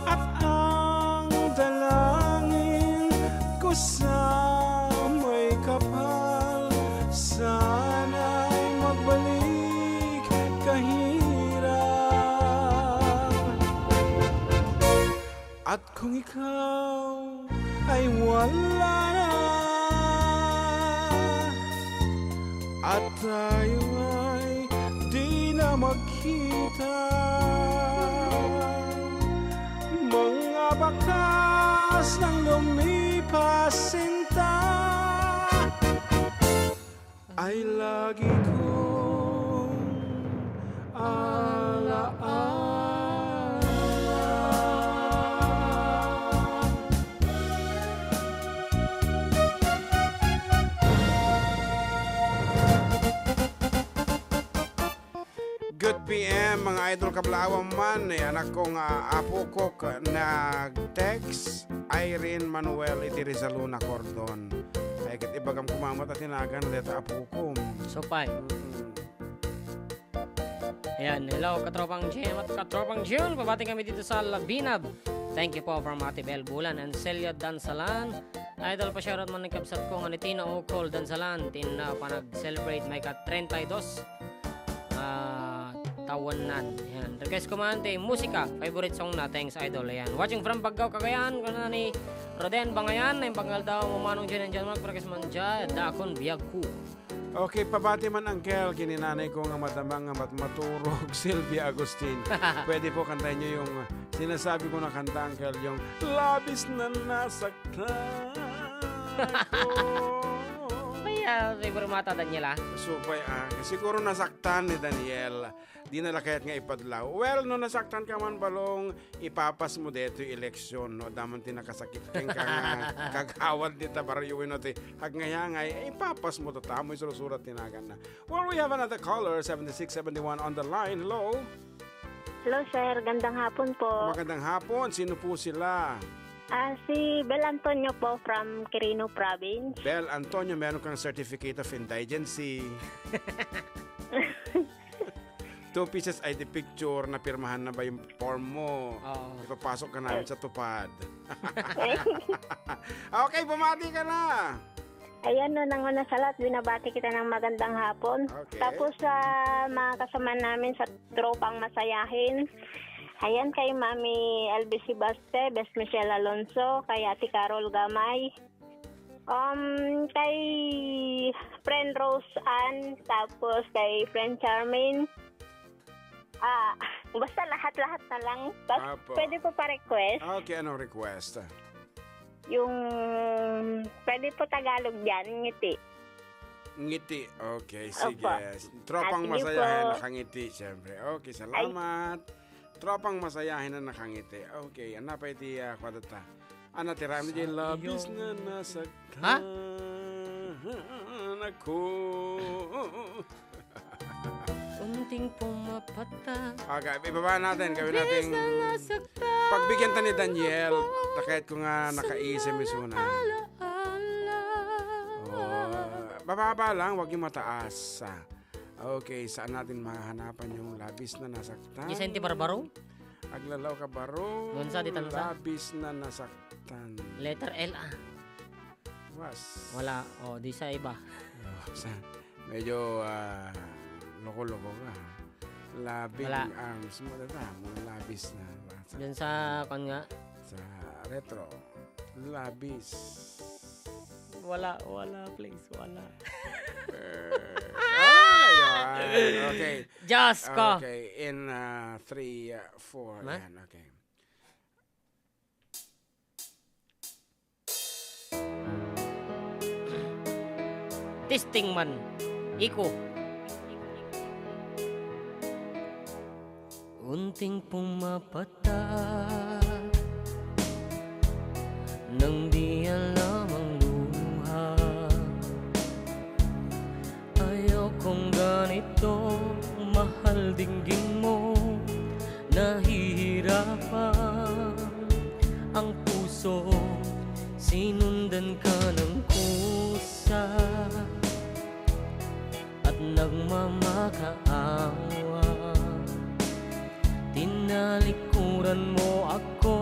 at ang dalangin ko sa may kapal, sana'y magbalik kahirap. At kung ikaw ay wala na, at tayo ay di na magkita, mga bakas ng lumipas sinta ay lagi kong alaala. Good P M, mga idol, kablaawan man, eh, anak ko nga apo ko ka-, nag-text, Irene Manuel iti Rizaluna, Cordon. Ay, ket ibagam koma met a tinagan dayta apo ko. Supay. Mm-mm. Ayan, hello, katropang Jim at katropang June. Pabati kami dito sa Labinab. Thank you po from Ate Bel Bulan and Celia Dansalan. Idol, pa-shoutout man ni kabsat ko nga ni Tina Ocol Dansalan, tin, ah, panag-celebrate may ka treinta y dos, ah, tawennan. Ayan. Request ko man ti musika, favorite song na. Thanks, Idol. Ayan. Watching from Baggao, Cagayan, kuna ni Roden Bangayan, na yung pangaldaw mo, Manong Jen and John Mark, Marcus Manja, Dakon Biag Ku. Okay, pabati man, Uncle, kini nanay ko nga madama nga mat-, maturog, Sylvia Agustin. Pwede po kantahin niyo yung sinasabi ko na kanta, Uncle, yung Labis na Nasaktan Ko. Ay, ah, favorite mo ata, Daniel, ah. Supay, ah. Siguro nasaktan ni Daniel. Di na la kayat nga ipadlaw. Well, no nasaktan ka man, Balong, ipapas mo detoy eleksyon, no? Adda man ti nakasakit kenka nga kagawad dita barrio wenno ti agngayaangay, eh, ipapas mo ta, ta, amoy sursura ti naganna. Well, we have another caller, seventy-six seventy-one on the line. Hello? Hello, sir. Gandang hapon po. Magandang hapon. Sino po sila? Ah, si Bel Antonio po from Quirino Province. Bel Antonio, meron kang certificate of indigency. Two pieces I D picture, napirmahan na ba yung form mo? Oo. Ipapasok ka namin sa TUPAD. Okay, bumati ka na. Ayan, no, nanguna sa lahat, binabati kita ng magandang hapon. Okay. Tapos sa mga kasama namin sa tropang masayahin, ayan, kay Mami L B C Baste, Bes Michelle Alonso, kay Ate Carol Gamay, um, kay friend Rose Ann, tapos kay friend Charmaine. Ah, basta lahat-lahat na lang. Tapos, Apo. Pwede po pa-request? Okay, anong request? Yung, pwede po Tagalog dyan, ngiti. Ngiti, okay, sige. Opo. Tropang At yun masayahin, po. Nakangiti, siyempre. Okay, Ay. Salamat. Tropang masayahin a nakangiti. Okay, ania pay ti, ah, kuadata? Ania ti rhyme diay labis nga nasaktan ako. Unting pumapata. Okay, ibaba natin. Gawin natin. Pagbigyan ta ni Daniel. Takayat ko nga nakaisip isuna. Oh, mababa lang, wag yung mataas. Okay, saan natin mahahanapan yung labis na nasaktan? Isa yung ti Barbaro? Aglalaw ka, Baro. Gonza, di tansa? Labis na nasaktan. Letter L, ah. Was. Wala. O, di sa iba. Oh, sa, medyo, ah, loko-loko ka. Labing arms mo, tata, mo labis na. Dun sa, kwan nga? Sa retro. Labis. Wala, wala, please, wala. Eh, ah, yan. Okay. Diyos ko. Okay, in, ah, three, ah, four. Ma? Yan, okay. Testing man. Iko. Unting pumapata nang di alam ang luha. Ayokong ganito, mahal, dinggin mo, nahihirapan ang puso, sinundan ka ng kusa at nagmamakaawa. Tinalikuran mo ako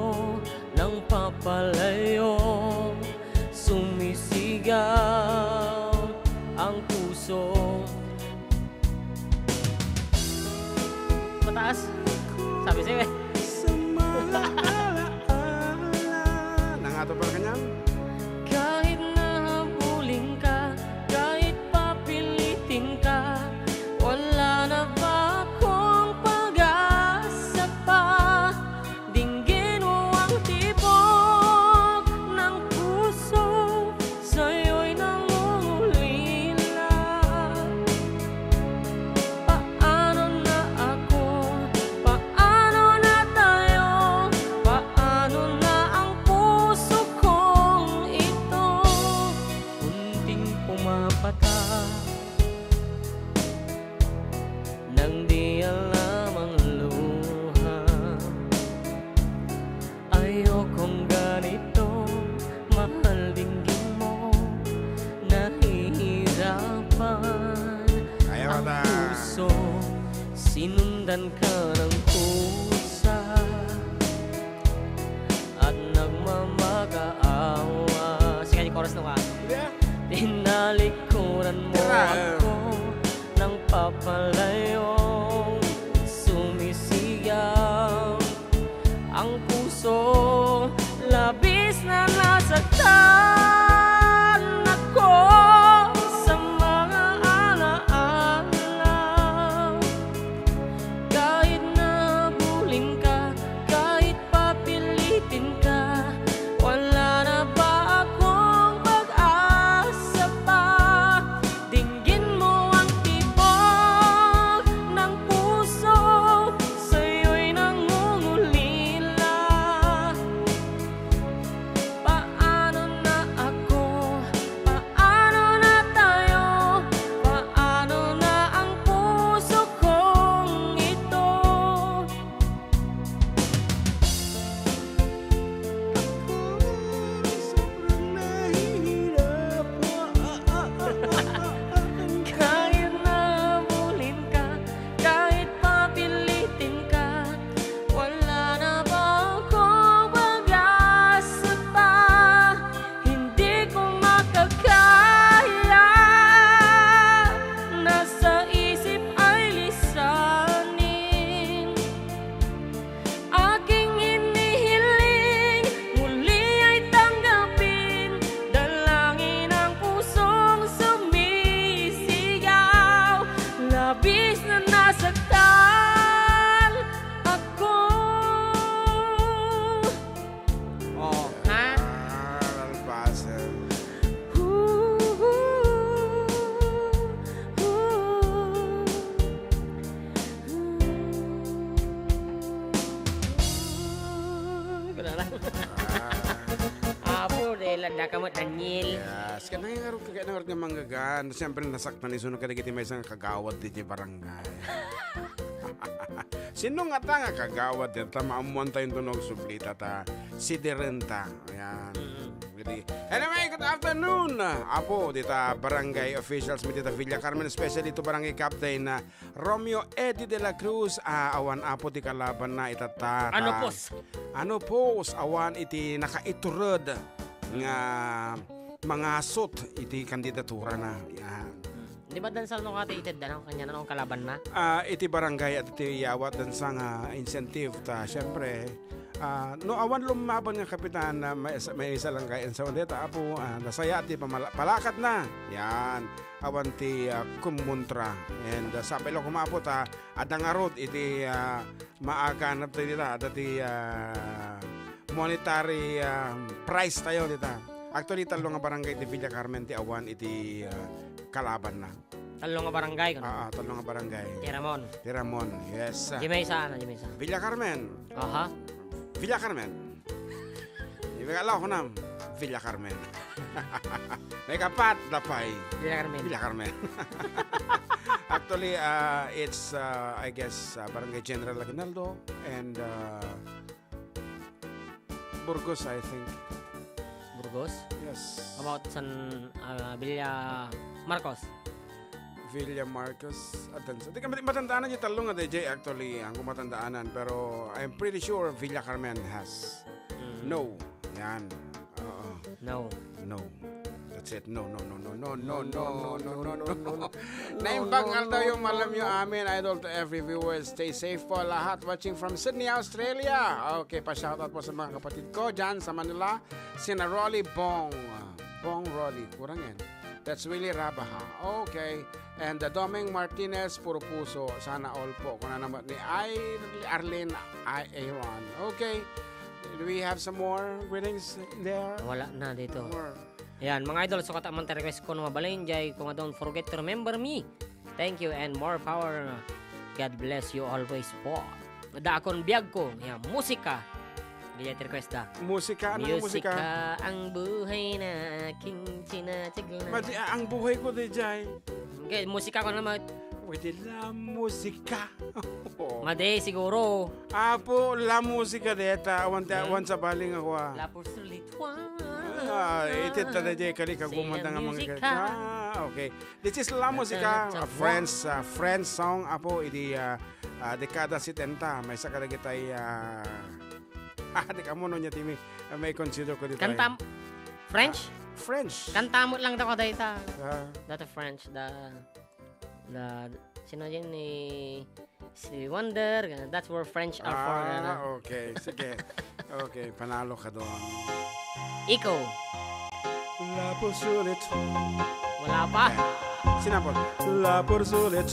ng papalayo, sumisigaw ang puso. Mataas. Sabi sa'yo eh. Sa mga alaala. Nangato pala kanyang. Kahit na habulin ka, kahit papilitin ka, wala na ba akong pag-asa pa? Dinggin mo ang tibok ng puso, sa'yo'y nangungulila. Paano na ako? Paano na tayo? Paano na ang puso kong Apo, dahil adda ka met, Daniel. Yes, kaya nangarot ka, kaya nangarot nga manggagan. Siyempre, nasaktan isunod kadagiti maysa nga kagawad diti barangay. Sino nga ta nga kagawad dita? Maammuan tayo tunog sublita ta. Sidiren ta. Ayan. Mm. Jadi, anyway, good afternoon, Apo, dita barangay officials mi dita Villa Carmen, especially to barangay captain na Romeo Eddie de la Cruz, ah, awan, Apo, ti kalabanna itatta. Ano, pos? Ano, pos? Awan iti nakaitured nga mangasot iti kandidaturana. Yan. Hmm. Di ba, Dansal, no, kati ited, ano, kanya na, no, kalabanna? Ah, iti barangay at iti yawat dansa nga incentive ta, syempre, ah, no awan lumaban nga kapitan, ah, may, may isa lang kay sa deta, Apo, ah, nasaya ti pamala-, palakatna. Yan. Awan ti, ah, kumontra. And, ah, sapay lang kumapo ta, adda ngarud iti, ah, maaganap tayo dita, adda ti, ah, monetary, ah, prize tayo dita. Actually, tallo nga barangay ti Villa Carmen ti awan iti, ah, kalabanna. Tallo nga barangay, kuno? Ah, ah, tallo nga barangay. Ti Ramon. Ti Ramon, yes. Di maysa, ano, di maysa. Villa Carmen. Aha. Villa Carmen. Ibigay lang ako ng Villa Carmen. May kapat, Lapay. Villa Carmen. Villa Carmen. Actually, uh, it's, uh, I guess, uh, Barangay General Aguinaldo and, uh, Burgos, I think. Burgos? Yes. About San, uh, Villa Marcos? Villa Marcos, Atansa. Di ka mati-, matandaan na yung talong nga D J, actually, ang kumatandaanan. Pero I'm pretty sure Villa Carmen has. Mm. No. Yan. Oo. No. No. That's it. No, no, no, no, no, no, no, no, no, no, no. Naimbag nga aldaw yung malam yung amin, idol, to every viewer. Stay safe po lahat. Watching from Sydney, Australia. Okay, pa-shoutout po sa mga kapatid ko dyan sa Manila. Sina Rolly Bong. Bong Rolly. Kurang yan. That's Willie Rabaha. Okay. And, uh, Doming Martinez, puro puso. Sana all po. Kuna naman ni Ay-, Arlene Ay-, Aaron. Okay. Do we have some more greetings there? Wala na dito. More. Yan, mga idol, so kataman ti request ko no mabalin, jay, kung don't forget to remember me. Thank you and more power. God bless you always po. Daakon biag ko. Yan, musika. Diay ti request da. Musika? Ano nga musika? Musika, ang buhay na aking tinatignan. Madi, ah, ang buhay ko, di jay. Okay, musika ko naman. Pwede la musika. Oo. Madi, siguro. Apo, la musika deta. Awan ti, hmm, awan sa baling ako, ah. La Pursulitwa. Ah, iti ta, di jay, kali ka gumanda nga mga musika. Ah, okay. This is La Musica, a French, ah, French song, apo, idi, ah, ah, dekada setenta. Maysa kadagitay, ah, ah, di ka mo no niya timi, ah, may consider ko dito. Kanta, French? Ah, French. Kanta mo lang daw dayta. Ah. Dati French, da, da, sino yun ni Stevie Wonder, ganun. That's where French are for, ah, ganun. Okay. Sige. Okay, panalo ka doon. Ikaw. La Pursulit. Wala pa. Sinampol. La Pursulit.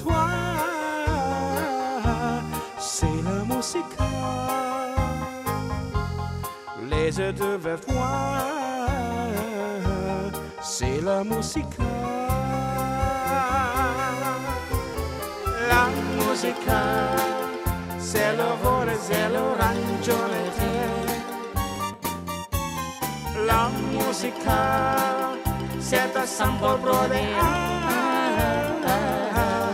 C'est la musique. Les yeux de voir, c'est la musica. La musica, se lo vuole, se lo ragione te. La musica, se ta sambol brode, ah, ah, ah, ah,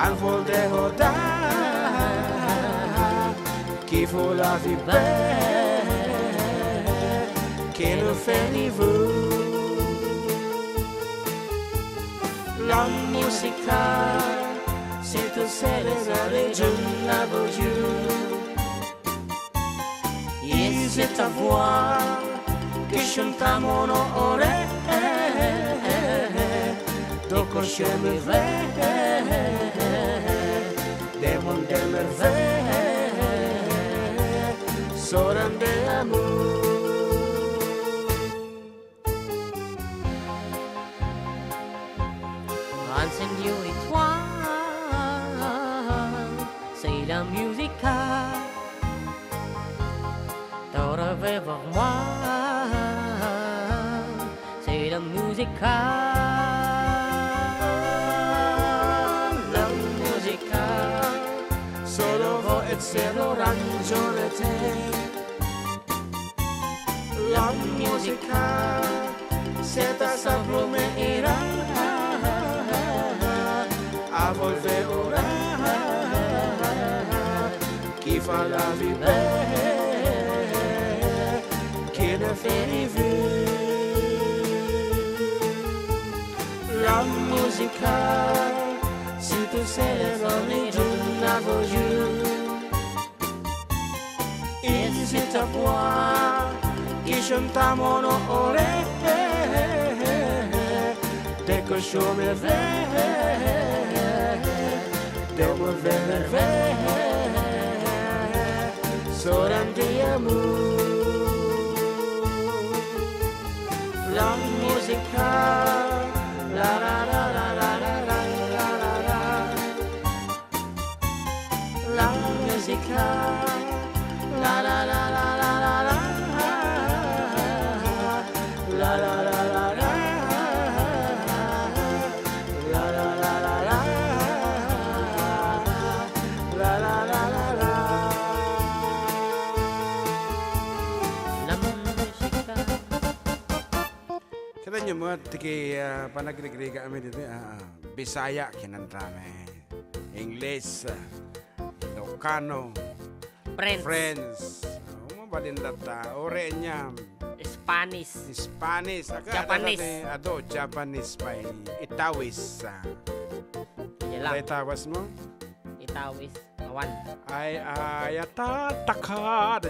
al vol de hoda. Qui faut la vie belle, que nous fait vivre. La musica, si tu sais les années, je la veux. Et c'est ta voix que chante à mon oreille. Donc je me vais, des mondes de merveille, soran de amour. Ensemble, you et toi, c'est la musica. T'aurais vers moi, c'est la musica. La musica, solo voi e se lo ragione te. La musica se ta sa brome era a volve ora chi fa la vive che ne ferivi la musica si tu se le giorni giorna voglio Isita pua kishuntamono ore. Deko shomeve demo veneve sorandiamu la musica la la la la la la la la la la La musica. La la la la la la la. La la la la la. La la la la la. La la la la la. La musica. Kitaenyo met, ti ki, ah, panagrigrigami ditoy, ah, ah, Bisaya, kinantami. English, ah, Ilocano, French. French. O, mabalin data. Ore niya. Spanish. Spanish. Aka, Japanese. Ado, Japanese pay. Itawis, ah. Yan lang. Itawis mo? Itawis. Awan. Ay, ay, atataka.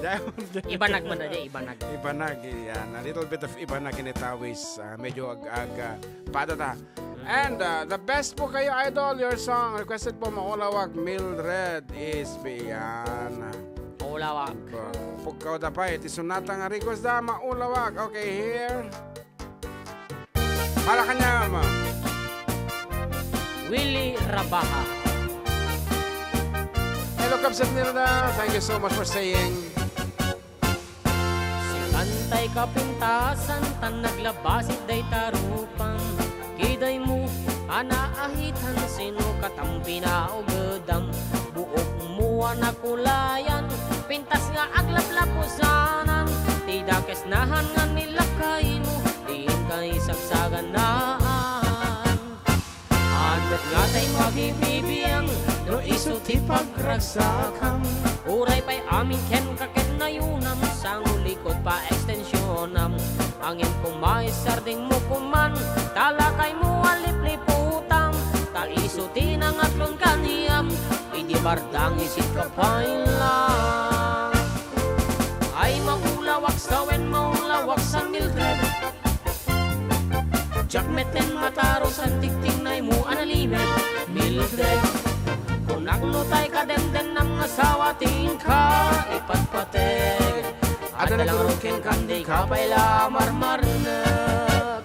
Ibanag man na dyan, ibanag. Ibanag, yan. A little bit of ibanag in Itawis. Ah, medyo ag-aga. Padata. And, uh, the best po kayo, idol, your song requested po, Maulawak, Mildred is beyond. Maulawak. Pagkauda pa, iti sonata nga request da, Maulawak. Okay, here. Para kanya, ma. Willie Rabaha. Hello, Kabsat Nilda. Thank you so much for saying. Sikan tay kapintasan, tan naglabasit dayta rupam. Kidaymo a naahitan, sino katam pinaugedam? Buokmo a nakulayan, pintas nga aglaplapusanan. Ti dakes nahan nga nilakaymo, diin ka isagsaganaan. Adda nga tay makibibiang no isu ti pagragsakam. Uray pay amin kenka ket nayunam, sango likod pa extensionam. Angin koma isardingmo koman, talakaymo a lipliputam. Ta isu ti nangaklon kaniam, idi bardang isit ka pay lang. Ay, maulawak sawen maulawak sa Mildred. Diak metten matarus a tigtignaymo a nalimed, Mildred. Kunak no tay kadendennam nga asawa ti inka ipatpateg. Adda la ngarud kenka, dika pay la marmarnek.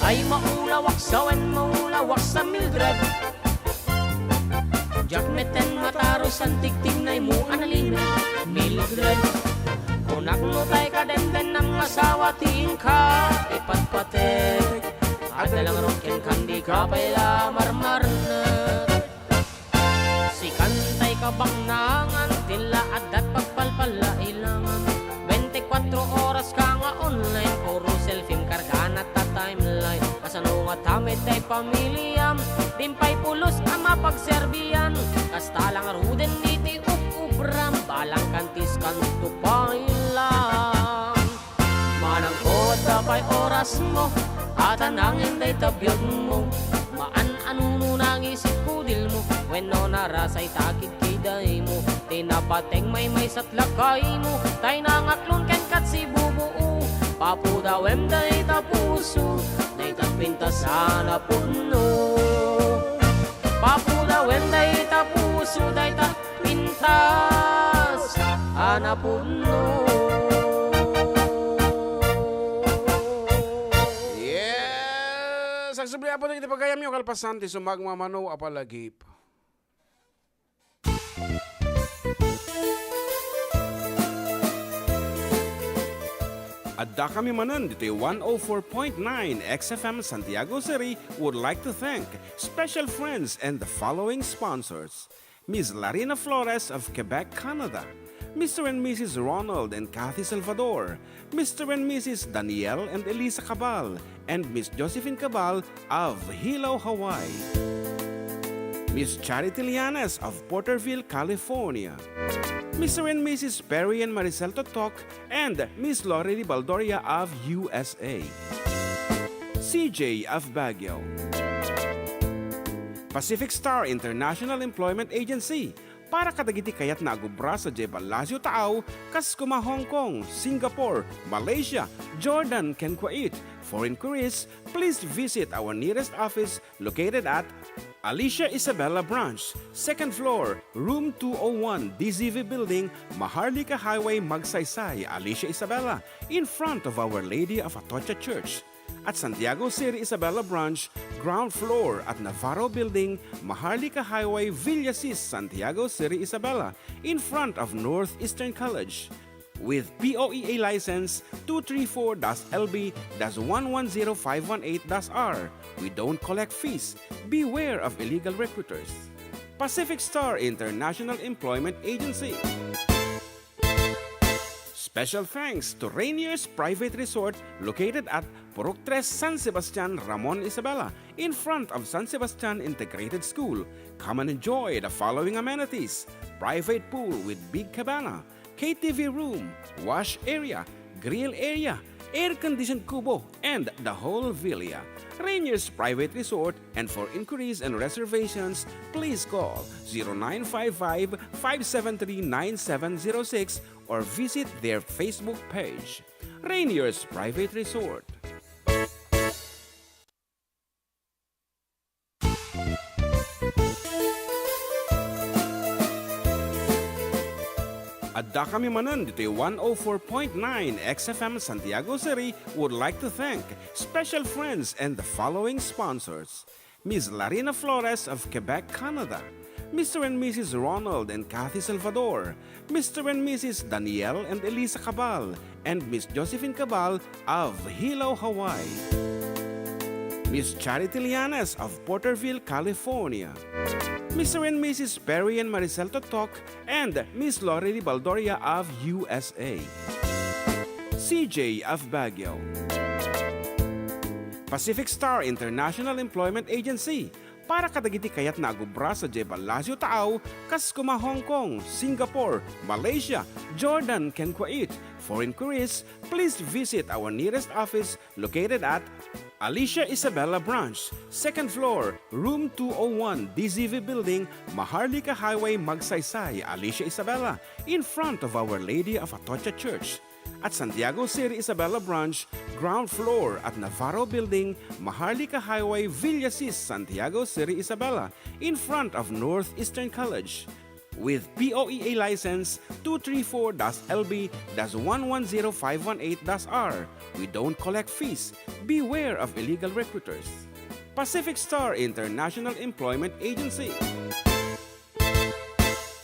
Ay, maulawak sawen maulawak sa Mildred. Diak metten matarus a tigtignaymo a nalimed, Mildred. Kunak no tay kadendennam nga asawa ti inka ipatpateg. Adda la ngarud kenka, dika pay la marmarnek. Sikan tay kabaknangan, ti la adda pagpalpalailangan. Bente kuatro oras ka nga online, puro selfie kargana ta timeline. Kasano nga ta met tay pamiliam, dimpay pulos a mapagserbian. Kasta la ngaruden iti ub-ubram, balang kantis kanto pay lang. Manangko, adda pay orasmo, a ta nangin dayta biagmo. Maan a nuno nangisit kudilmo, wenno narasay ta kidkidaymo. Ti napateg maymaysa ti lakaymo, tay nangaklon kenka ti bubuu. Papudawem dayta puso, dayta pintas a napudno. Papudawem dayta puso, dayta pintas a napudno. Yes! Agsubli, Apo, dagiti pagayamyo, kalpasan ti sumagmamano a palagip. Addakami manen ditoy one oh four point nine X F M Santiago City would like to thank special friends and the following sponsors: Miss Larina Flores of Quebec, Canada, Mister and Missus Ronald and Kathy Salvador, Mister and Missus Daniel and Elisa Cabal, and Miss Josephine Cabal of Hilo, Hawaii. Miss Charity Lianes of Porterville, California. Mister and Missus Perry and Maricel Totok and Miss Lori Baldoria of U S A. C J of Baguio. Pacific Star International Employment Agency, para kadagiti kayatna a agubra sadiay Palacio Taaw, kas koma Hong Kong, Singapore, Malaysia, Jordan, ken Kuwait. For inquiries, please visit our nearest office located at Alicia Isabela Branch, second floor, room two oh one, D Z V Building, Maharlika Highway, Magsaysay, Alicia Isabela, in front of Our Lady of Atocha Church. At Santiago City Isabela Branch, ground floor at Navarro Building, Maharlika Highway, Villasis, Santiago City Isabela, in front of Northeastern College. With P O E A license two three four dash L B dash one one zero five one eight dash R, we don't collect fees. Beware of illegal recruiters. Pacific Star International Employment Agency. Special thanks to Rainier's Private Resort, located at Purok Tres, San Sebastian, Ramon, Isabela, in front of San Sebastian Integrated School. Come and enjoy the following amenities: private pool with big cabana, K T V room, wash area, grill area, air-conditioned kubo, and the whole villa. Rainier's Private Resort, and for inquiries and reservations, please call zero nine five five, five seven three, nine seven zero six or visit their Facebook page. Rainier's Private Resort. Addakami manen ditoy one oh four point nine X F M Santiago City would like to thank special friends and the following sponsors: Miss Larina Flores of Quebec, Canada, Mister and Missus Ronald and Kathy Salvador, Mister and Missus Daniel and Elisa Cabal, and Miss Josephine Cabal of Hilo, Hawaii. Miss Charity Lianes of Porterville, California. Mister and Missus Perry and Maricel Totok and Miss Lori Baldoria of U S A. C J of Baguio. Pacific Star International Employment Agency, para kadagiti kayatna a gubra sadiay Palacio Taaw, kas koma Hong Kong, Singapore, Malaysia, Jordan, ken Kuwait. For inquiries, please visit our nearest office located at Alicia Isabela Branch, second floor, room two oh one, D Z V Building, Maharlika Highway, Magsaysay, Alicia Isabela, in front of Our Lady of Atocha Church. At Santiago City Isabela Branch, ground floor at Navarro Building, Maharlika Highway, Villasis, Santiago City Isabela, in front of Northeastern College. With P O E A license two three four dash L B dash one one zero five one eight dash R, we don't collect fees. Beware of illegal recruiters. Pacific Star International Employment Agency.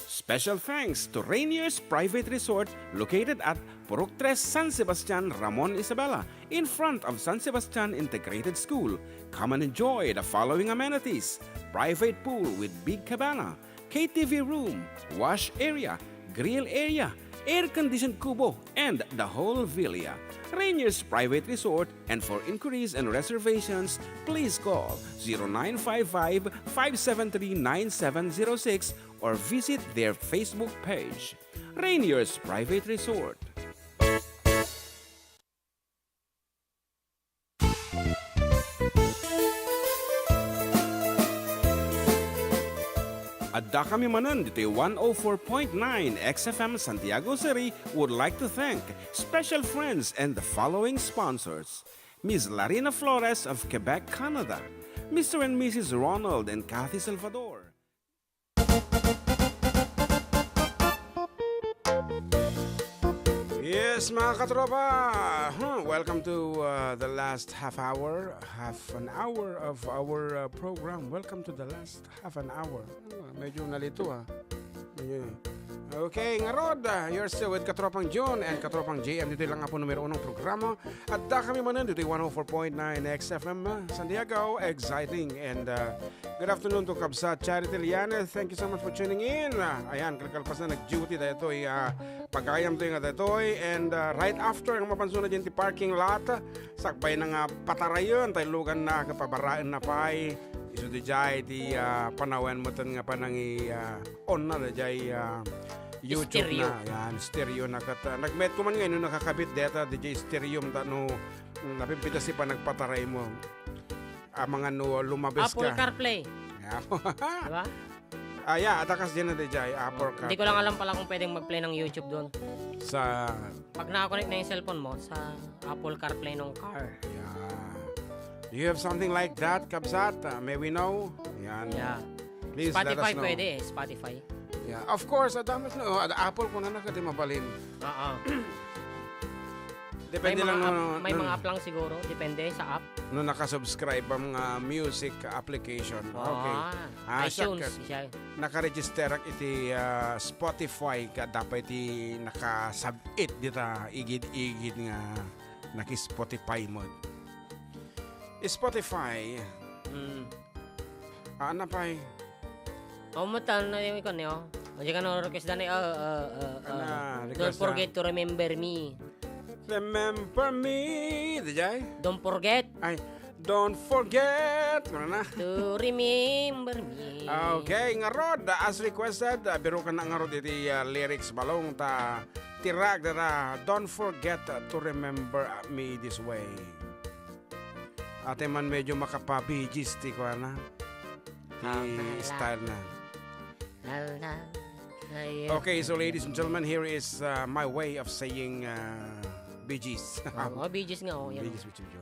Special thanks to Rainier's Private Resort, located at Purok Tres, San Sebastian, Ramon, Isabela, in front of San Sebastian Integrated School. Come and enjoy the following amenities: private pool with big cabana, K T V room, wash area, grill area, air-conditioned kubo, and the whole villa. Rainier's Private Resort, and for inquiries and reservations, please call zero nine five five, five seven three, nine seven zero six or visit their Facebook page. Rainier's Private Resort. Addakami manen ditoy one oh four point nine X F M Santiago City would like to thank special friends and the following sponsors: Miss Larina Flores of Quebec, Canada, Mister and Missus Ronald and Kathy Salvador. Yes, mga katropa! Hmm, welcome to, uh, the last half hour, half an hour of our, uh, program. Welcome to the last half an hour. Hmm, medyo nalito, ah. Yeah. Okay, ngarud, ah, you're still with Katropang Jun and Katropang J M. Ditoy lang nga po numero unong programa. At da kami manen ditoy one oh four point nine X F M, ah, San Diego, exciting. And, ah, good afternoon to Kabsat Charity Liana. Thank you so much for tuning in. Ah, ayan, kalkalpas na nag-duty daytoy, ah, pagayam to nga daytoy. And, ah, right after, nga mapansunan dyan ti parking lot, sakbay na nga patarayon, tay lugan na, kapabaraen na pay. Isu di jay, ti, ah, panawen mo ten nga panangi, ah, on na, dayjay, ah, YouTube Stereo. Na. Yan, stereo na kat, ah, nagmet ko man ngayon, no, nakakabit deta, dayjay stereo, ta no, mm, napipita si pa nagpataray mo. Ah, mga no, lumabes Apple ka. CarPlay. Yeah. Diba? Ah, yeah, atakas din na dayjay, Apple CarPlay. Hindi ko lang alam pala kung pwedeng mag-play ng YouTube doon. Sa Pag nakakonect na yung cellphone mo sa Apple CarPlay ng car. Yeah. Do you have something like that, Kabsat? Uh, may we know? Yan. Yeah. Please let Spotify us know. Pwede eh, Spotify. Yeah. Of course, adamas na. Oh, ad- Apple ko na nakati mabalin. Oo. Depende may lang mga no, app, may no, mga app lang siguro, depende sa app. No nakasubscribe ang ah, music application. Okay. Ah, ah, iTunes, siya. Nakaregister ak iti ah, Spotify ka dapat iti nakasab-, it dita igid-igid nga naki-Spotify mo. Spotify. Mm. Ah, ano pa eh? Oh, matan na yung ikon niyo. Hindi ka na request dani. Ah, ah, ah, ah. Ano, Don't request forget na. To remember me. Remember me, dayjay? Don't forget. Ay, don't forget. Ano na? To remember me. Okay, ngarud, as requested, uh, birukan na ngarud iti uh, lyrics balong ta tirag dara, don't forget to remember me this way. Ate man medyo makapa-Bee Gees ti kuana. Ti style na. Okay, so ladies and gentlemen, here is uh, my way of saying uh, Bee Gees. Oh, Bee Gees nga, oh, yan. Bee Gees with you, Joe.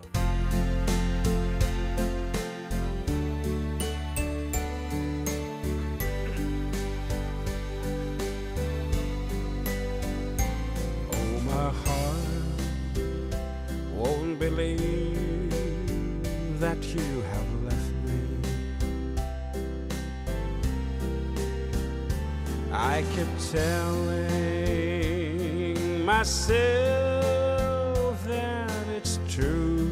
Oh, my heart won't believe that you have left me. I keep telling myself that it's true.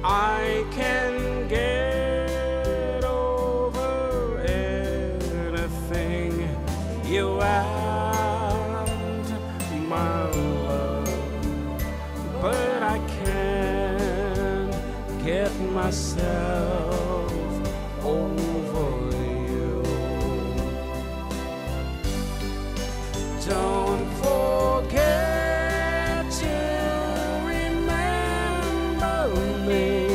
I can get over anything you and my love, but I can't get myself over you. Don't forget to remember me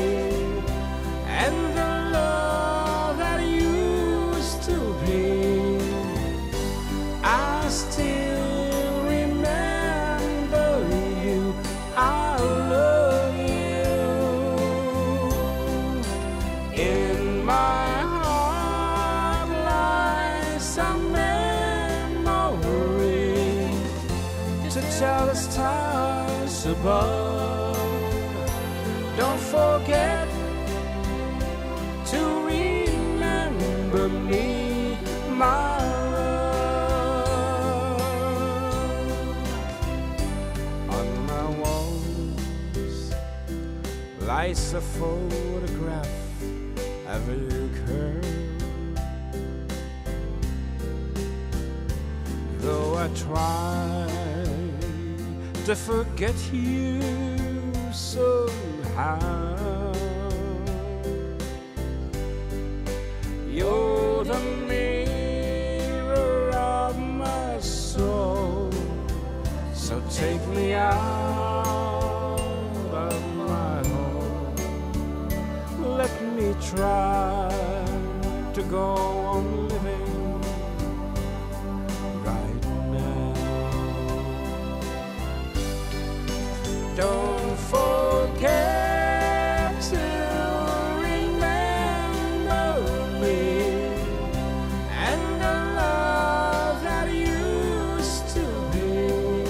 and the love that used to be. I still remember you. I love you. In my heart lies a memory to tell the stars above. Don't forget to remember me, my love. On my walls lies a photograph of you, girl. Though I try to forget you somehow, you're the mirror of my soul. So take me out of my home. Let me try to go on living right now. Don't forget to remember me and the love that used to be.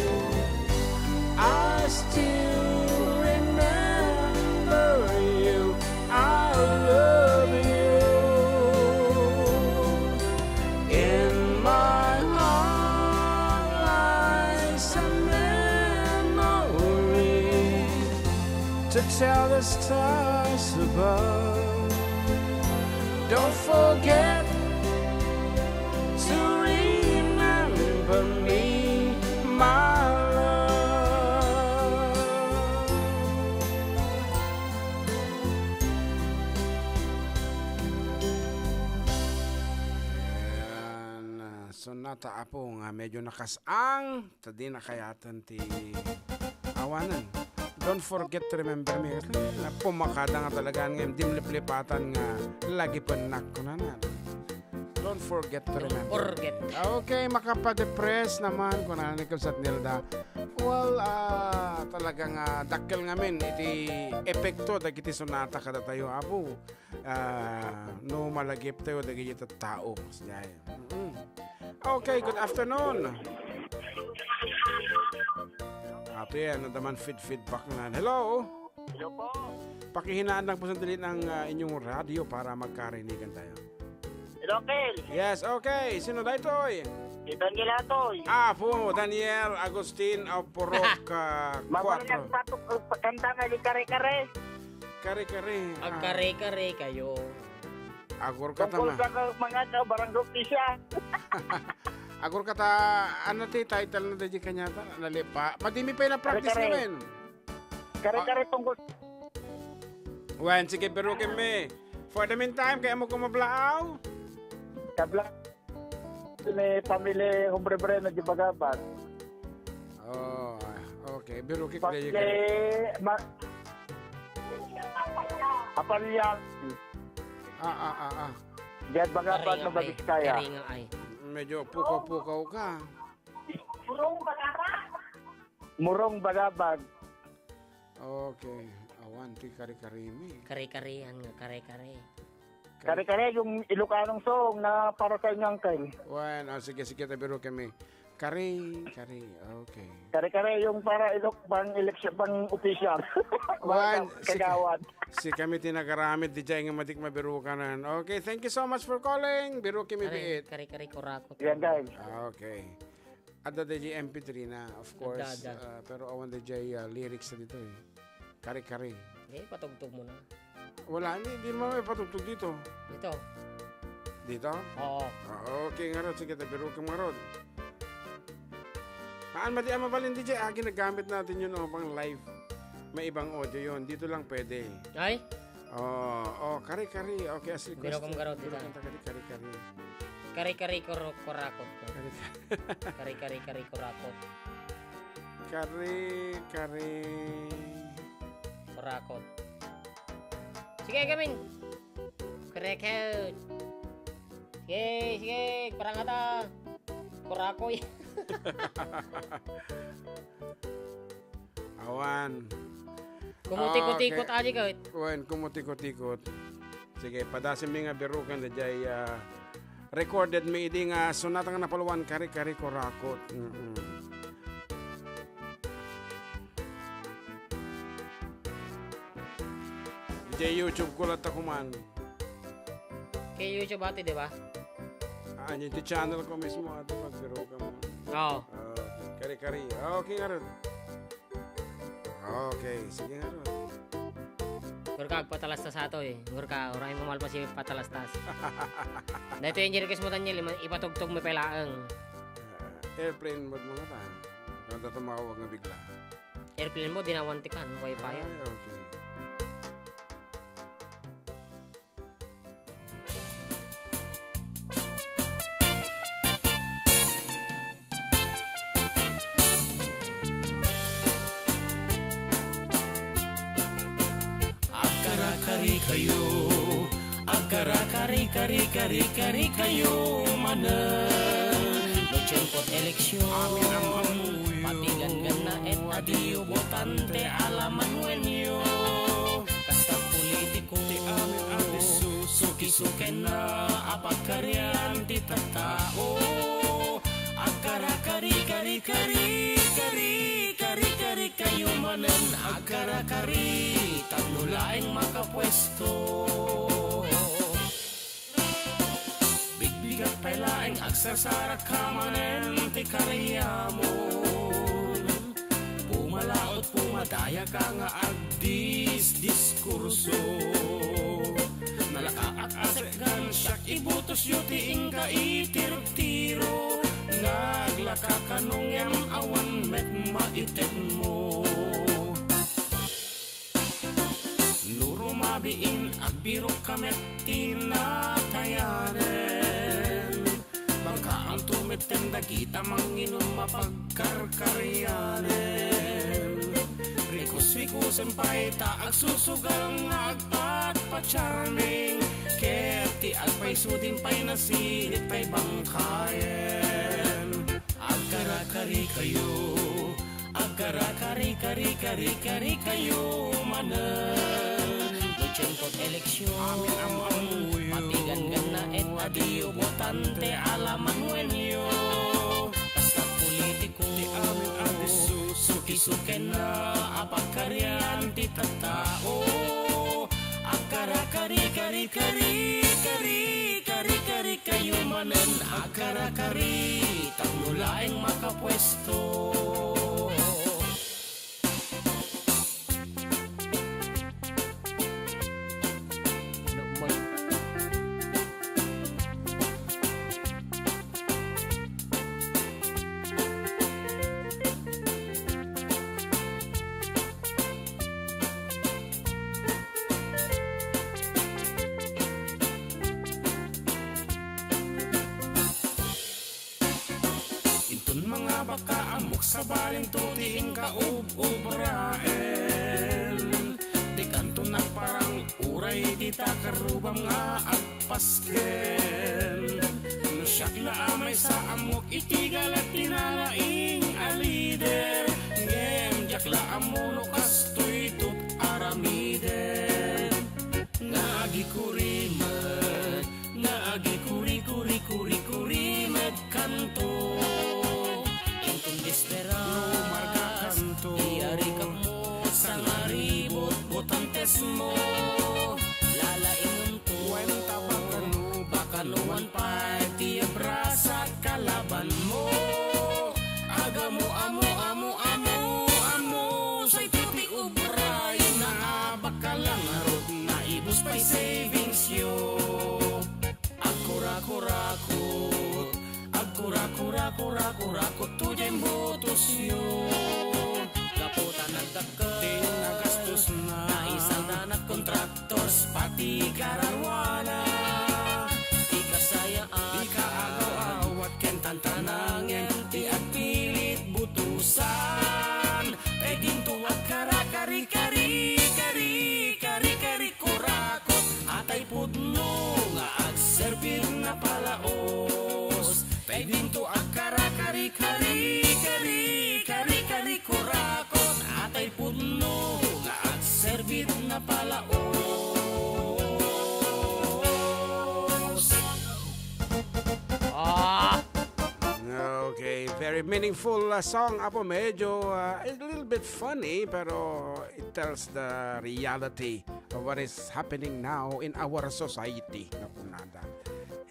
I still remember you. I love you. Tell the stars above. Don't forget to remember me, my love. Ayan, ah, sonata, Apo, nga medyo nakas-ang, ta di na kayaten ti awanen. Don't forget to remember me. Kasi na pumakada nga talaga nga dim liplipatan nga lagipennak, kunana. Don't forget to Don't remember. Forget. Okay, makapa-depress naman, kunana ni Kabsat Nilda. Well, ah, talaga nga dakkel ngamin iti epekto dagiti sonata kadatayo, Apo. Ah, no malagip tayo dagiti tattao. Siya, eh. Mm. Okay, good afternoon. Ato yan, nadaman feed feedback na. Hello? Hello po. Pakihinaan lang po sandali ng ah, inyong radyo para magkarinigan tayo. Hello, Uncle. Yes, okay. Sino daytoy? Si Daniel Atoy. Ah, po, Daniel Agustin of Purok ah, Mabalak Cuatro. Patok kanta nga di kare-kare. Kare-kare. Ah. Agkare-kare kayo. Agur ka Tungkol tama. Sa ka-, mga ano, barangay opisya. Agur ka ta, ano ti title na di kanyata? Nalipa. Madimi pa yung practice Kare-kare. Namin. Kare-kare Ah. Tungkol. Wen, sige, birukin mi. For the meantime, kaya mo kumablaaw? Kabla. Ni family hombre breno di Bagabag. Oh, okay. Birukin Pag kaya eh, ma-, Apalyan. Ah, ah, ah, ah. Diyan Bagabag, Karinga ay. Nabagis kaya. Karinga ay. Medyo pukaw-pukaw ka. Murong Bagabag. Okay. Awan, ti kare-kare mi. Kare-karean nga, kare-kare. Kare-kare yung Ilocanong song na para sa inyo, Uncle. Wen, ah, sige, sige, tabirukin mi. Kare, kare, okay. Kare-kare yung para ilok, pang eleksyon, pang official. Wen, Mga sige. Kagawad. Si kami tinagaramit, di dyan nga madik mabirukanan. Okay, thank you so much for calling. Birukin mi Kare, biit. Kare-kare kurakot. Yan, guys. Ah, okay. Adda dayjay M P three na, of course. Adda, adda. Ah, pero awan dayjay, ah, lyrics na dito eh. Kare-kare. Hindi, patugtog mo na. Wala, hindi, hindi mo may patugtog dito. Dito. Dito? Oo. Ah, okay nga ron. Sige, tabirukin mo ron. Haan, madi, ah, mabalin, D J, ah, ginagamit natin yun, oh, pang live. May ibang audio yun. Dito lang pwede. Ay? Oh, oh, kare-kare. Okay, as requested. Biro kong garot, Biro dita. Kanta kare-kare. Kare-kare koro-, korakot. Kare-kare. Kare-kare, kare-korakot. Kare-kare. Korakot. Sige, gamin. Korakot. Sige, sige, parang ata. Korakoy. Awan. Kumutikot-ikot, Okay. Aji, kawit. Wen, kumutikot-ikot. Sige, padasim mi nga birukan, dayjay, ah, recorded mi idi nga sonata nga napalwan, Kare-kare Korakot. Mm-mm. Dayjay YouTube ko latta kuman. Kay YouTube ati, di ba? Ah, iti channel ko mismo, ati, pagbirukan mo. Oo. Ah, okay. Kare-kare. Ah, okay nga rin. Okay, sige nga rin. Ngurka, agpatalastas ato eh. Ngurka, uray mo malpas yung patalastas. Dahil ito yung request mo, Daniel, ima-, ipatugtog mo pala ang Ah, airplane mode mo nga ta. Kada tumawag nga bigla. Airplane mode, dinawan ti kan, wifi. Ay, okay. Agkarakari kayo, agkarakari, kari, kari, kari kayo manen. No tiempot eleksyon, pati gangannaet, adiyo botante, alaman wenyo. Kasta politiko, ti amin a disso, suki-sukenna a pagkarian ti tattao. Agkarakari, kari, kari, kari, kari, kari, kari kayo manen, agkarakari, tapno laeng makapuesto. Bigbigat pay laeng agsarsarak ka manen ti kariyamon. Puma Laot pumadayaka nga agdisdiskurso. Nalakaak a sekgan, siak ibutosyo ti inka itirtiro. Naglaka kano ngem awan met maitedmo. No rumabiin, agbirokka met ti natayanen. Bangkaanto metten dagita manginum a pagkarkarianen. Rikus-rikusen pay ta agsusugal nga agpatpacharming. Ket ti agpayso din pay nasilip tay bangkayen. Agkarakari kayo, agkarakari-kari-kari-kari kayo manen. No tiempo ti eleksion, amin am-ammoyo, mapiganganna et adiyo botante a la manuenyo. Basta politiko, ti amin a disso, suki-sukenna a pagkarian ti tattao. Agkarakari-kari-kari-kari-kari-kari kayo manen, agkarakari, tapno laeng makapuesto. Inton mangabaka, ammok sabalinto ti inka ub-ubraen. Dikanto nagparang uray dita karrubam nga agpasken. No siak la a maysa, ammok iti galek ti nalaing a lider. Ngem diak la ammo no kastoy tut aramiden. Nga agikuri met, nga agikuri-kuri-kuri-kuri met kanto. Inton bisperas, no markakanto, iyarikakmo, sangaribot botantesmo. Lalaingonto, kuenta bakano, bakanoan pay ti abrasa kalabanmo. Agamo, amo, amo, amo, amo, sayto ti ubrayona a bakal a ngarud, naibus pay savingsyo. Agkurakurakot, agkurakurakurakurakurakot to diay butosyo. Gapu ta nagdakkel ti nagastosna, naisaldanak kontraktor, pati kararuana. Ti kasayaan, ti kaagaw-awat ken tantanangen ti agpilit butosan. Tay dinto agkarakari-kari, kari-kari-kari-kurakot, atay pudno nga agserbi na palaos. Tay dinto agkarakari-kari, kari-kari-kari-kurakot, atay pudno nga agserbi na palaos. Ah! Okay, very meaningful, uh, song, Apo. Medyo, uh, a little bit funny, pero it tells the reality of what is happening now in our society. Nakunada.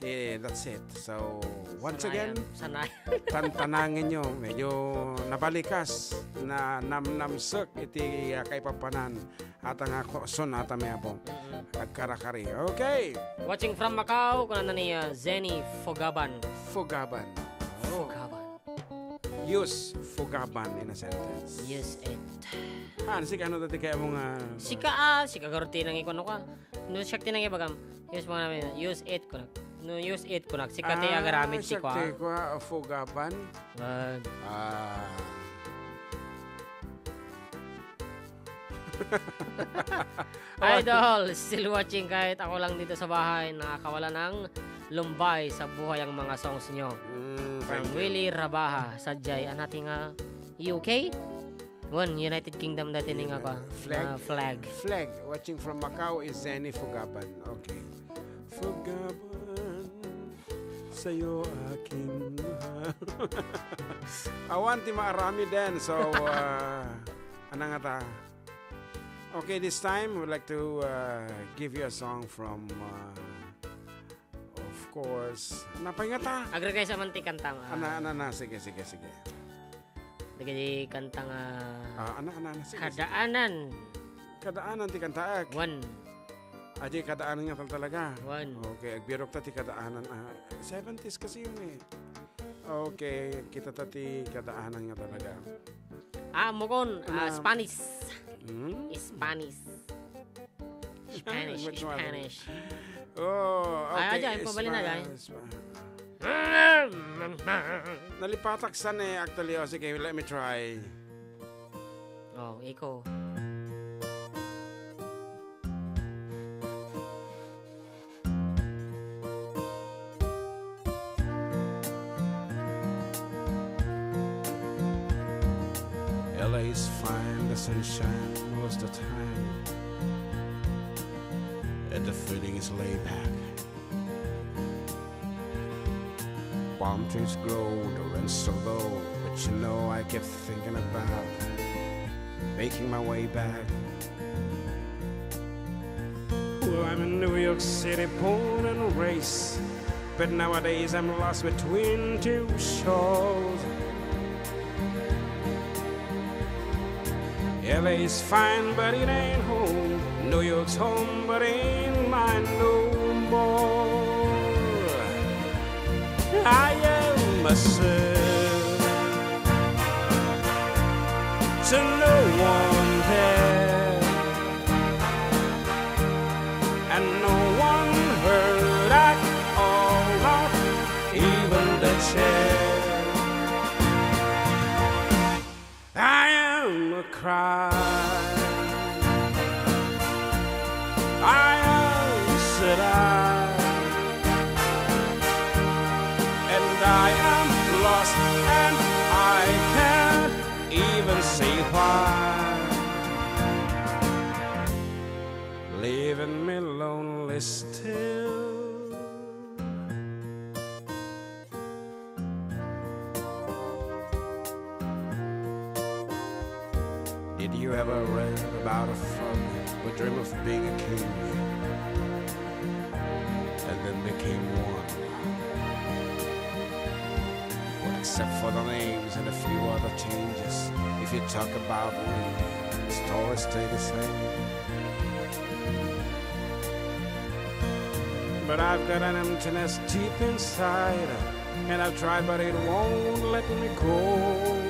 Eh, that's it. So, once again, sanayan. Tantanangen nyo. Medyo nabalikas, na namnamsek iti, uh, kaipapanan. Ata nga ko-, son ata may Apo. Mm-mm. Agkarakari. Okay. Watching from Macau, kunana ni, uh, Zenny Fogaban. Fogaban. Oh. Fogaban. Use Fogaban in a sentence. Use it. Ah, sika, ano dati kaya mo nga? Sika, ah, sika, garo tinangi ko, ano ka? No, siak tinangi bagam. Use mo namin. Use it, kunak. No, use it, kunak. Sika ti agaramid, sika. Sika ti kua, Fogaban. Ah. Ah. Idol, still watching kahit ako lang dito sa bahay, nakakawala ng lumbay sa buhay ang mga songs nyo. Mm, from thank you. Willie Rabaha, sadyay, anati nga U K? Wen, United Kingdom dati ni nga pa. Flag? Ah, flag. Flag. Watching from Macau is Zenny Fugaban. Okay. Fugaban, sa'yo aking mahal. Awan ti maarami din. So, uh, ano nga ta? Okay, this time, we'd like to, uh, give you a song from, uh, of course, napay nga ta? Agregay sa man ti kanta, ah. Ana, ana, ana. Sige, sige, sige. Dagiti kanta nga Ah, ana, ana, ana. Sige, sige. Kadaanan. Kadaanan ti kantaek. Wen. Adi, kadaanan nga tal-, talaga. Wen. Okay, agbirok ta ti kadaanan. Ah, seventies kasi yun eh. Okay, kita ta ti kadaanan nga talaga. Ah, mukon, ah, Ano? Spanish. Hmm? Spanish. Spanish, What you want? Spanish. Oh, Ay, okay. aja, ay, pabali na, Spa-, guys. spa-, Nalipatak san eh, actually. Oh, sige, let me try. Oh, ikaw. L A is fine, the sunshine most of the time. And the feeling is laid back. Palm trees grow, the rent's so low, but you know I keep thinking about making my way back. Well, I'm in New York City, born and raised, but nowadays I'm lost between two shores. L A is fine, but it ain't home. New York's home, but ain't mine no more. I am a slave to no one there, and no one heard at all, not even the chair. I am a crime. I am, said I, and I am lost, and I can't even say why. Leaving me lonely still. Did you ever read about a frog who dreamed of being a king and then became one? Well, except for the names and a few other changes, if you talk about me, the stories stay the same. But I've got an emptiness deep inside, and I've tried, but it won't let me go.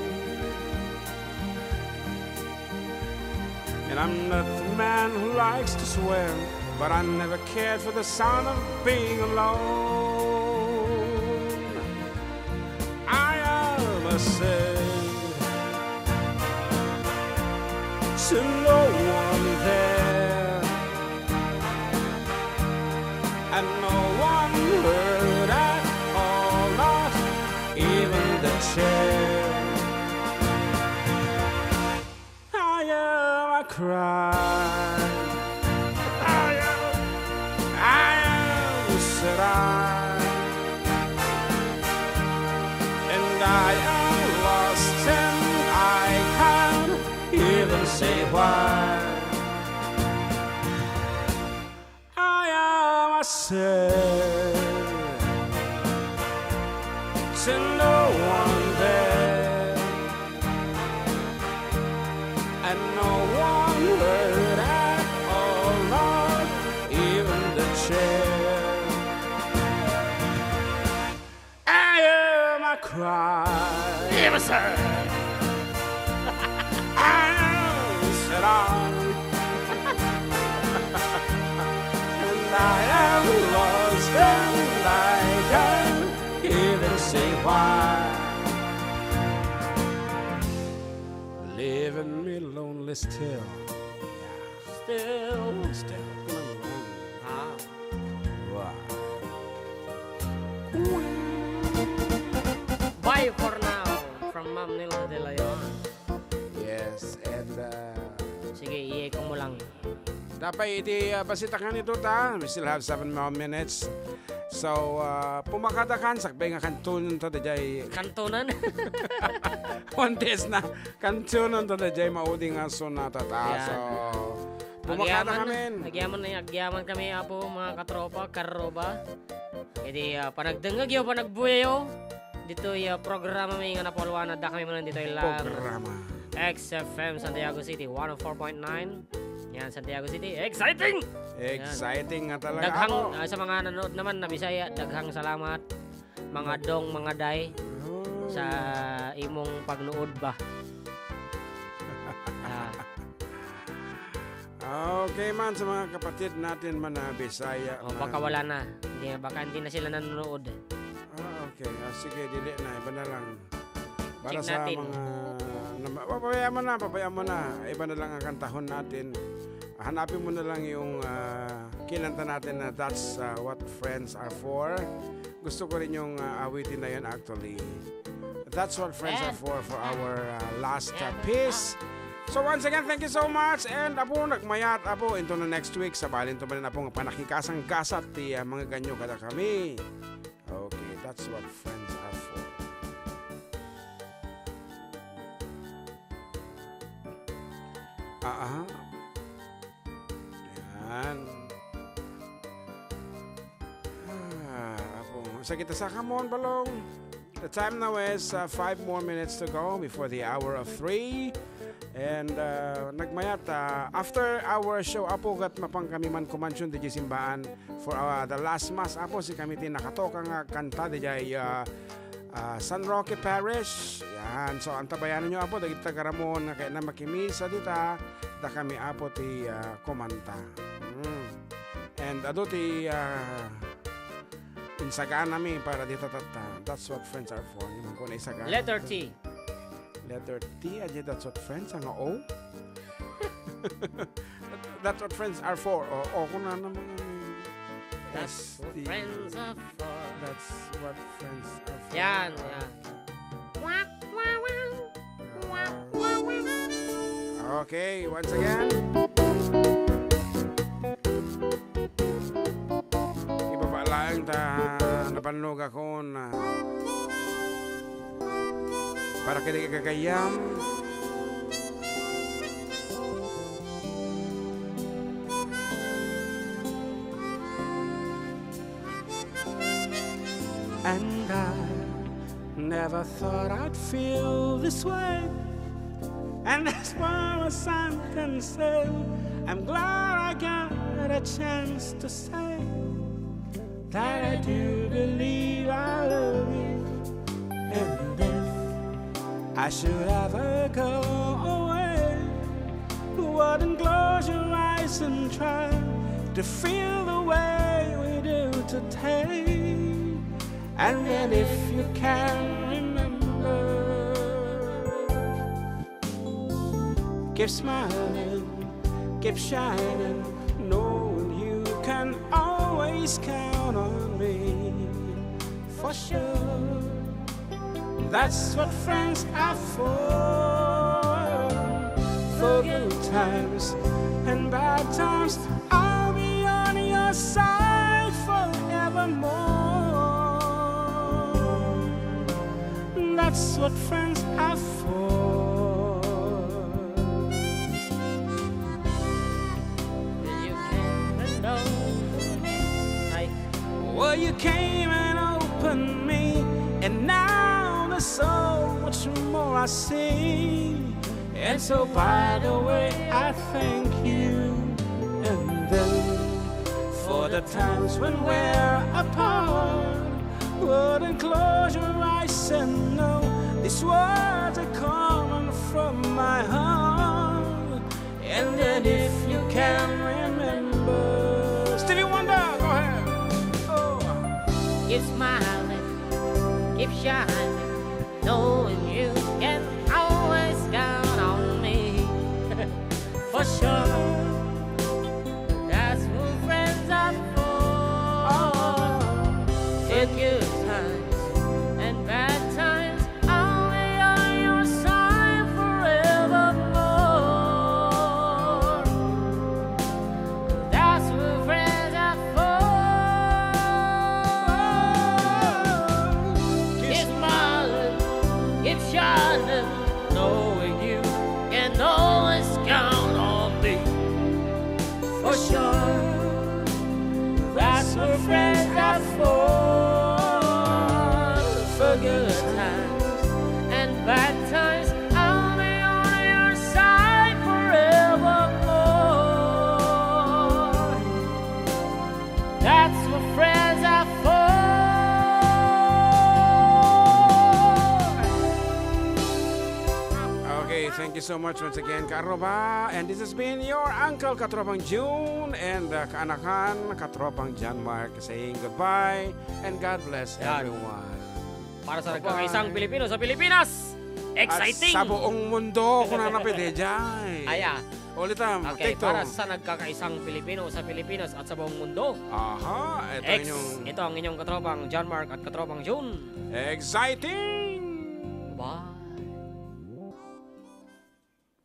And I'm not the man who likes to swear, but I never cared for the sound of being alone. I am a slave to no one there, and no one heard at all, not even the chair. I am a crime. I am, I am, said I. And I am lost and I can't even say why. I am a slave to no one there, and no one heard at all, not even the chair. I am a crime. Yes, sir. I am, said I. And I am lost and I can't even say why. Leaving me lonely still. Still. Still. Come on, man. Ah. Wow. Bye for now from Ma'am Nilda de Leon. Yes, and, uh, Sige, i-echo mo lang. Dapat iti, uh, bassit a kanito ta. We still have seven more minutes. So, uh, pumakadakan, sakbay nga kantunan ta dayjay. Kantunan? One test na. Kantunan ta dayjay maudi nga sonata ta. Yan. So, pumakada Agyaman, kami. Agyaman na, agyaman kami, Apo, mga katropa, karoba. Iti, ah, panagdengngegyo, panagbuyayo. ditoy, ah, programa mi nga napauluan, adda kami manen ditoy lang. Programa. X F M Santiago City, one oh four point nine. Yan, Santiago City. Exciting! Yan. Exciting nga talaga. Daghang, Apo. Ah, sa mga nanood naman na Bisaya, daghang salamat. Mga dong, mga day, Uy. Sa imong pagnuod ba? Ah. Okay man, sa mga kapatid natin man na Bisaya O, man. Baka wala na. Hindi, baka hindi na sila nanonood. Ah, okay. Ah, sige, dili na. Iba na lang. Para Check sa natin. Mga, na, pabayaan mo na, pabayaan mo na. Iba na lang ang kantahon natin. Hanapin mo na lang yung, ah, kinanta natin na That's, ah, What Friends Are For. Gusto ko rin yung, ah, awitin na yun, actually. That's what friends are for, for our, ah, last, ah, piece. So once again, thank you so much. And Apo, nagmayat, Apo, into the next week. Sabali to man, Apo, nga panakikasang gasat ti, ah, mga ganyo kada kami. Okay, that's what friends are for. Ah, aha. Yan. Ah, Apo. Sa kita sa kamon, Balong. The time now is, uh, five more minutes to go before the hour of three. And, uh, nagmayat, uh, after our show, Apo, ket mapan kami man kumansion diay simbaan for, uh, the last mass, Apo, si kami ti nakatoka nga kanta diay, uh, ah, San Roque Parish. Yan. So, antabayanan nyo, Apo, dagiti taga-Ramon nga kayatna makimisa dita, da kami, Apo, ti, ah, kumanta. Mm. And adu ti, ah, insaganami para dita tatta. That's what friends are for. Yung mga kuna isagana. Letter T. Letter T, adi, that's what friends, ang O. That's what friends are for. O, o, kuna naman, ano, That's S T. What friends are for. That's what friends are for. Yan, yan. Okay, once again. Ibaba laeng ta nabannog ako na para kadi gagayyem. And I never thought I'd feel this way. And as far as I'm concerned, I'm glad I got a chance to say that I do believe I love you. And if I should ever go away, wouldn't close your eyes and try to feel the way we do today. And then if you can remember, keep smiling, keep shining, knowing you can always count on me for sure. That's what friends are for. For good times and bad times, I'll be on your side forevermore. That's what friends are for. You came and opened me. Well, you came and opened me, and now there's so much more I see. And so, by the way, I thank you. And then, for the times when we're apart, wouldn't close your eyes and know these words are coming from my heart. And then if you can remember, Stevie Wonder, go ahead. Oh. Keep smiling, keep shining, knowing you can always count on me. For sure, that's who friends are for. Oh. For good times and bad times, I'll be on your side forevermore. That's what friends are for. Keep smiling, keep shining, knowing you can always count on me. For sure, that's what friends are for. For good That's what friends are for. Okay, thank you so much once again, Katropa. And this has been your Uncle Katropang June and uh, Kaanakan Katropang John Mark saying goodbye and God bless Yan. everyone. Para sa Bye-bye. nagkakaisang Pilipino sa Pilipinas. Exciting! At sa buong mundo, kung nanapit, eh, Jai. Aya. Ulit, ah, Okay, take two. para sa nagkakaisang Pilipino sa Pilipinas at sa buong mundo. Aha, ito Ex, inyong ito ang inyong katropang John Mark at katropang June. Exciting! Bye.